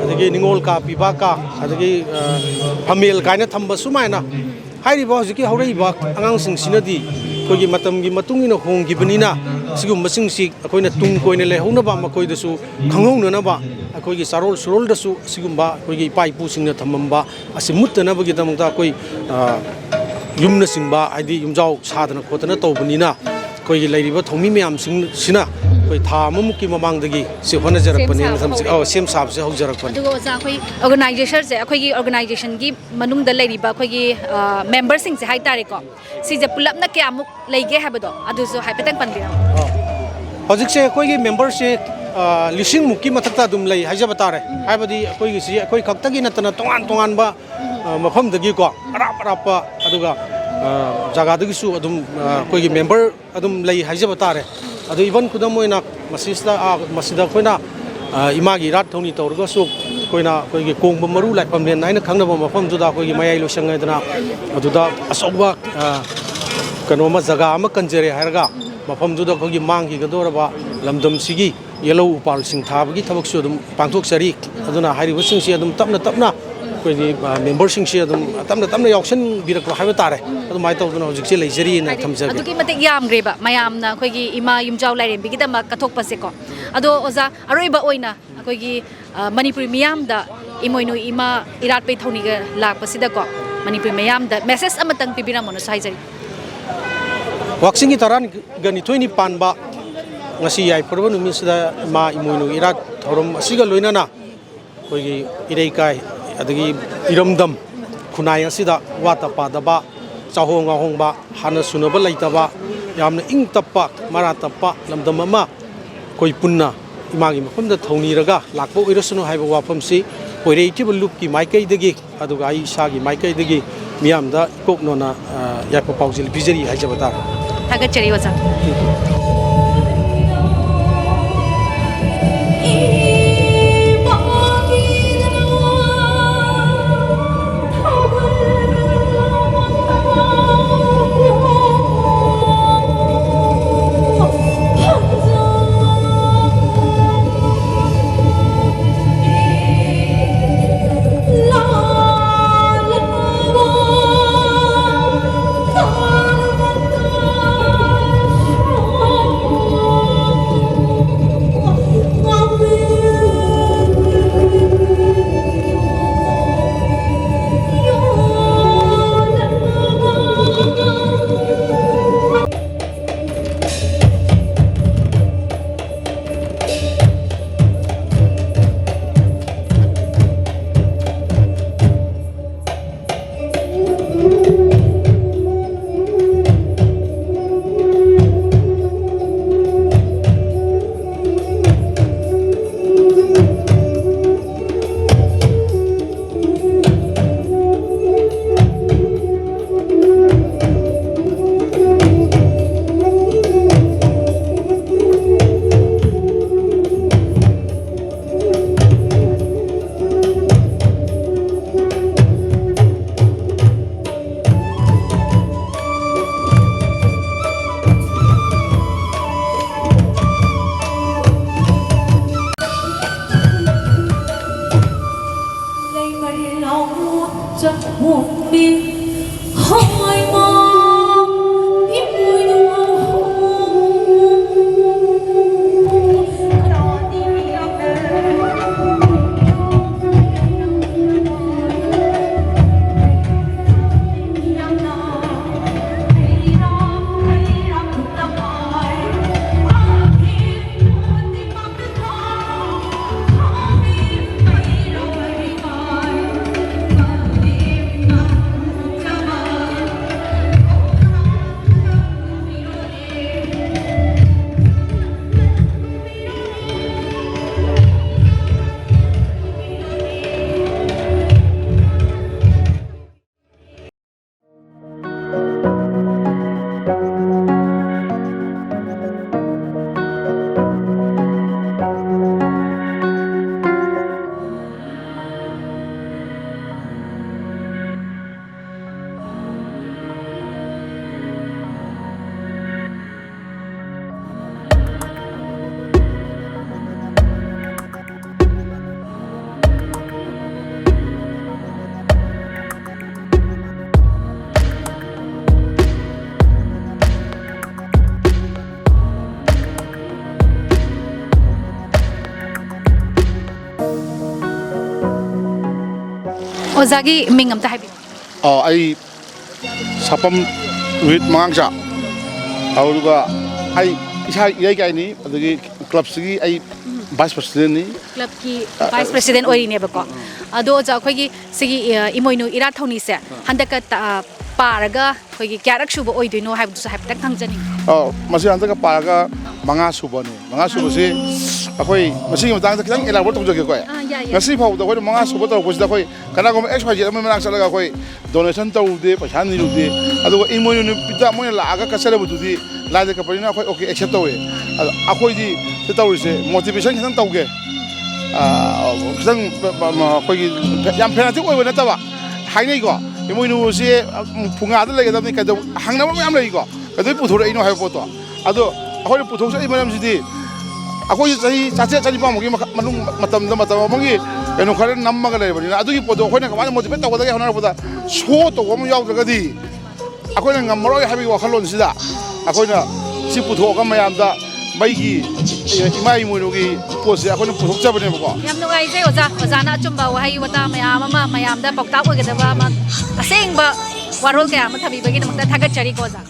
ꯑꯗꯒꯤ ꯅꯤꯉꯣꯜ ꯀꯥ ꯄꯤꯕꯥ ꯀꯥ, ꯑꯗꯒꯤ, ꯑ, ꯐꯝꯃꯦꯜ ꯀꯥꯏꯅ ꯊꯝꯕ ꯁꯨꯃꯥꯏꯅ ꯍꯥꯏꯔꯤꯕ ꯍꯧꯖꯤꯛꯀꯤ ꯍꯧꯔꯛꯏꯕ ꯑꯉꯥꯡꯁꯤꯡꯁꯤꯅꯗꯤ ꯑꯩꯈꯣꯏꯒꯤ ꯃꯇꯝꯒꯤ ꯃꯇꯨꯡ ꯏꯟꯅ ꯍꯣꯡꯈꯤꯕꯅꯤꯅ, ꯁꯤꯒꯨꯝꯕꯁꯤꯡꯁꯤ ꯑꯩꯈꯣꯏꯅ ꯇꯨꯡ ꯀꯣꯏꯅ ꯂꯩꯍꯧꯅꯕ, ꯃꯈꯣꯏꯗꯁꯨ ꯈꯪꯍꯧꯅꯅꯕ, ꯑꯩꯈꯣꯏꯒꯤ ꯆꯥꯔꯣꯜ ꯁꯨꯔꯣꯜꯗꯁꯨ ꯑꯁꯤꯒꯨꯝꯕ ꯑꯩꯈꯣꯏꯒꯤ ꯏꯄꯥ ꯏꯄꯨꯁꯤꯡꯅ ꯊꯝꯃꯝꯕ ꯑꯁꯤ ꯃꯨꯠꯇꯅꯕꯒꯤꯗꯃꯛꯇ ꯑꯩꯈꯣꯏ, ꯑ, ꯌꯨꯝꯅꯆꯤꯡꯕ, ꯍꯥꯏꯗꯤ ꯌꯨꯝꯖꯥꯎ ꯁꯥꯗꯅ ꯈꯣꯠꯇꯅ ꯇꯧꯕꯅꯤꯅ, ꯑꯩꯈꯣꯏꯒꯤ ꯂꯩꯔꯤꯕ ꯊꯧꯃꯤ ꯃꯌꯥꯝꯁꯤꯡꯁꯤꯅ ꯑꯩꯈꯣꯏ ꯊꯥ ꯑꯃꯃꯨꯛꯀꯤ ꯃꯃꯥꯡꯗꯒꯤ ꯁꯤ ꯍꯣꯠꯅꯖꯔꯛꯄꯅꯦ꯫ ꯁꯦꯝ ꯁꯥꯕ ꯃꯇꯝꯁꯤ ꯍꯧꯔꯦ꯫ ꯑꯧ, ꯁꯦꯝ ꯁꯥꯕꯁꯦ ꯍꯧꯖꯔꯛꯄꯅꯤ꯫ ꯑꯗꯨꯒ ꯑꯣꯖꯥ, ꯑꯩꯈꯣꯏ ꯑꯣꯔꯒꯅꯥꯏꯖꯦꯁꯟꯁꯦ, ꯑꯩꯈꯣꯏꯒꯤ ꯑꯣꯔꯒꯅꯥꯏꯖꯦꯁꯟꯒꯤ ꯃꯅꯨꯡꯗ ꯂꯩꯔꯤꯕ ꯑꯩꯈꯣꯏꯒꯤ, ꯑ, ꯃꯦꯝꯕꯔꯁꯤꯡꯁꯦ ꯍꯥꯏꯇꯥꯔꯦꯀꯣ, ꯁꯤꯁꯦ ꯄꯨꯂꯞꯅ ꯀꯌꯥꯃꯨꯛ ꯂꯩꯒꯦ ꯍꯥꯏꯕꯗꯣ ꯑꯗꯨꯁꯨ ꯍꯥꯏꯐꯦꯠꯇꯪ ꯄꯟꯕꯤꯔꯝꯃꯣ꯫ ꯍꯧꯖꯤꯛꯁꯦ ꯑꯩꯈꯣꯏꯒꯤ ꯃꯦꯝꯕꯔꯁꯦ, ꯑ, ꯂꯤꯁꯤꯡ ꯃꯨꯛꯀꯤ ꯃꯊꯛꯇ ꯑꯗꯨꯝ ꯂꯩ ꯍꯥꯏꯖꯕ ꯇꯥꯔꯦ꯫ ꯍꯥꯏꯕꯗꯤ ꯑꯩꯈꯣꯏꯒꯤꯁꯤ ꯑꯩꯈꯣꯏ ꯈꯛꯇꯒꯤ ꯅꯠꯇꯅ ꯇꯣꯉꯥꯟ ꯇꯣꯉꯥꯟꯕ, ꯑ, ꯃꯐꯝꯗꯒꯤꯀꯣ, ꯑꯔꯥꯞ ꯑꯔꯥꯞꯄ, ꯑꯗꯨꯒ, ꯑ, ꯖꯒꯥꯗꯒꯤꯁꯨ ꯑꯗꯨꯝ, ꯑ, ꯑꯩꯈꯣꯏꯒꯤ ꯃꯦꯝꯕꯔ ꯑꯗꯨꯝ ꯂꯩ ꯍꯥꯏꯖꯕ ꯇꯥꯔꯦ꯫ ꯑꯗꯨ even ꯈꯨꯗꯝ ꯑꯣꯏꯅ ꯃꯁꯤꯁꯤꯗ, ꯑ, ꯃꯁꯤꯗ ꯑꯩꯈꯣꯏꯅ, ꯑ, ꯏꯃꯥꯒꯤ ꯏꯔꯥꯠ ꯊꯧꯅꯤ ꯇꯧꯔꯒꯁꯨ ꯑꯩꯈꯣꯏꯅ ꯑꯩꯈꯣꯏꯒꯤ ꯀꯣꯡꯕ ꯃꯔꯨ ꯂꯥꯏꯐꯝꯂꯦꯟ ꯍꯥꯏꯅ ꯈꯪꯅꯕ ꯃꯐꯝꯗꯨꯗ ꯑꯩꯈꯣꯏꯒꯤ ꯃꯌꯥꯏ ꯂꯣꯏꯁꯪ ꯍꯥꯏꯗꯅ ꯑꯗꯨꯗ ꯑꯆꯧꯕ, ꯑ, ꯀꯩꯅꯣꯃ ꯖꯒꯥ ꯑꯃ ꯀꯟꯖꯔꯦ ꯍꯥꯏꯔꯒ ꯃꯐꯝꯗꯨꯗ ꯑꯩꯈꯣꯏꯒꯤ ꯃꯥꯡꯈꯤꯒꯗꯧꯔꯕ ꯂꯝꯗꯝꯁꯤꯒꯤ ꯌꯦꯜꯍꯧ ꯎꯄꯥꯜꯁꯤꯡ ꯊꯥꯕꯒꯤ ꯊꯕꯛꯁꯨ ꯑꯗꯨꯝ ꯄꯥꯡꯊꯣꯛꯆꯔꯤ꯫ ꯑꯗꯨꯅ ꯍꯥꯏꯔꯤꯕꯁꯤꯡꯁꯤ ꯑꯗꯨꯝ ꯇꯞꯅ ꯇꯞꯅ ꯑꯩꯈꯣꯏꯒꯤ, ꯑ, ꯃꯦꯝꯕꯔꯁꯤꯡꯁꯤ ꯑꯗꯨꯝ ꯇꯞꯅ ꯇꯞꯅ ꯌꯥꯎꯁꯟꯕꯤꯔꯛꯄ ꯍꯥꯏꯕ ꯇꯥꯔꯦ꯫ ꯑꯗꯨꯃꯥꯏꯅ ꯇꯧꯗꯅ ꯍꯧꯖꯤꯛꯁꯦ ꯂꯩꯖꯔꯤꯅ ꯍꯥꯏꯗꯤ ꯊꯝꯖꯒꯦ꯫ ꯑꯗꯨꯛꯀꯤ ꯃꯇꯤꯛ ꯌꯥꯝꯈ꯭ꯔꯦꯕ ꯃꯌꯥꯝꯅ ꯑꯩꯈꯣꯏꯒꯤ ꯏꯃꯥ ꯌꯨꯝꯖꯥꯎ ꯂꯥꯏꯔꯦꯝꯕꯤꯒꯤꯗꯃꯛ ꯀꯠꯊꯣꯛꯄꯁꯦꯀꯣ꯫ ꯑꯗꯣ ꯑꯣꯖꯥ, ꯑꯔꯣꯏꯕ ꯑꯣꯏꯅ ꯑꯩꯈꯣꯏꯒꯤ, ꯑ, ꯃꯅꯤꯄꯨꯔꯤ ꯃꯤꯌꯥꯝꯗ ꯏꯃꯣꯏꯅꯨ ꯏꯃꯥ ꯏꯔꯥꯠꯄꯩ ꯊꯧꯅꯤꯒ ꯂꯥꯛꯄꯁꯤꯗꯀꯣ, ꯃꯅꯤꯄꯨꯔꯤ ꯃꯤꯌꯥꯝꯗ ꯃꯦꯁꯦꯖ ꯑꯃꯇꯪ ꯄꯤꯕꯤꯔꯝꯃꯣꯅꯁꯨ ꯍꯥꯏꯖꯔꯤ꯫ ꯋꯥꯛꯆꯤꯡꯒꯤ ꯇꯔꯥꯅꯤꯊꯣꯏꯅꯤ ꯄꯥꯟꯕ ꯉꯁꯤ ꯌꯥꯏꯐꯔꯕ ꯅꯨꯃꯤꯠꯁꯤꯗ ꯏꯃꯥ ꯏꯃꯣꯏꯅꯨ ꯏꯔꯥꯠ ꯊꯧꯔꯝ ꯑꯁꯤꯒ ꯂꯣꯏꯅꯅ ꯑꯩꯈꯣꯏꯒꯤ ꯏꯔꯩꯀꯥꯏ, ꯑꯗꯒꯤ ꯏꯔꯝꯗꯝ ꯈꯨꯟꯅꯥꯏ ꯑꯁꯤꯗ ꯋꯥꯠꯇ ꯄꯥꯗꯕ, ꯆꯥꯍꯣꯡ ꯉꯥꯍꯣꯡꯕ, ꯍꯥꯟꯅ ꯁꯨꯅꯕ ꯂꯩꯇꯕ, ꯌꯥꯝꯅ ꯏꯪ ꯇꯞꯄ, ꯃꯔꯥ ꯇꯞꯄ ꯂꯝꯗꯝ ꯑꯃ ꯑꯩꯈꯣꯏ ꯄꯨꯟꯅ ꯏꯃꯥꯒꯤ ꯃꯐꯝꯗ ꯊꯧꯅꯤꯔꯒ ꯂꯥꯛꯄ ꯑꯣꯏꯔꯁꯅꯨ ꯍꯥꯏꯕ ꯋꯥꯐꯝꯁꯤ ꯑꯣꯏꯔꯛꯏꯕ ꯂꯨꯞꯀꯤ ꯃꯥꯏꯀꯩꯗꯒꯤ, ꯑꯗꯨꯒ ꯑꯩ ꯏꯁꯥꯒꯤ ꯃꯥꯏꯀꯩꯗꯒꯤ ꯃꯤꯌꯥꯝꯗ ꯏꯀꯣꯛꯅꯣꯅ, ꯑ, ꯌꯥꯏꯐ ꯄꯥꯎꯖꯦꯜ ꯄꯤꯖꯔꯤ ꯍꯥꯏꯖꯕ ꯇꯥꯔꯦ꯫ ꯊꯥꯒꯠꯆꯔꯤ ꯑꯣꯖꯥ꯫ ꯑꯣꯖꯥꯒꯤ ꯃꯤꯡ ꯑꯝꯇ ꯍꯥꯏꯕꯤꯌꯨ꯫ ꯑꯣ, ꯑꯩ ꯁꯥꯄꯝ ꯔꯣꯍꯤꯠ ꯃꯉꯥꯡꯆꯥ꯫ ꯑꯗꯨꯒ ꯑꯩ ꯏꯁꯥ ꯏꯔꯩꯀꯥꯏꯅꯤ, ꯑꯗꯒꯤ ꯀ꯭ꯂꯕꯁꯤꯒꯤ ꯑꯩ ꯚꯥꯏꯁ ꯄ꯭ꯔꯁꯤꯗꯦꯟꯅꯤ꯫ ꯀ꯭ꯂꯕꯀꯤ ꯑ, ꯑ, ꯚꯥꯏꯁ ꯄ꯭ꯔꯁꯤꯗꯦꯟ ꯑꯣꯏꯔꯤꯅꯦꯕꯀꯣ꯫ ꯑꯗꯣ ꯑꯣꯖꯥ, ꯑꯩꯈꯣꯏꯒꯤ ꯁꯤꯒꯤ, ꯑ, ꯏꯃꯣꯏꯅꯨ ꯏꯔꯥꯠ ꯊꯧꯅꯤꯁꯦ ꯍꯟꯗꯛꯀ ꯇ-, ꯑ, ꯄꯥꯔꯒ ꯑꯩꯈꯣꯏꯒꯤ ꯀꯌꯥꯔꯛ ꯁꯨꯕ ꯑꯣꯏꯗꯣꯏꯅꯣ ꯍꯥꯏꯕꯗꯨꯁꯨ ꯍꯥꯏꯐꯦꯠꯇꯪ ꯈꯪꯖꯅꯤꯡꯉꯤ꯫ ꯑꯣ, ꯃꯁꯤ ꯍꯟꯗꯛꯀ ꯄꯥꯔꯒ ꯃꯉꯥ ꯁꯨꯕꯅꯤ꯫ ꯃꯉꯥ ꯁꯨꯕꯁꯤ ꯑꯩꯈꯣꯏ ꯃꯁꯤꯒꯤ ꯃꯇꯥꯡꯗ ꯈꯤꯇꯪ elaborate ꯇꯧꯖꯒꯦꯀꯣ ꯑꯩ꯫ ꯑꯥ, ꯌꯥꯏ, ꯌꯥꯏ꯫ ꯉꯁꯤ ꯐꯥꯎꯕꯗ ꯑꯩꯈꯣꯏꯅ ꯃꯉꯥ ꯁꯨꯕ ꯇꯧꯔꯛꯄꯁꯤꯗ ꯑꯩꯈꯣꯏ ꯀꯅꯥꯒꯨꯝꯕ X Y Z ꯑꯃꯒꯤ ꯃꯅꯥꯛ ꯆꯠꯂꯒ ꯑꯩꯈꯣꯏ donation ꯇꯧꯔꯨꯗꯦ, ꯄꯩꯁꯥ ꯅꯤꯔꯨꯗꯦ꯫ ꯑꯗꯨꯒ ꯏꯃꯣꯏꯅꯨ ꯅꯨꯃꯤꯠꯇ ꯃꯣꯏꯅ ꯂꯥꯛꯑꯒ ꯀꯠꯆꯔꯕꯗꯨꯗꯤ ꯂꯥꯏꯗ ꯀꯠꯄꯅꯤꯅ ꯑꯩꯈꯣꯏ okay accept ꯇꯧꯋꯦ꯫ ꯑꯗꯣ ꯑꯩꯈꯣꯏꯗꯤ ꯁꯤ ꯇꯧꯔꯤꯁꯦ motivation ꯈꯤꯇꯪ ꯇꯧꯒꯦ꯫ ꯑꯥ, ꯈꯤꯇꯪ, ꯑꯩꯈꯣꯏꯒꯤ ꯌꯥꯝ fanatic ꯑꯣꯏꯕ ꯅꯠꯇꯕ, ꯍꯥꯏꯅꯩꯀꯣ, ꯏꯃꯣꯏꯅꯨꯁꯦ ꯐꯨꯡꯒꯥꯗ ꯂꯩꯒꯗꯕꯅꯤ, ꯀꯩꯗꯧ-, ꯍꯪꯅꯕ ꯃꯌꯥꯝ ꯂꯩꯀꯣ, ꯀꯩꯗꯧꯕꯩ ꯄꯨꯊꯣꯔꯛꯏꯅꯣ ꯍꯥꯏꯕ ꯄꯣꯠꯇꯣ꯫ ꯑꯗꯣ ꯑꯩꯈꯣꯏꯅ ꯄꯨꯊꯣꯛꯆꯔꯛꯏ ꯃꯔꯝꯁꯤꯗꯤ, ꯑꯩꯈꯣꯏꯁꯨ ꯆꯍꯤ ꯆꯥꯇ꯭ꯔꯦꯠ ꯆꯅꯤꯄꯥꯟꯃꯨꯛꯀꯤ ꯃꯈ-, ꯃꯅꯨꯡ ꯃꯇꯝꯗ, ꯃꯇꯝ ꯑꯃꯒꯤ ꯀꯩꯅꯣ ꯈꯔ ꯅꯝꯃꯒ ꯂꯩꯔꯕꯅꯤꯅ, ꯑꯗꯨꯒꯤ ꯄꯣꯠꯇꯣ ꯑꯩꯈꯣꯏꯅ ꯀꯃꯥꯏꯅ ꯃꯣꯇꯤꯚꯦꯠ ꯇꯧꯒꯗꯒꯦ ꯍꯣꯠꯅꯔꯛꯄꯗ, ꯁꯣ ꯇꯧꯕ ꯑꯃ ꯌꯥꯎꯗ꯭ꯔꯒꯗꯤ ꯑꯩꯈꯣꯏꯅ ꯉꯝꯃꯔꯣꯏ ꯍꯥꯏꯕꯒꯤ ꯋꯥꯈꯜꯂꯣꯟꯁꯤꯗ ꯑꯩꯈꯣꯏꯅ ꯁꯤ ꯄꯨꯊꯣꯛꯑꯒ ꯃꯌꯥꯝꯗ ꯃꯩꯒꯤ, ꯏꯃꯥ ꯏꯃꯣꯏꯅꯨꯒꯤ ꯄꯣꯠꯁꯦ ꯑꯩꯈꯣꯏꯅ ꯄꯨꯊꯣꯛꯆꯕꯅꯦꯕꯀꯣ꯫ ꯌꯥꯝ ꯅꯨꯡꯉꯥꯏꯖꯩ ꯑꯣꯖꯥ, ꯑꯣꯖꯥꯅ ꯑꯆꯨꯝꯕ ꯋꯥꯍꯩ ꯋꯥꯇꯥ ꯃꯌꯥꯝ ꯑꯃ ꯃꯌꯥꯝꯗ ꯄꯥꯎꯇꯥꯛ ꯑꯣꯏꯒꯗꯕ ꯑꯃ, ꯑꯁꯦꯡꯕ ꯋꯥꯔꯣꯜ ꯀꯌꯥ ꯑꯃ ꯊꯝꯕꯤꯕꯒꯤꯗꯃꯛꯇ ꯊꯥꯒꯠꯆꯔꯤꯀꯣ ꯑꯣꯖꯥ꯫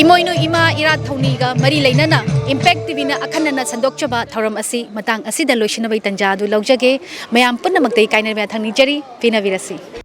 ꯏꯃꯣꯏꯅꯨ ꯏꯃꯥ ꯏꯔꯥꯠ ꯊꯧꯅꯤꯒ ꯃꯔꯤ ꯂꯩꯅꯅ ꯏꯝꯄꯦꯛ ꯇꯤꯚꯤꯅ ꯑꯈꯟꯅꯅ ꯁꯟꯗꯣꯛꯆꯕ ꯊꯧꯔꯝ ꯑꯁꯤ ꯃꯇꯥꯡ ꯑꯁꯤꯗ ꯂꯣꯏꯁꯤꯟꯅꯕꯒꯤ ꯇꯥꯟꯖꯥ ꯑꯗꯨ ꯂꯧꯖꯒꯦ꯫ ꯃꯌꯥꯝ ꯄꯨꯝꯅꯃꯛꯇ ꯏꯀꯥꯏꯅꯕ ꯌꯥꯊꯪ ꯅꯤꯖꯔꯤ꯫ ꯄꯦꯟꯅꯕꯤꯔꯁꯤ꯫